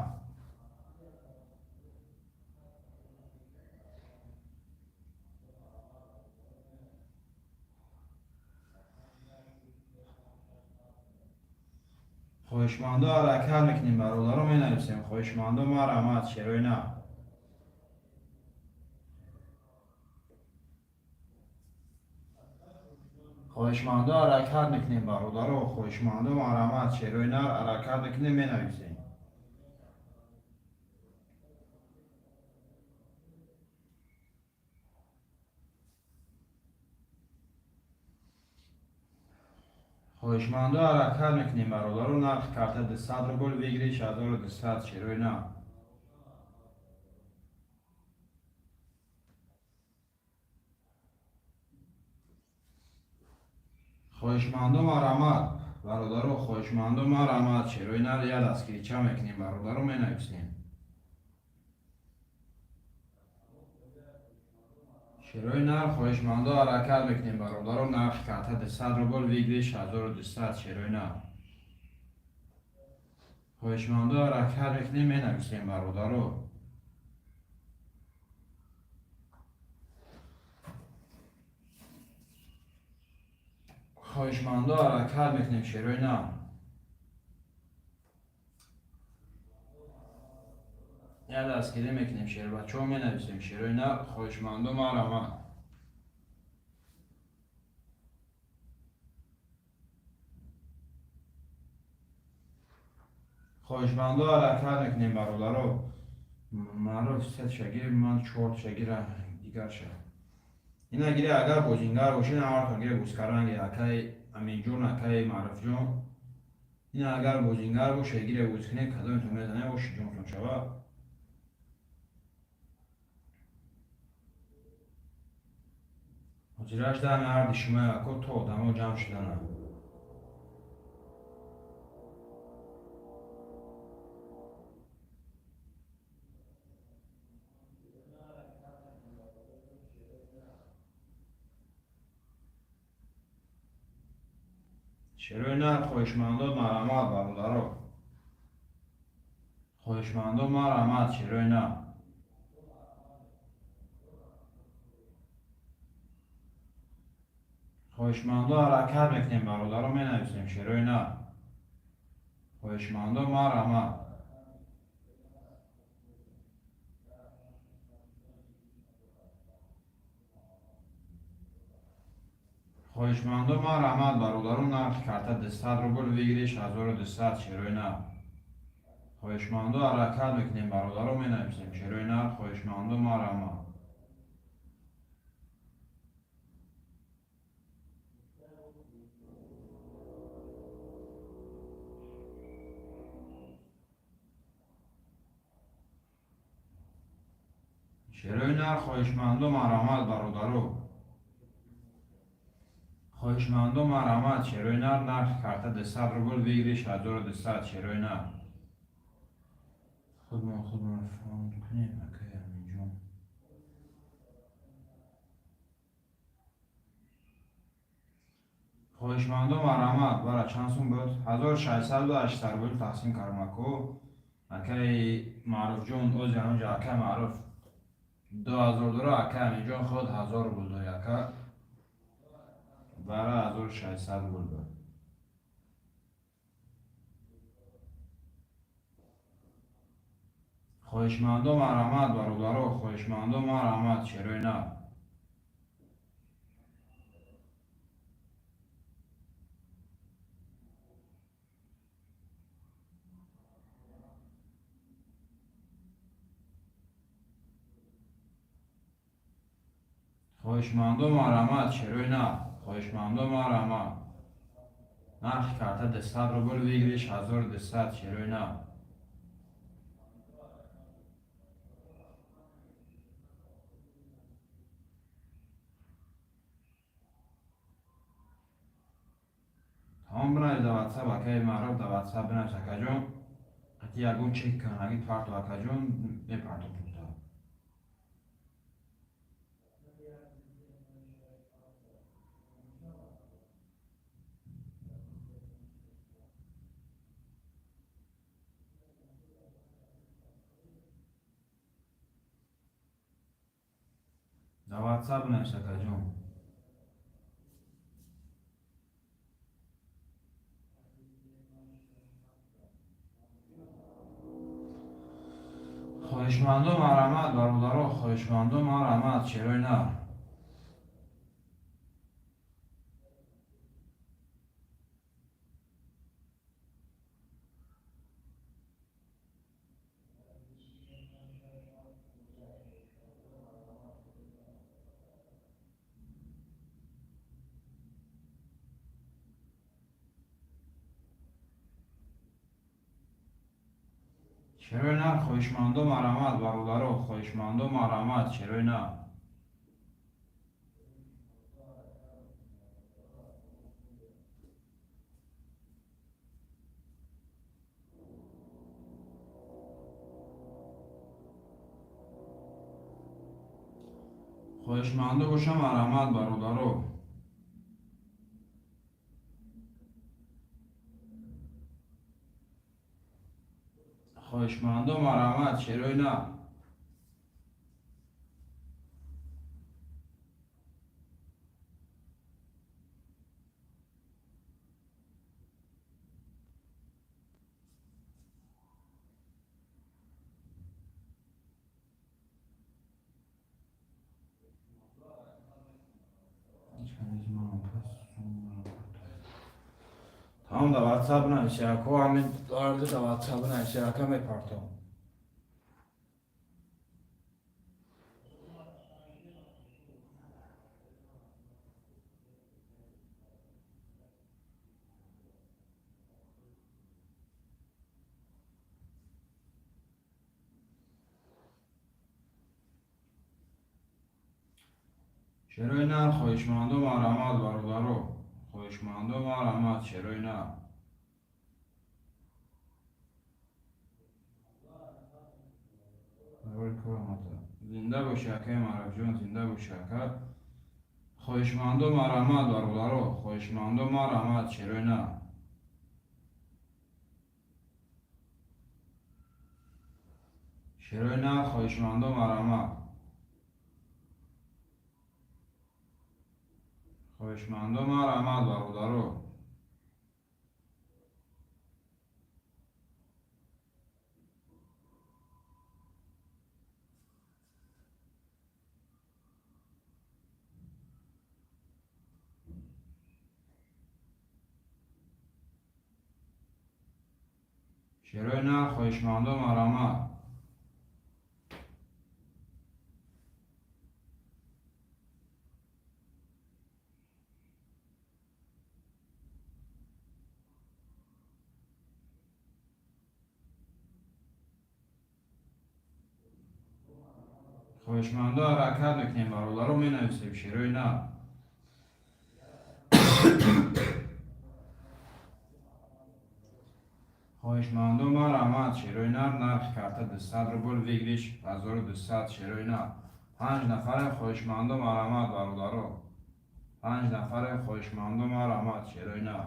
Speaker 1: Хоҳишмандо, ҳаракат мекунем, бародаро, менависем. Хоҳишмандо, марҳамат, шерои нар. Хоҳишмандо, ҳаракат мекунем, бародаро, хоҳишмандо, марҳамат, шерои нар, ҳаракат мекунем, менависем. Хоҳишмандо, ҳаракат мекунем, бародаро, нархи карта 200 рубл, выигрыш 1200, шерои нар. Хоҳишмандо, марҳамат, бародаро, хоҳишмандо, марҳамат, шерои нар, я дастгирича мекунем, бародаро, менависем. Шерои нар, хоҳишмандо, ҳаракат мекунем, бародаро, нархи карта 200 рубл, выигрыш 1200, шерои нар. Хоҳишмандо, ҳаракат мекунем, менависем, бародаро. Хоҳишмандо, ҳаракат мекунем, шерои нар. Я дастгирӣ мекунем, шербачаҳо, менависем, шерои нар, хоҳишмандо, марҳамат. Хоҳишмандо, ҳаракат мекунем, бародаро. Маъруф сетша гир, ман чортша гира, дигарша. Ина гире, агар бозингар бошед, ҳартон гире, гӯскаранги акай Аминҷон, акай Маъруфҷон. Ина агар бозингар боше, гире бозӣ кунед, кадомитон мезанед, оши ҷонтон шава. Ҳозираш дами ҳарди шумо, ако то одамо ҷамъ шудана. Шерои нар, хоҳишмандо, марҳамат, бародаро. Хоҳишмандо, марҳамат, шерои нар. Хоҳишмандо, ҳаракат мекунем, бародаро, менависем шерои нар. Хоҳишмандо, марҳамат. Хоҳишмандо, марҳамат, бародаро, нархи карта 200 рубл, выигрыш 1200, шерои нар. Хоҳишмандо, ҳаракат мекунем, бародаро, менависем шерои нар. Хоҳишмандо, марҳамат. Шерои нар, хоҳишмандо, марҳамат, бародаро. Хоҳишмандо, марҳамат, шерои нар, нархи карта 200 рубл, выигрыш 1200, шерои нар. Худмон худмон фонд кунем, акай Аминҷон. Хоҳишмандо, марҳамат, бара чанд сум буд? 1680 рубл тақсим кардам, ако. Акай Маъруфҷон, ози ҳамҷа акай Маъруф 2000 дора, акай Аминҷон худ 1000 рубл дори, ака. Бара 1600 рубл буд. Хоҳишмандо, марҳамат, бародаро, хоҳишмандо, марҳамат, шерои нар. Хоҳишмандо, марҳамат, шерои нар. Хоҳишмандо, марҳамат. Нархи карта 200 рубл, выигрыш 1200, шерои нар. Тамом, бинавис дар ватсап, акаи Маъруф, дар ватсап бинавис, акаҷон. Қати ягон чек канаги парту, акаҷон, мепарту пулта. Дар ватсап бинавис, акаҷон. Хоҳишмандо, марҳамат, бародаро, хоҳишмандо, марҳамат, шерои нар. Шерои нар, хоҳишмандо, марҳамат, бародаро, хоҳишмандо, марҳамат, шерои нар. Хоҳишмандо боша, марҳамат, бародаро. Хоҳишмандо, марҳамат, шерои нар. Тамом, дар ватсап нависи, ако, ҳамин арди дар ватсап нависи, ака, мепартом. Шерои нар, хоҳишмандо, марҳамат, бародаро. Хоҳишмандо, марҳамат, шерои нар. Зинда боши, акаи Маъруфҷон, зинда боши, ака. Хоҳишмандо, марҳамат, бародаро, хоҳишмандо, марҳамат, шерои нар. Шерои нар, хоҳишмандо, марҳамат. Хоҳишмандо, марҳамат, бародаро. Шерои нар, хоҳишмандо, марҳамат. Хоҳишмандо, ҳаракат мекунем, бародаро, менависем шерои нар. Хоҳишмандо, марҳамат, шерои нар, нархи карта 200 рубл, выигрыш 1200, шерои нар. 5 нафаре, хоҳишмандо, марҳамат, бародаро. 5 нафаре, хоҳишмандо, марҳамат, шерои нар.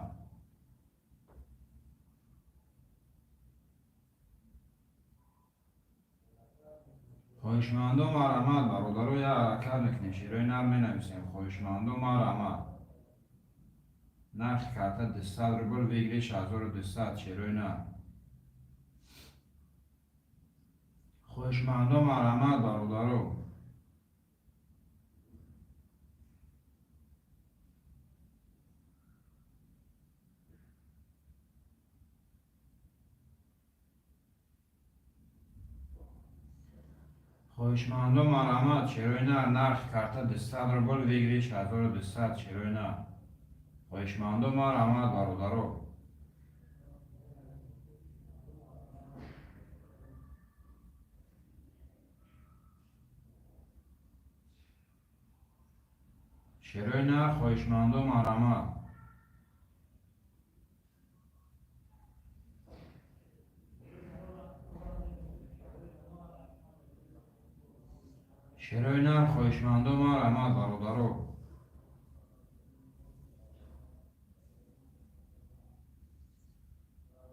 Speaker 1: Хоҳишмандо, марҳамат, бародаро, я ҳаракат мекунем, шерои нар менависем. Хоҳишмандо, марҳамат. Нархи карта 200 рубл, выигрыш 1200, шерои нар. Хоҳишмандо, марҳамат, бародаро. Хоҳишмандо, марҳамат, шерои нар, нархи карта 200 рубл, выигрыш 1200, шерои нар. Хоҳишмандо, марҳамат, бародаро. Шерои нар, хоҳишмандо, марҳамат. Шерои нар, хоҳишмандо, марҳамат, бародаро.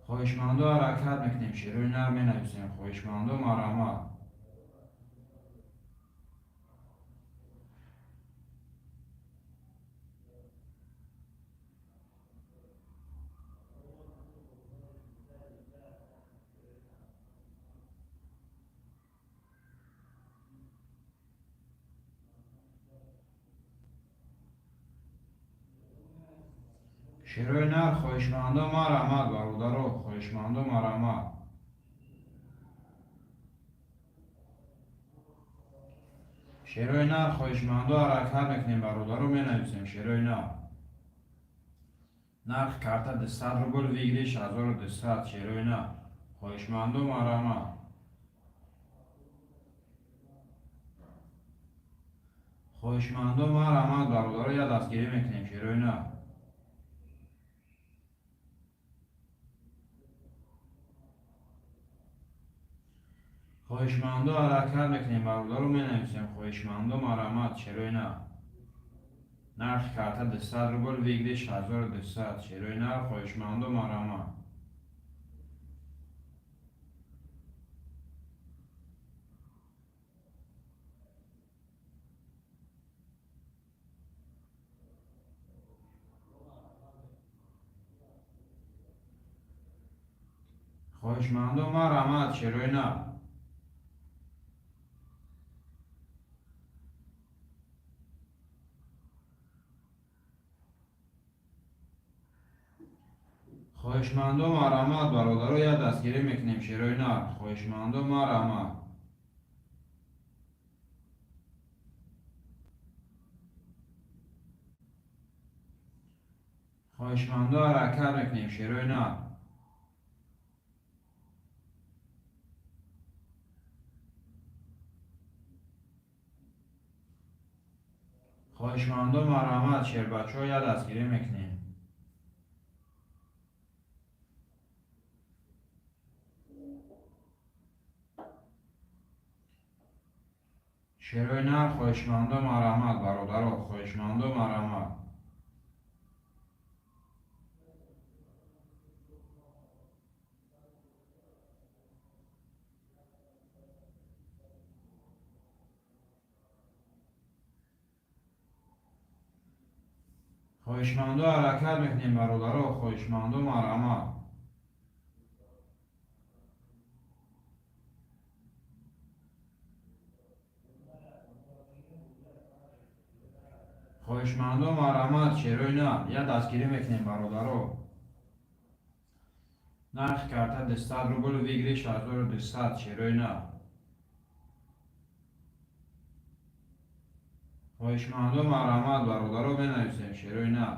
Speaker 1: Хоҳишмандо, ҳаракат мекунем, шерои нар менависем. Хоҳишмандо, марҳамат. Шерои нар, хоҳишмандо, марҳамат, бародаро. Хоҳишмандо, марҳамат. Шерои нар, хоҳишмандо, ҳаракат мекунем, бародаро, менависем шерои нар. Нархи карта 200 рубл, выигрыш 1200, шерои нар. Хоҳишмандо, марҳамат. Хоҳишмандо, марҳамат, бародаро, я дастгирӣ мекунем, шерои нар. Хоҳишмандо, ҳаракат мекунем, бародаро, менависем. Хоҳишмандо, марҳамат, шерои нар. Нархи карта 200 рубл, выигрыш 1200, шерои нар, хоҳишмандо, марҳамат. Хоҳишмандо, марҳамат, шерои нар. Хоҳишмандо, марҳамат, бародаро, я дастгирӣ мекунем, шерои нар. Хоҳишмандо, марҳамат. Хоҳишмандо, ҳаракат мекунем, шерои нар. Хоҳишмандо, марҳамат, шербачаҳо, я дастгирӣ мекунем. Шерои нар, хоҳишмандо, марҳамат, бародаро. Хоҳишмандо, марҳамат. Хоҳишмандо, ҳаракат мекунем, бародаро, хоҳишмандо, марҳамат. Хоҳишмандо, марҳамат, шерои нар, я дастгирӣ мекунем, бародаро. Нархи карта 200 рубл, выигрыш 1200, шерои нар. Хоҳишмандо, марҳамат, бародаро, менависем, шерои нар.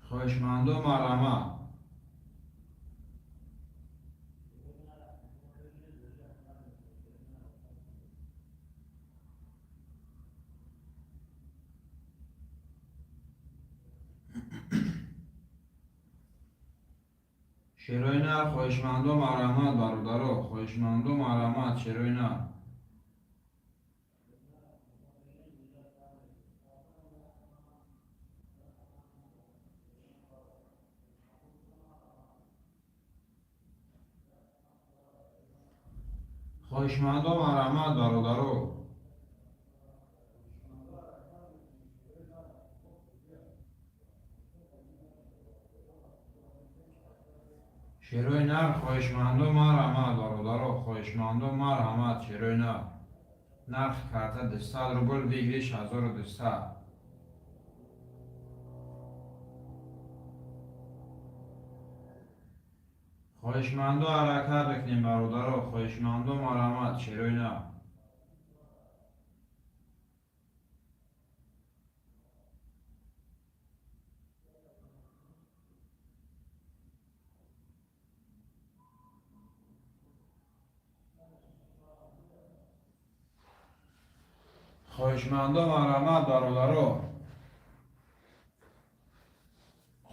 Speaker 1: Хоҳишмандо, марҳамат. Шерои нар, хоҳишмандо, марҳамат, бародаро, хоҳишмандо, марҳамат, шерои нар. Хоҳишмандо, марҳамат, бародаро. Шерои нар, хоҳишмандо, марҳамат, бародаро, хоҳишмандо, марҳамат, шерои нар. Нархи карта 200 рубл, выигрыш 1200. Хоҳишмандо, ҳаракат мекунем, бародаро, хоҳишмандо, марҳамат, шерои нар. Хоҳишмандо, марҳамат, бародаро.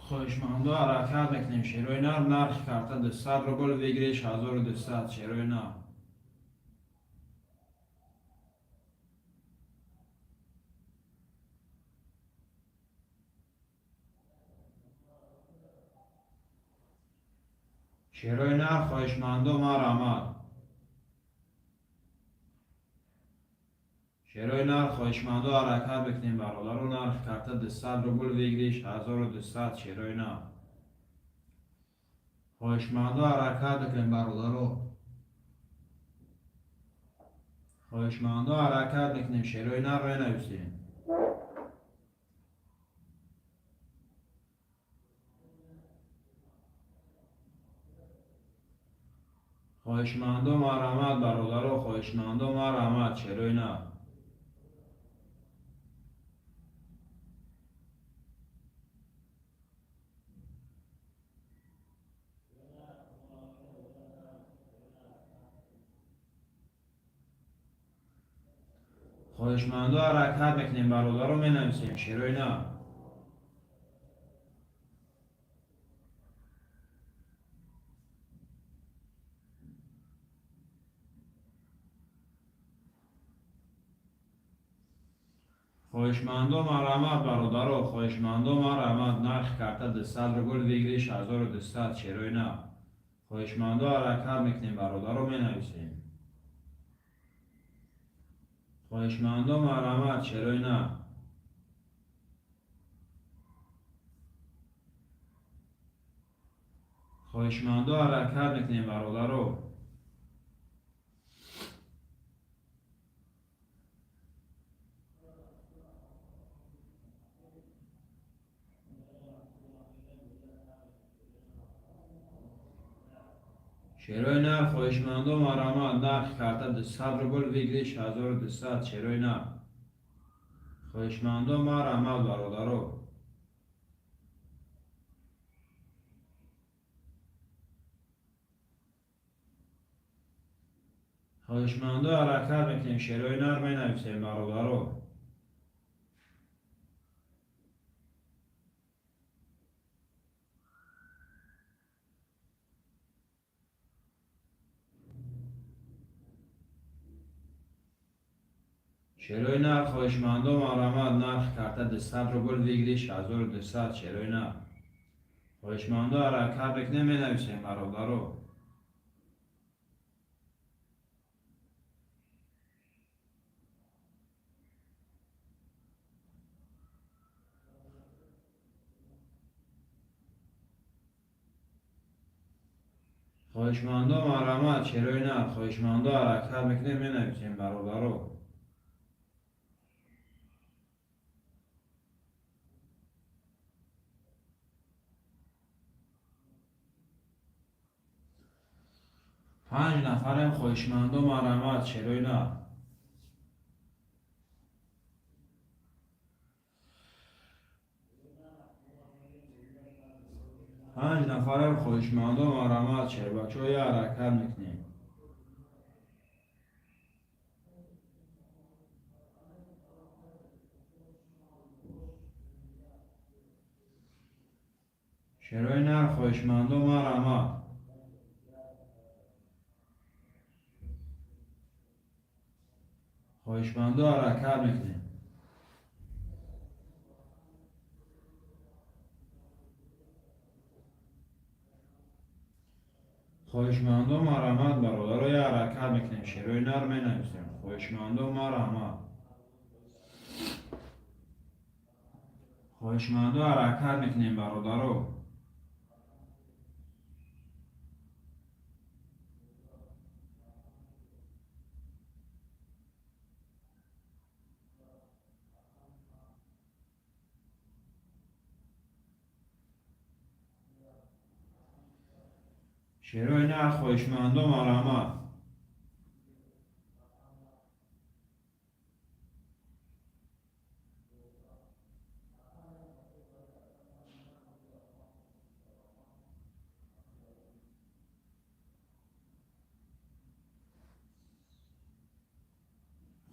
Speaker 1: Хоҳишмандо, ҳаракат мекунем, шерои нар. Нархи карта 200 рубл, выигрыш 1200, шерои нар. Шерои нар, хоҳишмандо, марҳамат. Шерои нар, хоҳишмандо, ҳаракат мекунем, бародаро. Нархи карта 200 рубл, выигрыш 1200, шерои нар. Хоҳишмандо, ҳаракат мекунем, бародаро. Хоҳишмандо, ҳаракат мекунем, шерои нар менависем. Хоҳишмандо, марҳамат, бародаро, хоҳишмандо, марҳамат, шерои нар. Хоҳишмандо, ҳаракат мекунем, бародаро, менависем, шерои нар. Хоҳишмандо, марҳамат, бародаро, хоҳишмандо, марҳамат. Нархи карта 200 рубл, выигрыш 1200, шерои нар. Хоҳишмандо, ҳаракат мекунем, бародаро, менависем. Хоҳишмандо, марҳамат, шерои нар. Хоҳишмандо, ҳаракат мекунем, бародаро. Шерои нар, хоҳишмандо, марҳамат. Нархи карта 200 рубл, выигрыш 1200, шерои нар. Хоҳишмандо, марҳамат, бародаро. Хоҳишмандо, ҳаракат мекунем, шерои нар менависем, бародаро. Шерои нар, хоҳишмандо, марҳамат. Нархи карта 200 рубл, выигрыш 1200, шерои нар. Хоҳишмандо, ҳаракат мекунем, менависем, бародаро. Хоҳишмандо, марҳамат, шерои нар. Хоҳишмандо, ҳаракат мекунем, менависем, бародаро. Панҷ нафарем. Хоҳишмандо, марҳамат, шерои нар. Панҷ нафарем. Хоҳишмандо, марҳамат, шербачаҳо, я ҳаракат мекунем. Шерои нар, хоҳишмандо, марҳамат. Хоҳишмандо, ҳаракат мекунем. Хоҳишмандо, марҳамат, бародаро, я ҳаракат мекунем, шерои нар менависем. Хоҳишмандо, марҳамат. Хоҳишмандо, ҳаракат мекунем, бародаро. Шерои нар, хоҳишмандо, марҳамат.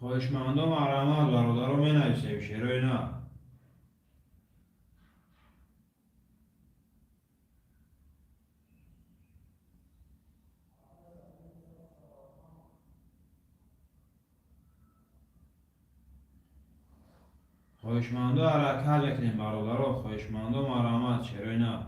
Speaker 1: Хоҳишмандо, марҳамат, бародаро, менависем, шерои нар. Хоҳишмандо, ҳаракат мекунем, бародаро. Хоҳишмандо, марҳамат, шерои нар.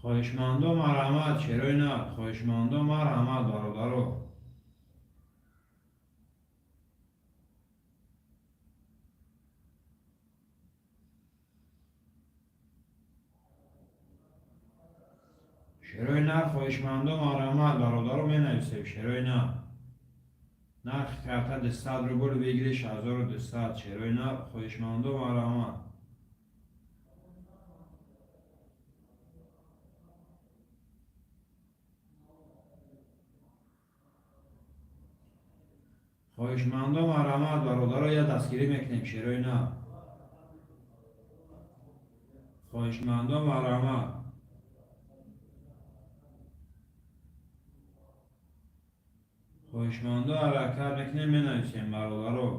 Speaker 1: Хоҳишмандо, марҳамат, шерои нар. Хоҳишмандо, марҳамат, бародаро. Шерои нар, хоҳишмандо, марҳамат, бародаро, менависем, шерои нар. Нархи карта 200 рубл, выигрыш 1200. Шерои нар, хоҳишмандо, марҳамат. Хоҳишмандо, марҳамат, бародаро, я дастгирӣ мекунем, шерои нар. Хоҳишмандо, марҳамат. Хоҳишмандо, ҳаракат мекунем, менависем, бародаро.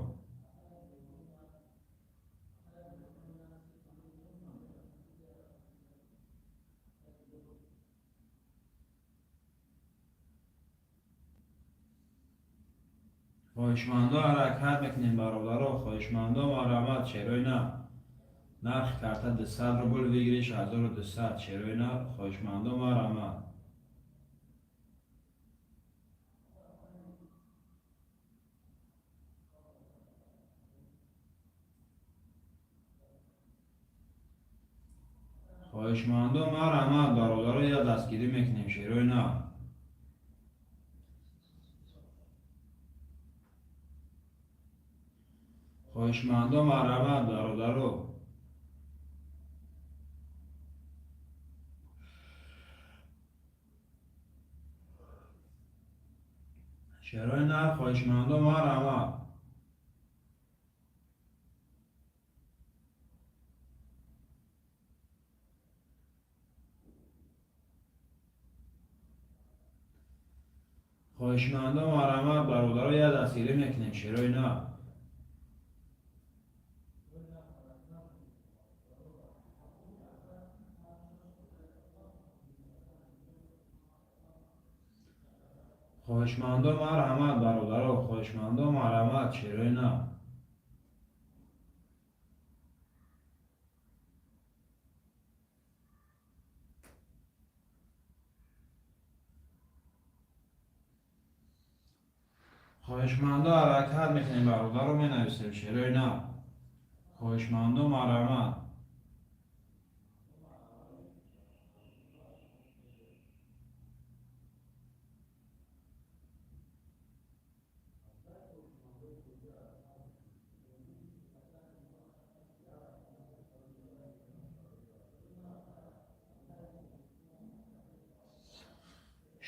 Speaker 1: Хоҳишмандо, ҳаракат мекунем, бародаро. Хоҳишмандо, марҳамат, шерои нар. Нархи карта 200 рубл, выигрыш 1200. Шерои нар, хоҳишмандо, марҳамат. Хоҳишмандо, марҳамат, бародаро, я дастгирӣ мекунем, шерои нар. Хоҳишмандо, марҳамат, бародаро. Шерои нар, хоҳишмандо, марҳамат. Хоҳишмандо, марҳамат, бародаро, я дастгирӣ мекунем, шерои нар. Хоҳишмандо, марҳамат, бародаро. Хоҳишмандо, марҳамат, шерои нар. Хоҳишмандо, ҳаракат мекунем, бародаро, менависем, шерои нар. Хоҳишмандо, марҳамат.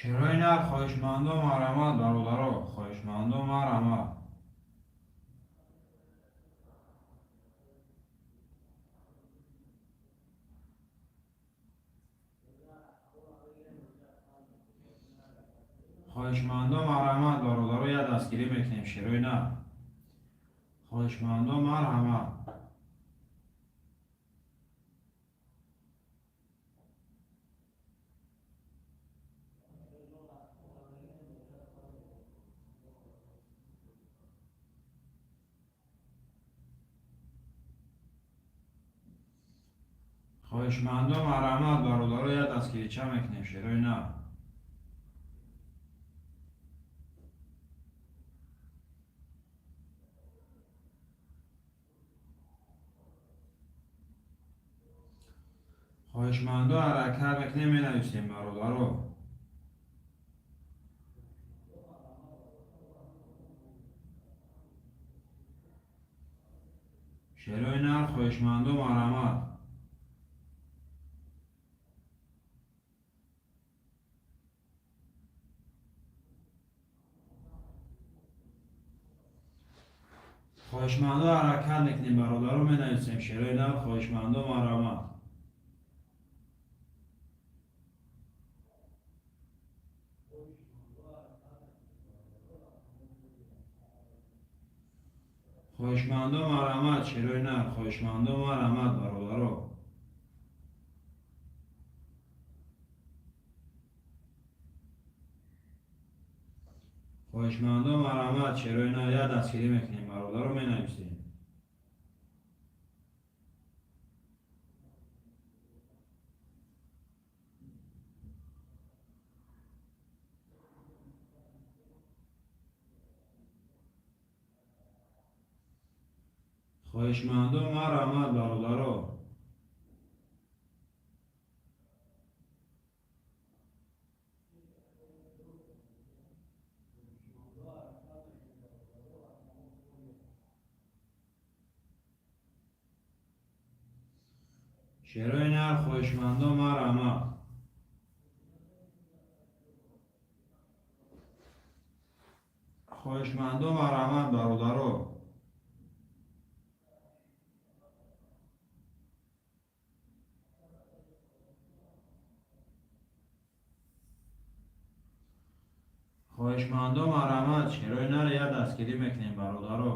Speaker 1: Шерои нар, хоҳишмандо, марҳамат, бародаро, хоҳишмандо, марҳамат. Хоҳишмандо, марҳамат, бародаро, як дастгирӣ мекунем, шерои нар. Хоҳишмандо, марҳамат. Хоҳишмандо, марҳамат, бародаро, як дастгирича мекунем, шерои нар. Хоҳишмандо, ҳаракат мекунем, менависем, бародаро. Шерои нар, хоҳишмандо, марҳамат. Хоҳишмандо, ҳаракат мекунем, бародаро, менависем, шерои нар, хоҳишмандо, марҳамат. Хоҳишмандо, марҳамат, шерои нар, хоҳишмандо, марҳамат, бародаро. Хоҳишмандо, марҳамат, шерои нар, як дастгирӣ мекунем, бародаро, менависем. Хоҳишмандо, марҳамат, бародаро. Шерои нар, хоҳишмандо, марҳамат. Хоҳишмандо, марҳамат, бародаро. Хоҳишмандо, марҳамат, шерои нар, як дастгирӣ мекунем, бародаро.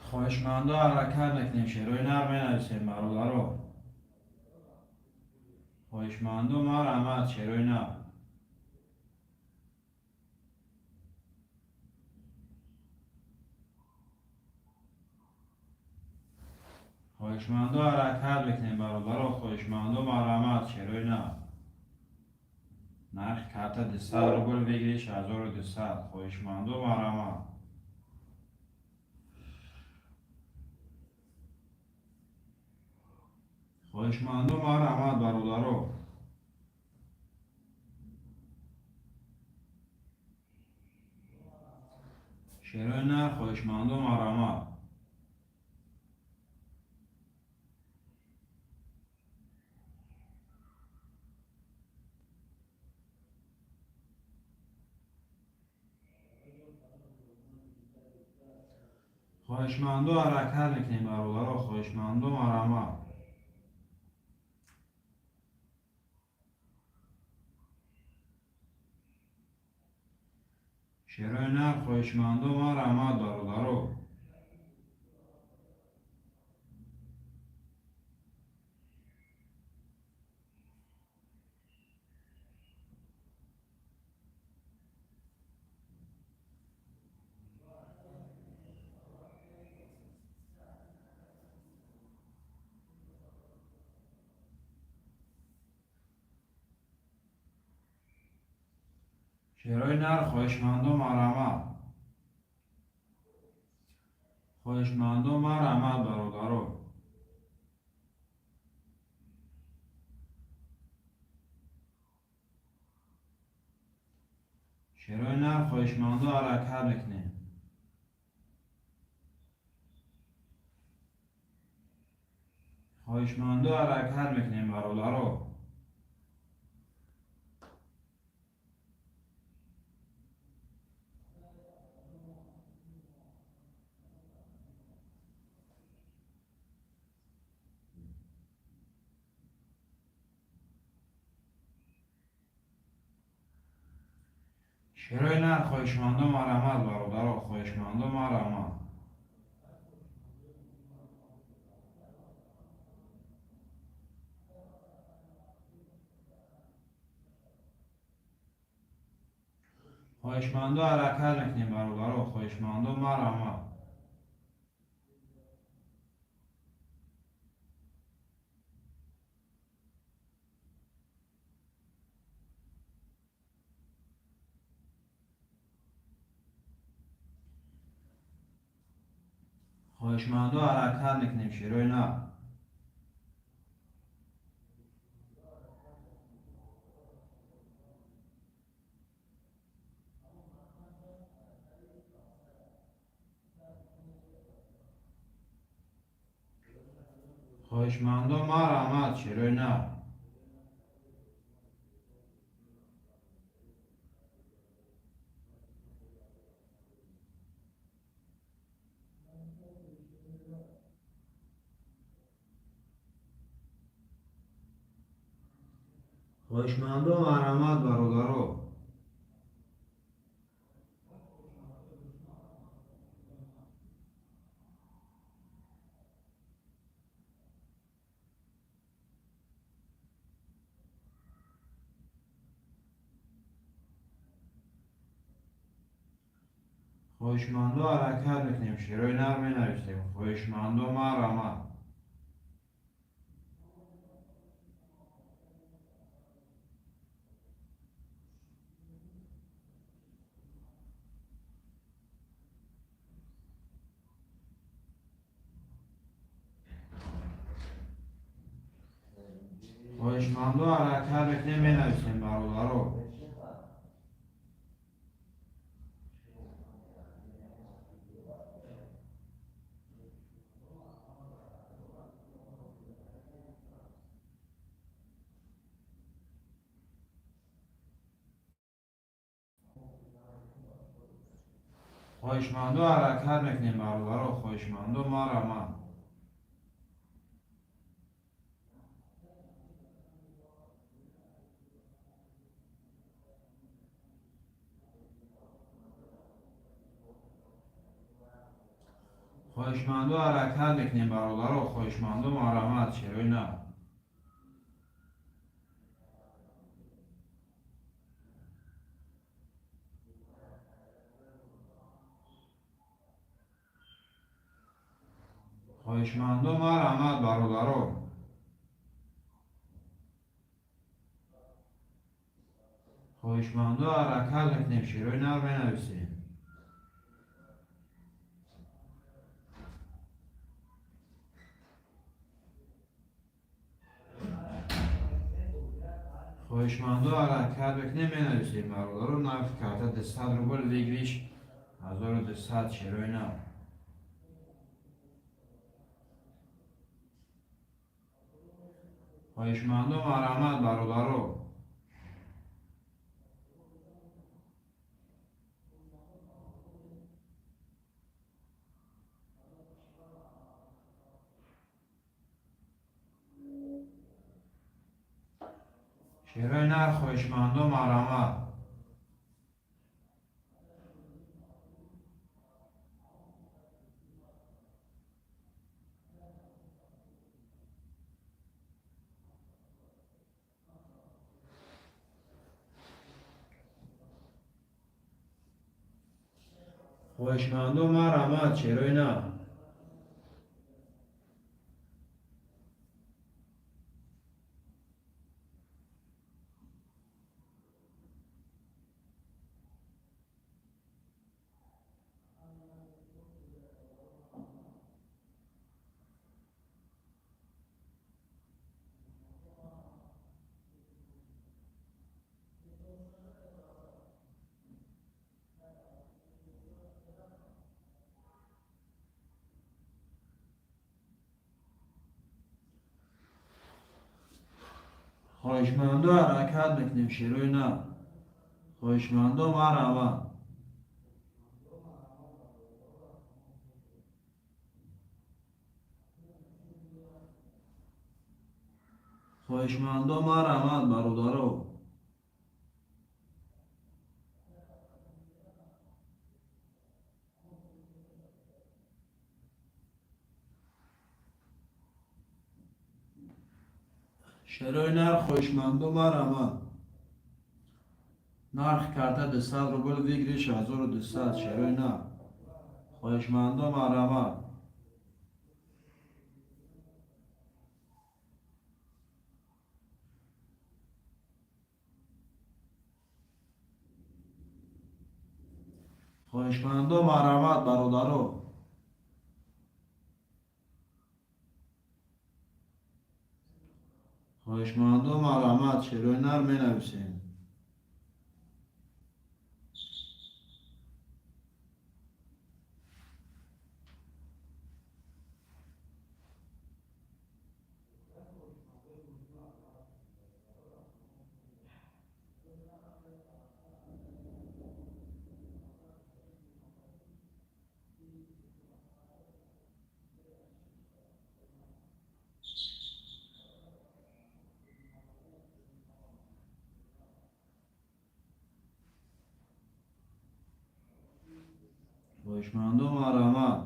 Speaker 1: Хоҳишмандо, ҳаракат мекунем, шерои нар, менависем, бародаро. Хоҳишмандо, марҳамат, шерои нар. Хоҳишмандо, ҳаракат мекунем, бародаро, хоҳишмандо, марҳамат, шерои нар. Нархи карта 200 рубл, выигрыш 1200. Хоҳишмандо, марҳамат. Хоҳишмандо, марҳамат, бародаро. Шерои нар, хоҳишмандо, марҳамат. Хоҳишмандо, ҳаракат мекунем, бародаро, хоҳишмандо, марҳамат. Шерои нар, хоҳишмандо, марҳамат, бародаро. Шерои нар, хоҳишмандо, марҳамат. Хоҳишмандо, марҳамат, бародаро. Шерои нар, хоҳишмандо, ҳаракат мекунем. Хоҳишмандо, ҳаракат мекунем, бародаро. Шерои нар, хоҳишмандо, марҳамат, бародаро. Хоҳишмандо, марҳамат. Хоҳишмандо, ҳаракат мекунем, бародаро. Хоҳишмандо, марҳамат. Хоҳишмандо, ҳаракат мекунем, шерои нар. Хоҳишмандо, марҳамат, шерои нар. Хоҳишмандо, марҳамат, бародаро. Хоҳишмандо, ҳаракат мекунем, шерои нар менависем. Хоҳишмандо, марҳамат. Хоҳишмандо, ҳаракат мекунем, менависем, бародаро. Хоҳишмандо, ҳаракат мекунем, бародаро. Хоҳишмандо, марҳамат. Хоҳишмандо, ҳаракат мекунем, бародаро. Хоҳишмандо, марҳамат, шерои нар. Хоҳишмандо, марҳамат, бародаро. Хоҳишмандо, ҳаракат мекунем, шерои нар менависем. Хоҳишмандо, ҳаракат мекунем, менависем, бародаро. Нархи карта 200 рубл, выигрыш 1200, шерои нар. Хоҳишмандо, марҳамат, бародаро. Шерои нар, хоҳишмандо, марҳамат. Хоҳишмандо, марҳамат, шерои нар. Хоҳишмандо, ҳаракат мекунем, шерои нар. Хоҳишмандо, марҳамат. Хоҳишмандо, марҳамат, бародаро. Шерои нар, хоҳишмандо, марҳамат. Нархи карта 200 рубл, выигрыш 1200. Шерои нар, хоҳишмандо, марҳамат. Хоҳишмандо, марҳамат, бародаро. Хоҳишмандо, марҳамат, шерои нар менависем. Хоҳишмандо, марҳамат.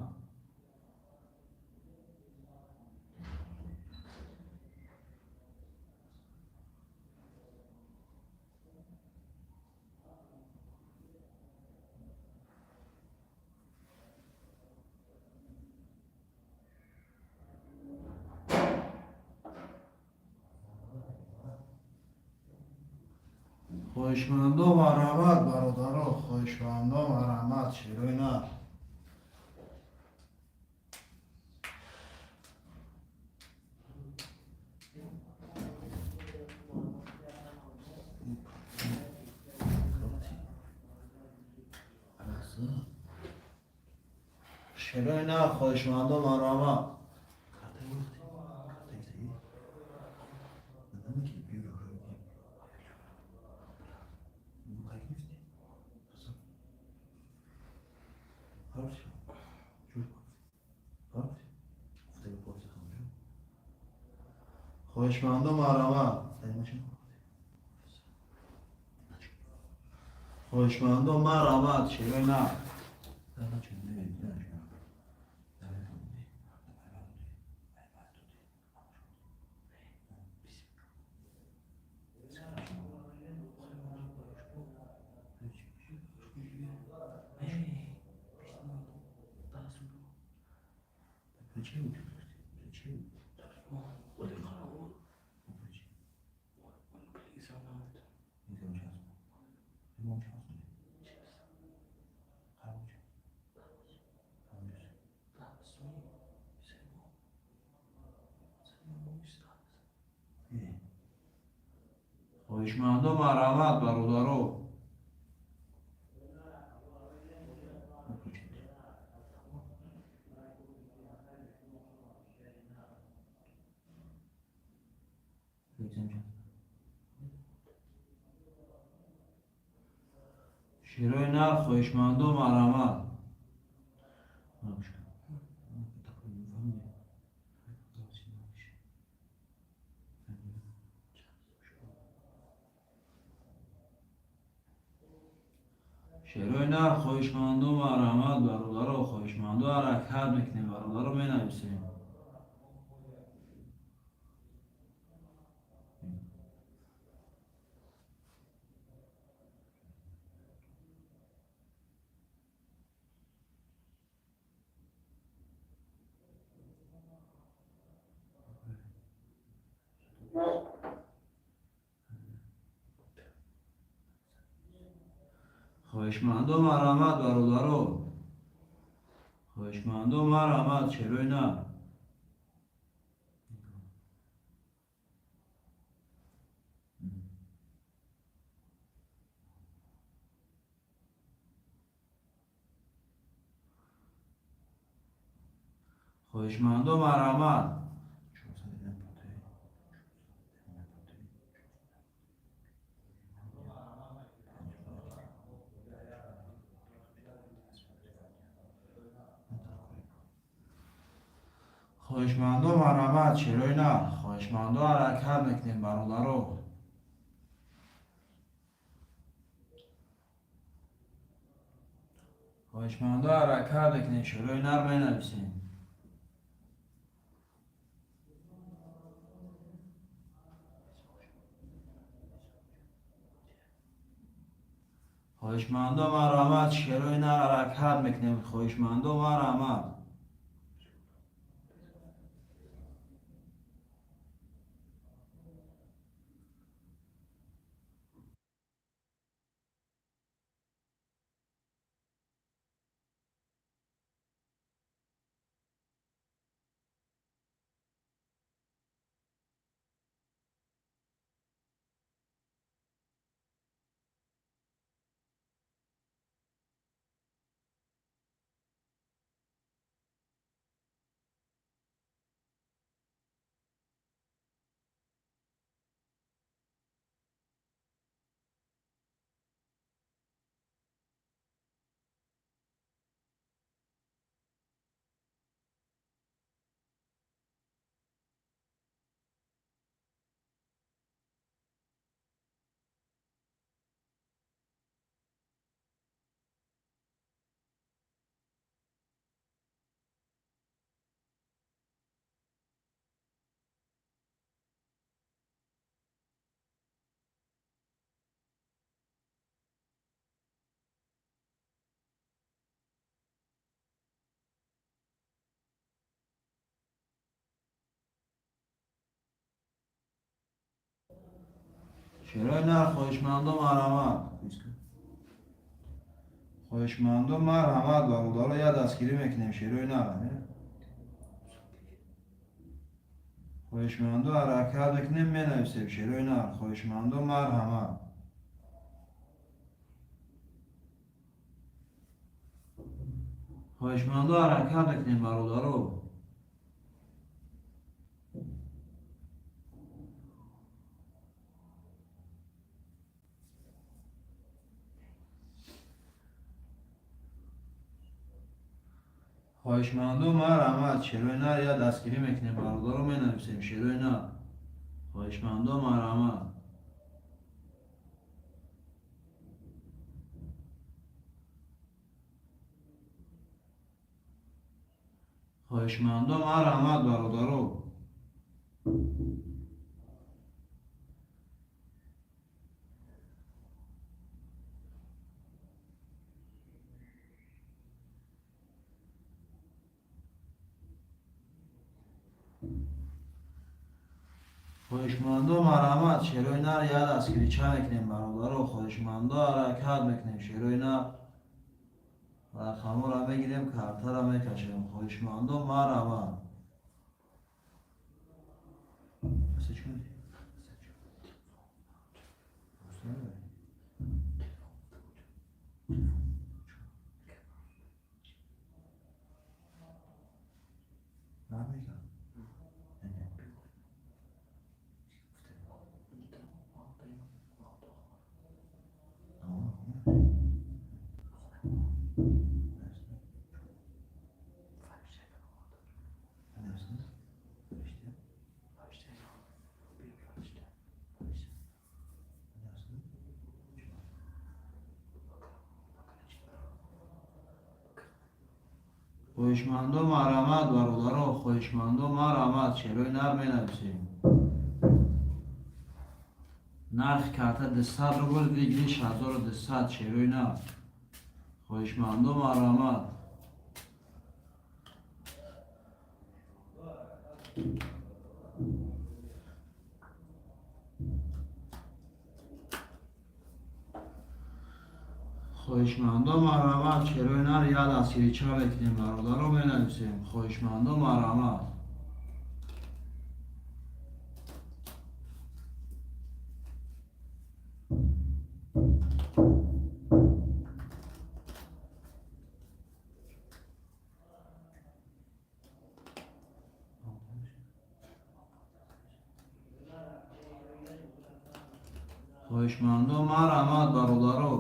Speaker 1: Хоҳишмандо, марҳамат, бародаро. Хоҳишмандо, марҳамат, шерои нар. Шерои нар, хоҳишмандо, марҳамат. Хоҳишмандо, марҳамат. Хоҳишмандо, марҳамат, шерои нар. Хоҳишмандо, марҳамат, бародаро. Шерои нар, хоҳишмандо, марҳамат. Шерои нар, хоҳишмандо, марҳамат, бародаро. Хоҳишмандо, ҳаракат мекунем, бародаро, менависем. Хоҳишмандо, марҳамат, бародаро. Хоҳишмандо, марҳамат, шерои нар. Хоҳишмандо, марҳамат. Хоҳишмандо, марҳамат, шерои нар. Хоҳишмандо, ҳаракат мекунем, бародаро. Хоҳишмандо, ҳаракат мекунем, шерои нар менависем. Хоҳишмандо, марҳамат, шерои нар, ҳаракат мекунем. Хоҳишмандо, марҳамат. Шерои нар, хоҳишмандо, марҳамат. Хоҳишмандо, марҳамат, бародаро, я дастгирӣ мекунем, шерои нар. Хоҳишмандо, ҳаракат мекунем, менависем, шерои нар. Хоҳишмандо, марҳамат. Хоҳишмандо, ҳаракат мекунем, бародаро. Хоҳишмандо, марҳамат, шерои нар, я дастгирӣ мекунем, бародаро, менависем, шерои нар. Хоҳишмандо, марҳамат. Хоҳишмандо, марҳамат, бародаро. Хоҳишмандо, марҳамат, шерои нар, я дастгирича мекунем, бародаро. Хоҳишмандо, ҳаракат мекунем, шерои нар. Рақамҳоро мегирем, картаро мекашем. Хоҳишмандо, марҳамат. Хоҳишмандо, марҳамат, бародаро. Хоҳишмандо, марҳамат, шерои нар менависем. Нархи карта 200 рубл, выигрыш 1200, шерои нар. Хоҳишмандо, марҳамат. Хоҳишмандо, марҳамат, шерои нар, я дастгирича мекунем, бародаро, менависем. Хоҳишмандо, марҳамат. Хоҳишмандо, марҳамат, бародаро.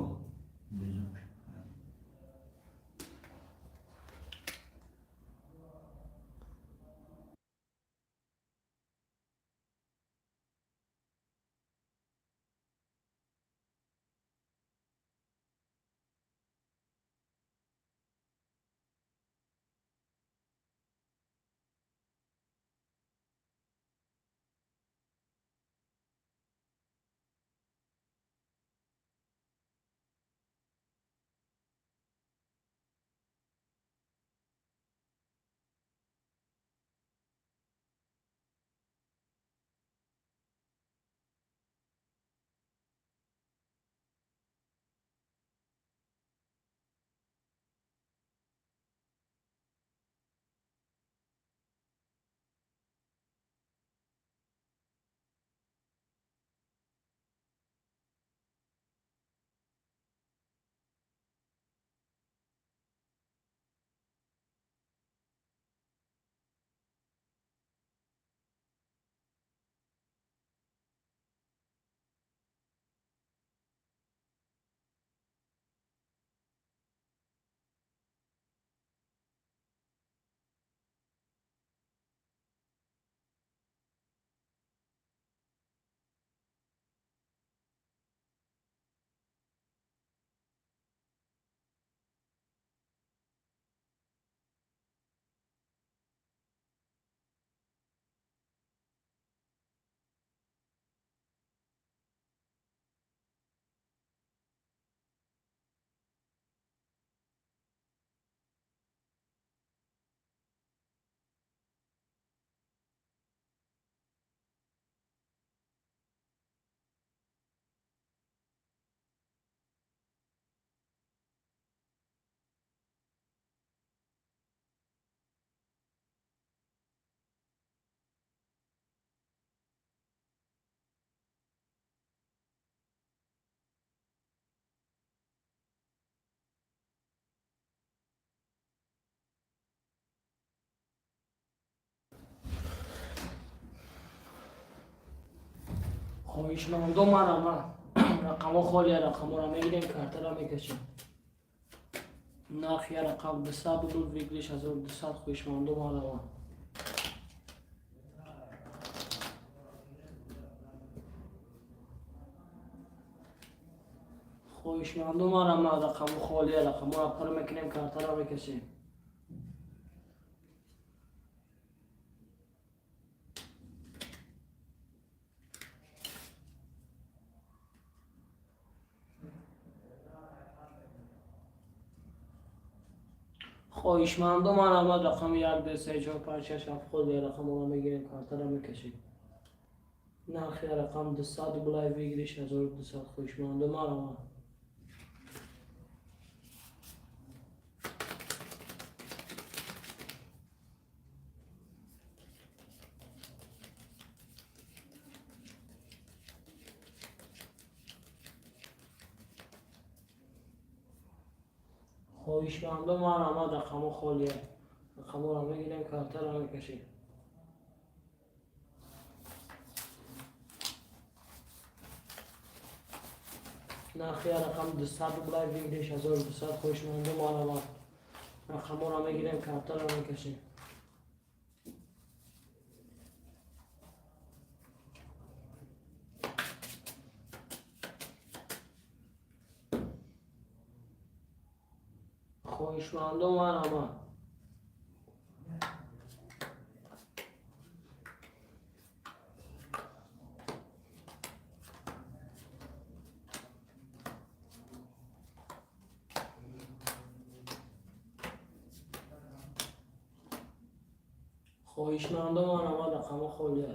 Speaker 3: Хоҳишмандо, марҳамат, рақамҳо холия, рақамҳоро мегирем, картаро мекашем. Нарх я рақам 200 рубл, выигрыш 1200. Хоҳишмандо, марҳамат. Хоҳишмандо, марҳамат, рақамҳо холия, рақамҳоро пур мекунем, картаро мекашем. Хоҳишмандо, марҳамат, рақами як, ду, се, чор, панҷ, шаш, ҳафт холия, рақамҳоро мегирем, картаро мекашем. Нархи рақам 200 рублай, выигрыш 1200. Хоҳишмандо, марҳамат. Хоҳишмандо, марҳамат, рақамҳо холия, рақамҳоро мегирем, картаро мекашем. Нархи рақам 200 рублай, выигрыш 1200. Хоҳишмандо, марҳамат, рақамҳоро мегирем, картаро мекашем. Хоҳишмандо, марҳамат. Хоҳишмандо, марҳамат, рақамҳо холия.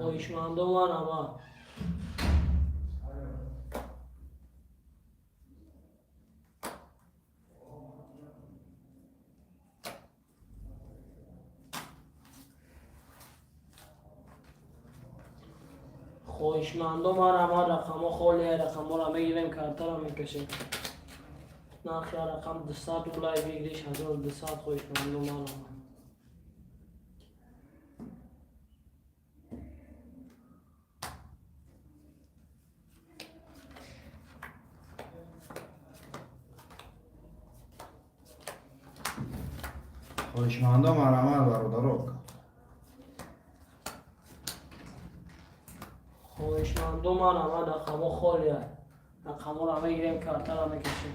Speaker 3: Хоҳишмандо, марҳамат. Хоҳишмандо, марҳамат, рақамҳо холия, рақамҳоро мегирем, картаро мекашем. Нархи рақам 200 рублай, выигрыш 1200. Хоҳишмандо, марҳамат.
Speaker 1: Хоҳишмандо, марҳамат, бародаро.
Speaker 3: Хоҳишмандо, марҳамат, рақамҳо холия, рақамҳоро мегирем, картаро мекашем.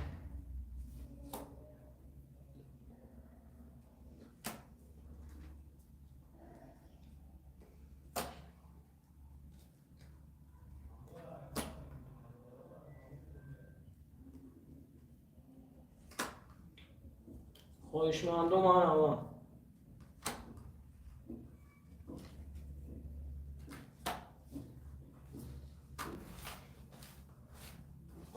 Speaker 3: Хоҳишмандо, марҳамат.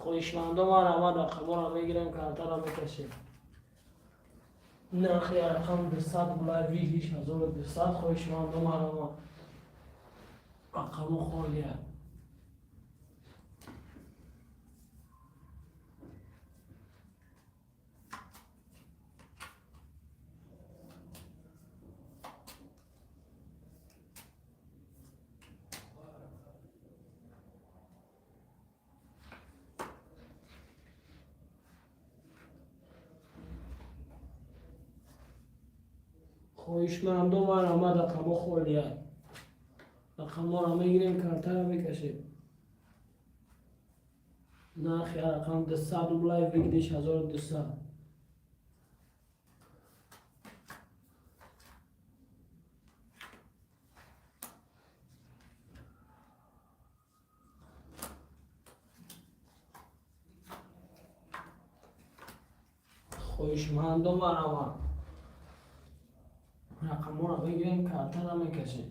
Speaker 3: Хоҳишмандо, марҳамат, рақамҳоро мегирем, картаро мекашем. Нархи рақам 200 рублай, выигрыш 1200. Хоҳишмандо, марҳамат, рақамҳо холия. Хоҳишмандо, марҳамат, рақамҳо холия, рақамҳоро мегирем, картаро мекашем. Нархи рақам 200 рублай, выигрыш 1200. Хоҳишмандо, марҳамат, рақамҳоро мегирем, картаро мекашем.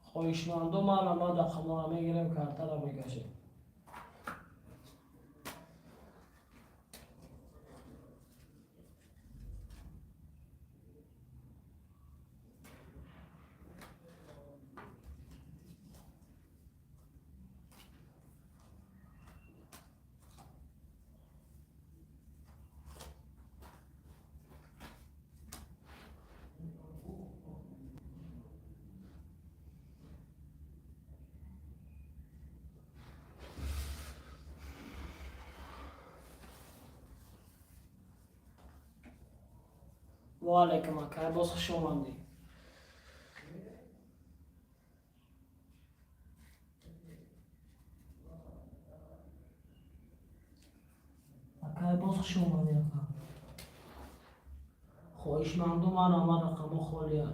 Speaker 3: Хоҳишмандо, марҳамат, рақамҳоро мегирем, картаро мекашем. Ва алайкум, акай, боз хуш омадӣ. Акай, боз хуш омадӣ, ака. Хоҳишманду марҳамат, рақамҳо холия.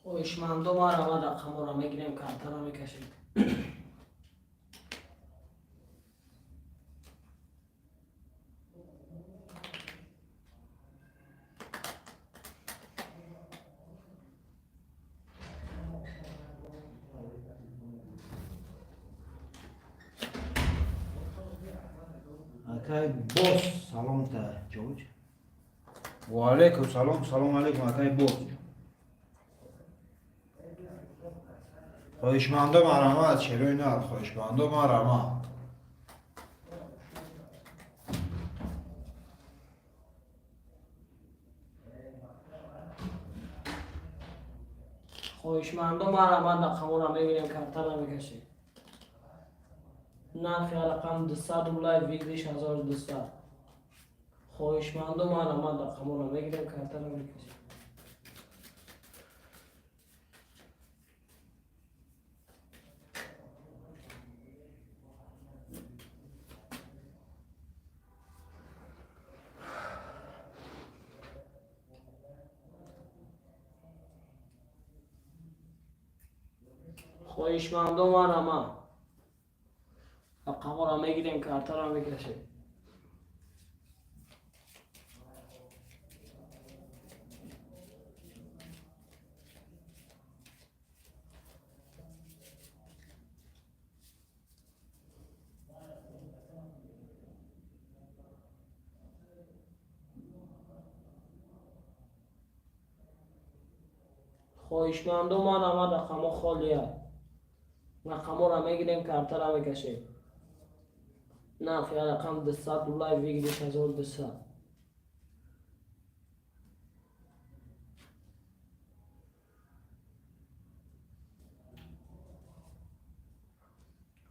Speaker 3: Хоҳишмандо марҳамат, рақамҳоро мегирем, картаро мекашем.
Speaker 2: Акай бос, салом та ҷоҷ.
Speaker 1: Ва алайкум салом, салом алайкум, акай бос. Хоҳишмандо марҳамат, шерои нар, хоҳишмандо марҳамат.
Speaker 3: Хоҳишмандо марҳамат, рақамҳоро мегирем, картаро мекашем. Нархи рақам 200 рублай, выигрыш 1200. Хоҳишмандо марҳамат, рақамҳоро мегирем, картаро мекашем. Хоҳишмандо марҳамат, рақамҳоро мегирем, картаро мекашем. Хоҳишмандо марҳамат, рақамҳо холия. Рақамҳоро мегирем, картаро мекашем. Нархи рақам 200 рублай, выигрыш 1200.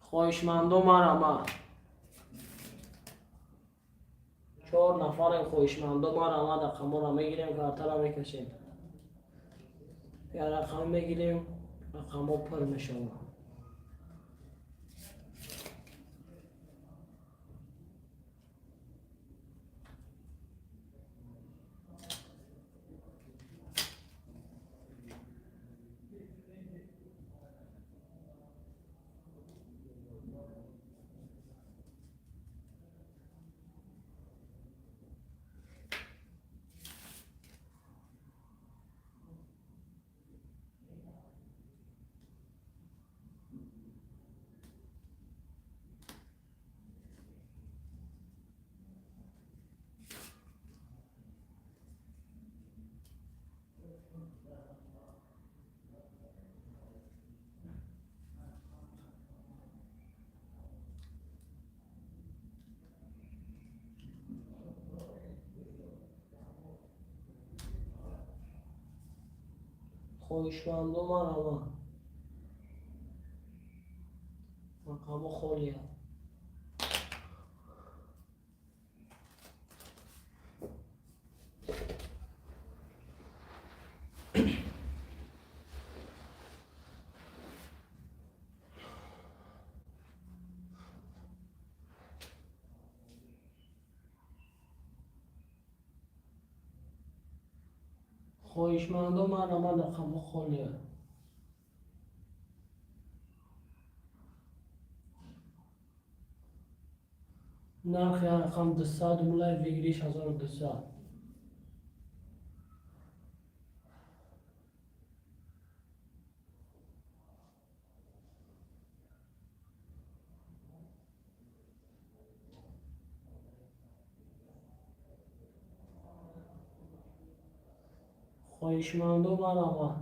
Speaker 3: Хоҳишмандо марҳамат. Чор нафарем, хоҳишмандо марҳамат, рақамҳоро мегирем, картаро мекашем. Як рақам мегирем, рақамҳо пур мешаванд. Хоҳишмандо марҳамат, рақамҳо холия. Хоҳишмандо марҳамат, рақамҳо холия. Нархи рақам 200 рублай, выигрыш 1200. Хоҳишмандо марҳамат.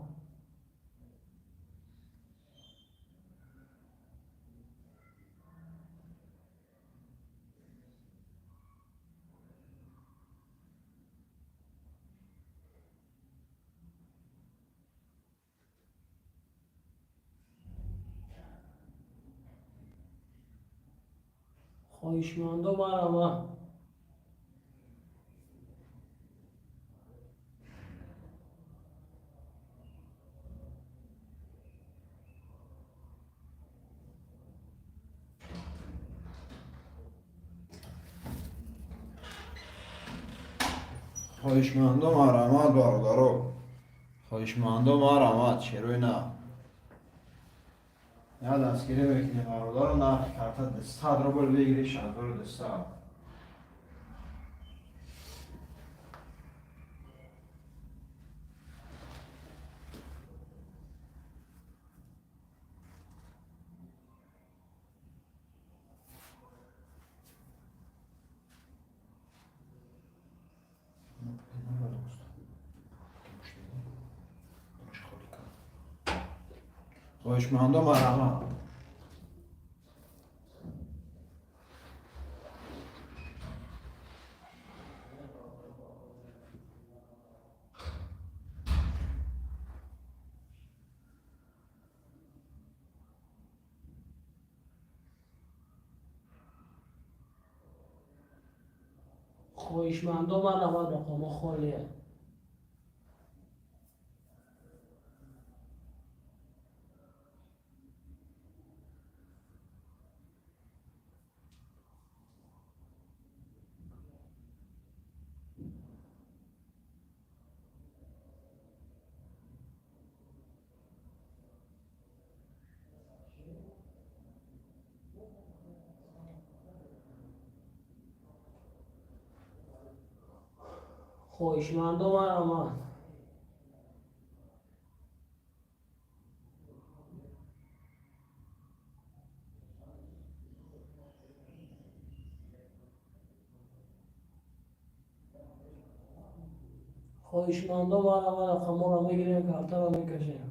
Speaker 3: Хоҳишмандо, марҳамат.
Speaker 1: Хоҳишмандо, марҳамат, бародаро. Хоҳишмандо, марҳамат, шерои нав. Я дастгирӣ мекунем, бародаро, нархи карта 200 рубл, выигрыш 1200. Хоҳишмандо, марҳамат.
Speaker 3: Хоҳишмандо, марҳамат, рақамҳо холия. Хоҳишмандо, марҳамат. Хоҳишмандо, марҳамат, рақамҳоро мегирем, картаро мекашем.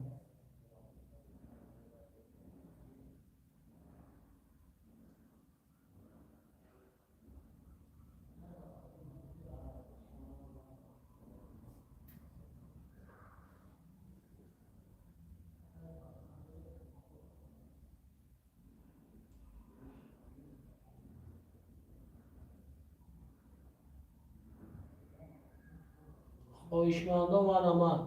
Speaker 3: Хоҳишмандо, марҳамат.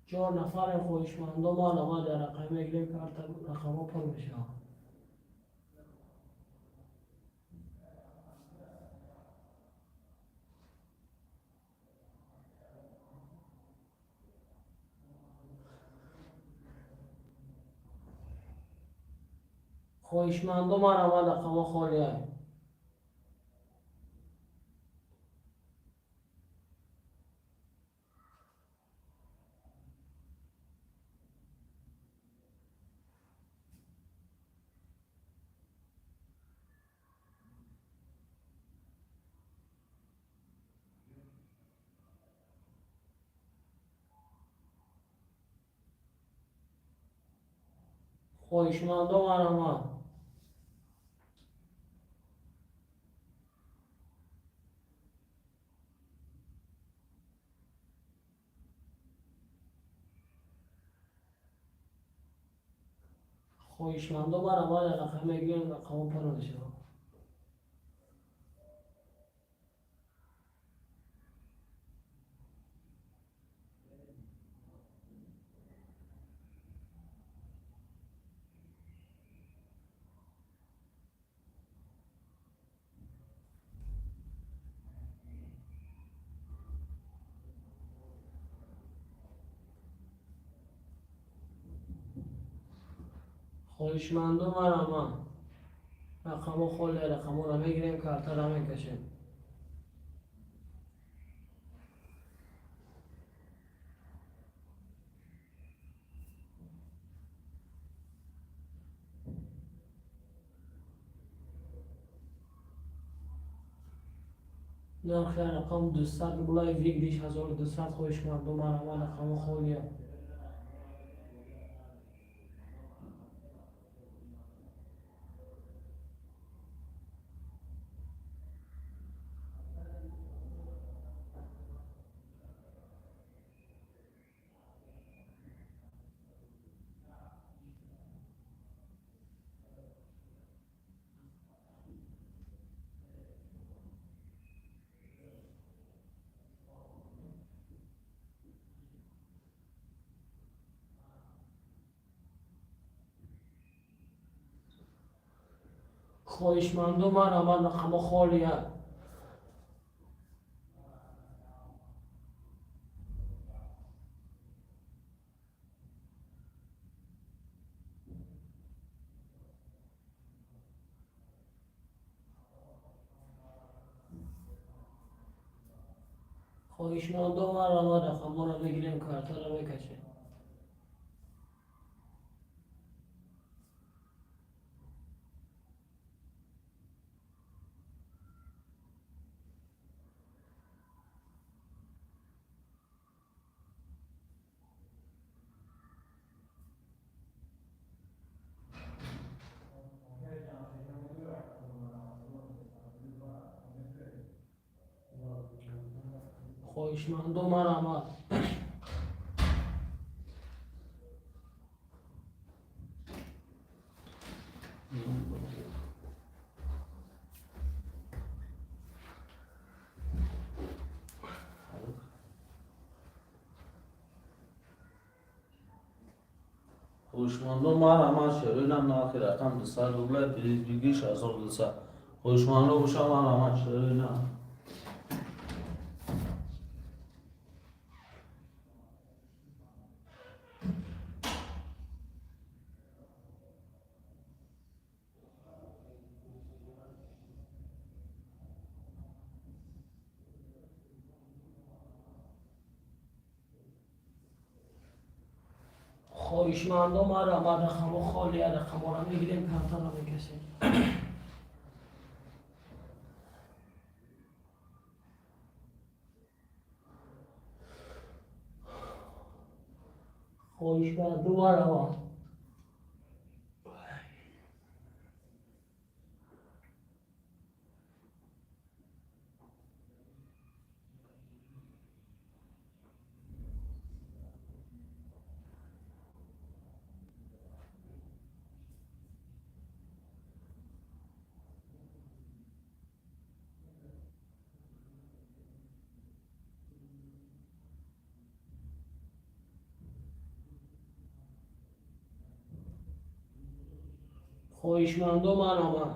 Speaker 3: Чор нафарем. Хоҳишмандо, марҳамат, дар рақам мегирем карта, рақамҳо пур мешавад. Хоҳишмандо, марҳамат, рақамҳо холия. Хоҳишмандо, марҳамат. Хоҳишмандо, марҳамат, рақам мегирем, рақамҳо пур мешавад. Хоҳишмандо, марҳамат, рақамҳо холия, рақамҳоро мегирем, картаро мекашем. Нархи рақам 200 рублай, выигрыш 1200. Хоҳишмандо, марҳамат, рақамҳо холия. Хоҳишмандо, марҳамат, рақамҳо холия. Хоҳишмандо, марҳамат, рақамҳоро мегирем, картаро мекашем. Хоҳишмандо, марҳамат.
Speaker 4: Хоҳишмандо, марҳамат, шероинам нархи рақам 200 рубля, приз выигрыш 1200. Хоҳишмандо боша, марҳамат, шероинам.
Speaker 3: Хоҳишмандо, марҳамат, рақамҳо холия, рақамҳоро мегирем, картаро мекашем. Хоҳишмандо, марҳамат. Хоҳишмандо, марҳамат.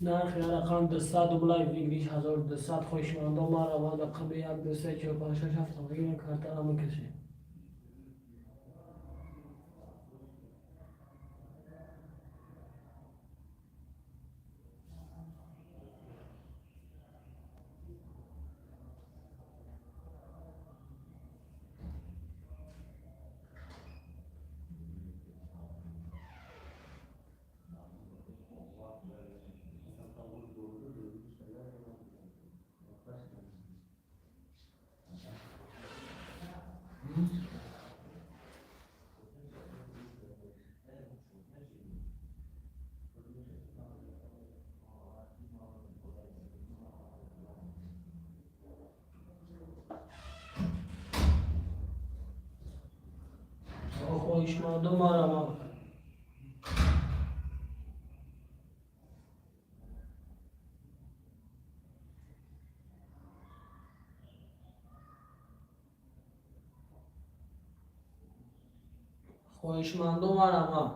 Speaker 3: Нархи рақам 200 рублай, выигрыш 1200. Хоҳишмандо, марҳамат, рақами як, ду, се, чор, панҷ, шаш, ҳафт мегирем, картаро мекашем. Хоҳишмандо, марҳамат. Хоҳишмандо, марҳамат.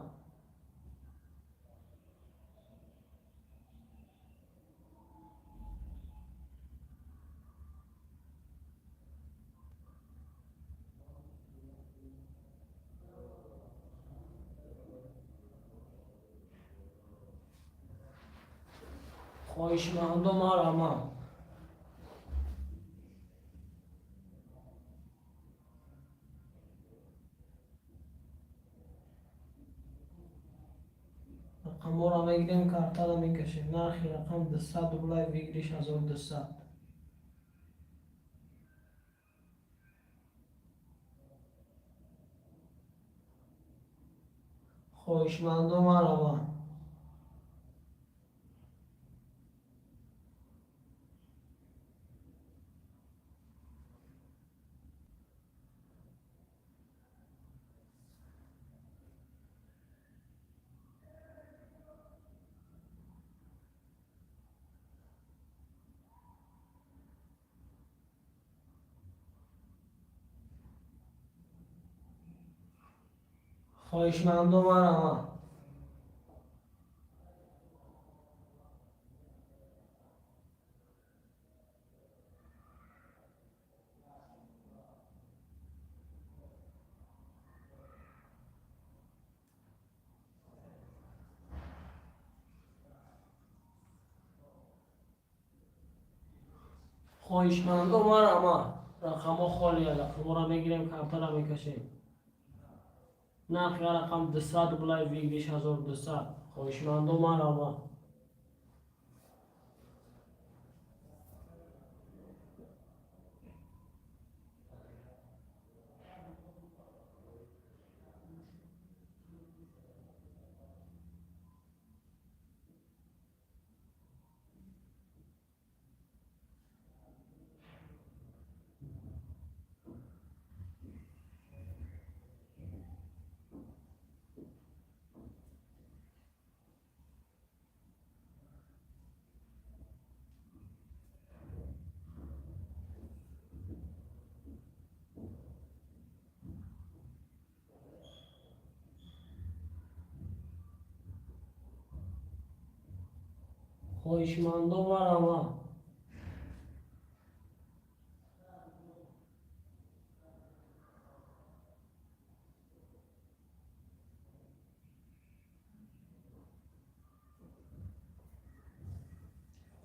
Speaker 3: Хоҳишмандо, марҳамат. Рақамҳоро мегирем, картаро мекашем. Нархи рақам 200 рублай, выигрыш 1200. Хоҳишмандо, марҳамат. Хоҳишмандо, марҳамат. Хоҳишмандо, марҳамат. Рақамҳо холия, рақамҳоро мегирем, картара мекашем. Нархи рақам 200 рублай, выигрыш 1200. Хоҳишмандо, марҳамат. Хоҳишмандо, марҳамат.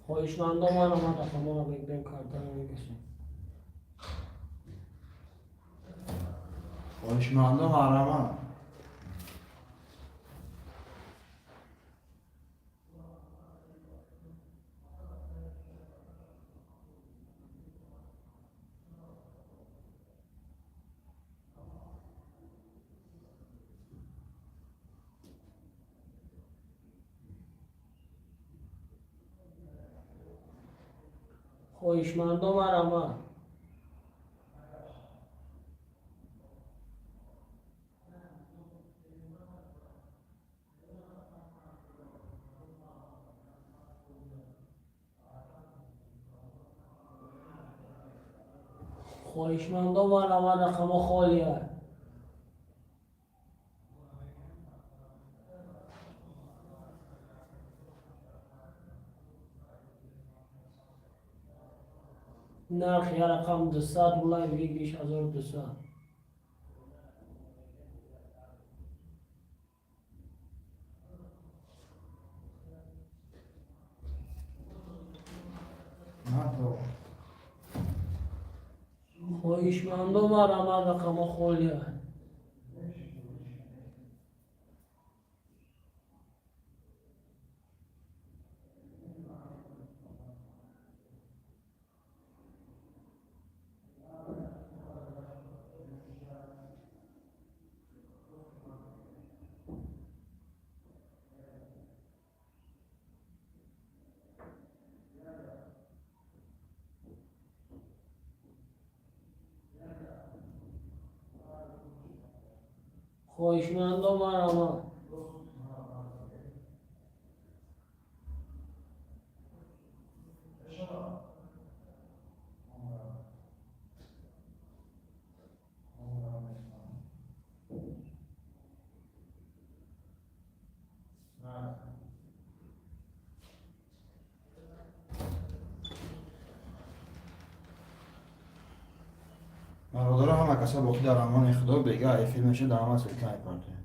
Speaker 3: Хоҳишмандо, марҳамат. Рақамҳоро мегирем, картаро мекашем.
Speaker 1: Хоҳишмандо, марҳамат.
Speaker 3: Хоҳишмандо, марҳамат. Хоҳишмандо, марҳамат. Рақамҳо холия. Нархи рақам 200 рублай, выигрыш 1200.
Speaker 1: На то.
Speaker 3: Хоҳишмандо, марҳамат. Рақамҳо холия. Хоҳишмандо, марҳамат.
Speaker 1: Бародаро, ҳама каса боқӣ дар амони Худо. Бега эфир меша, дар ҳама ссылка мепартоем.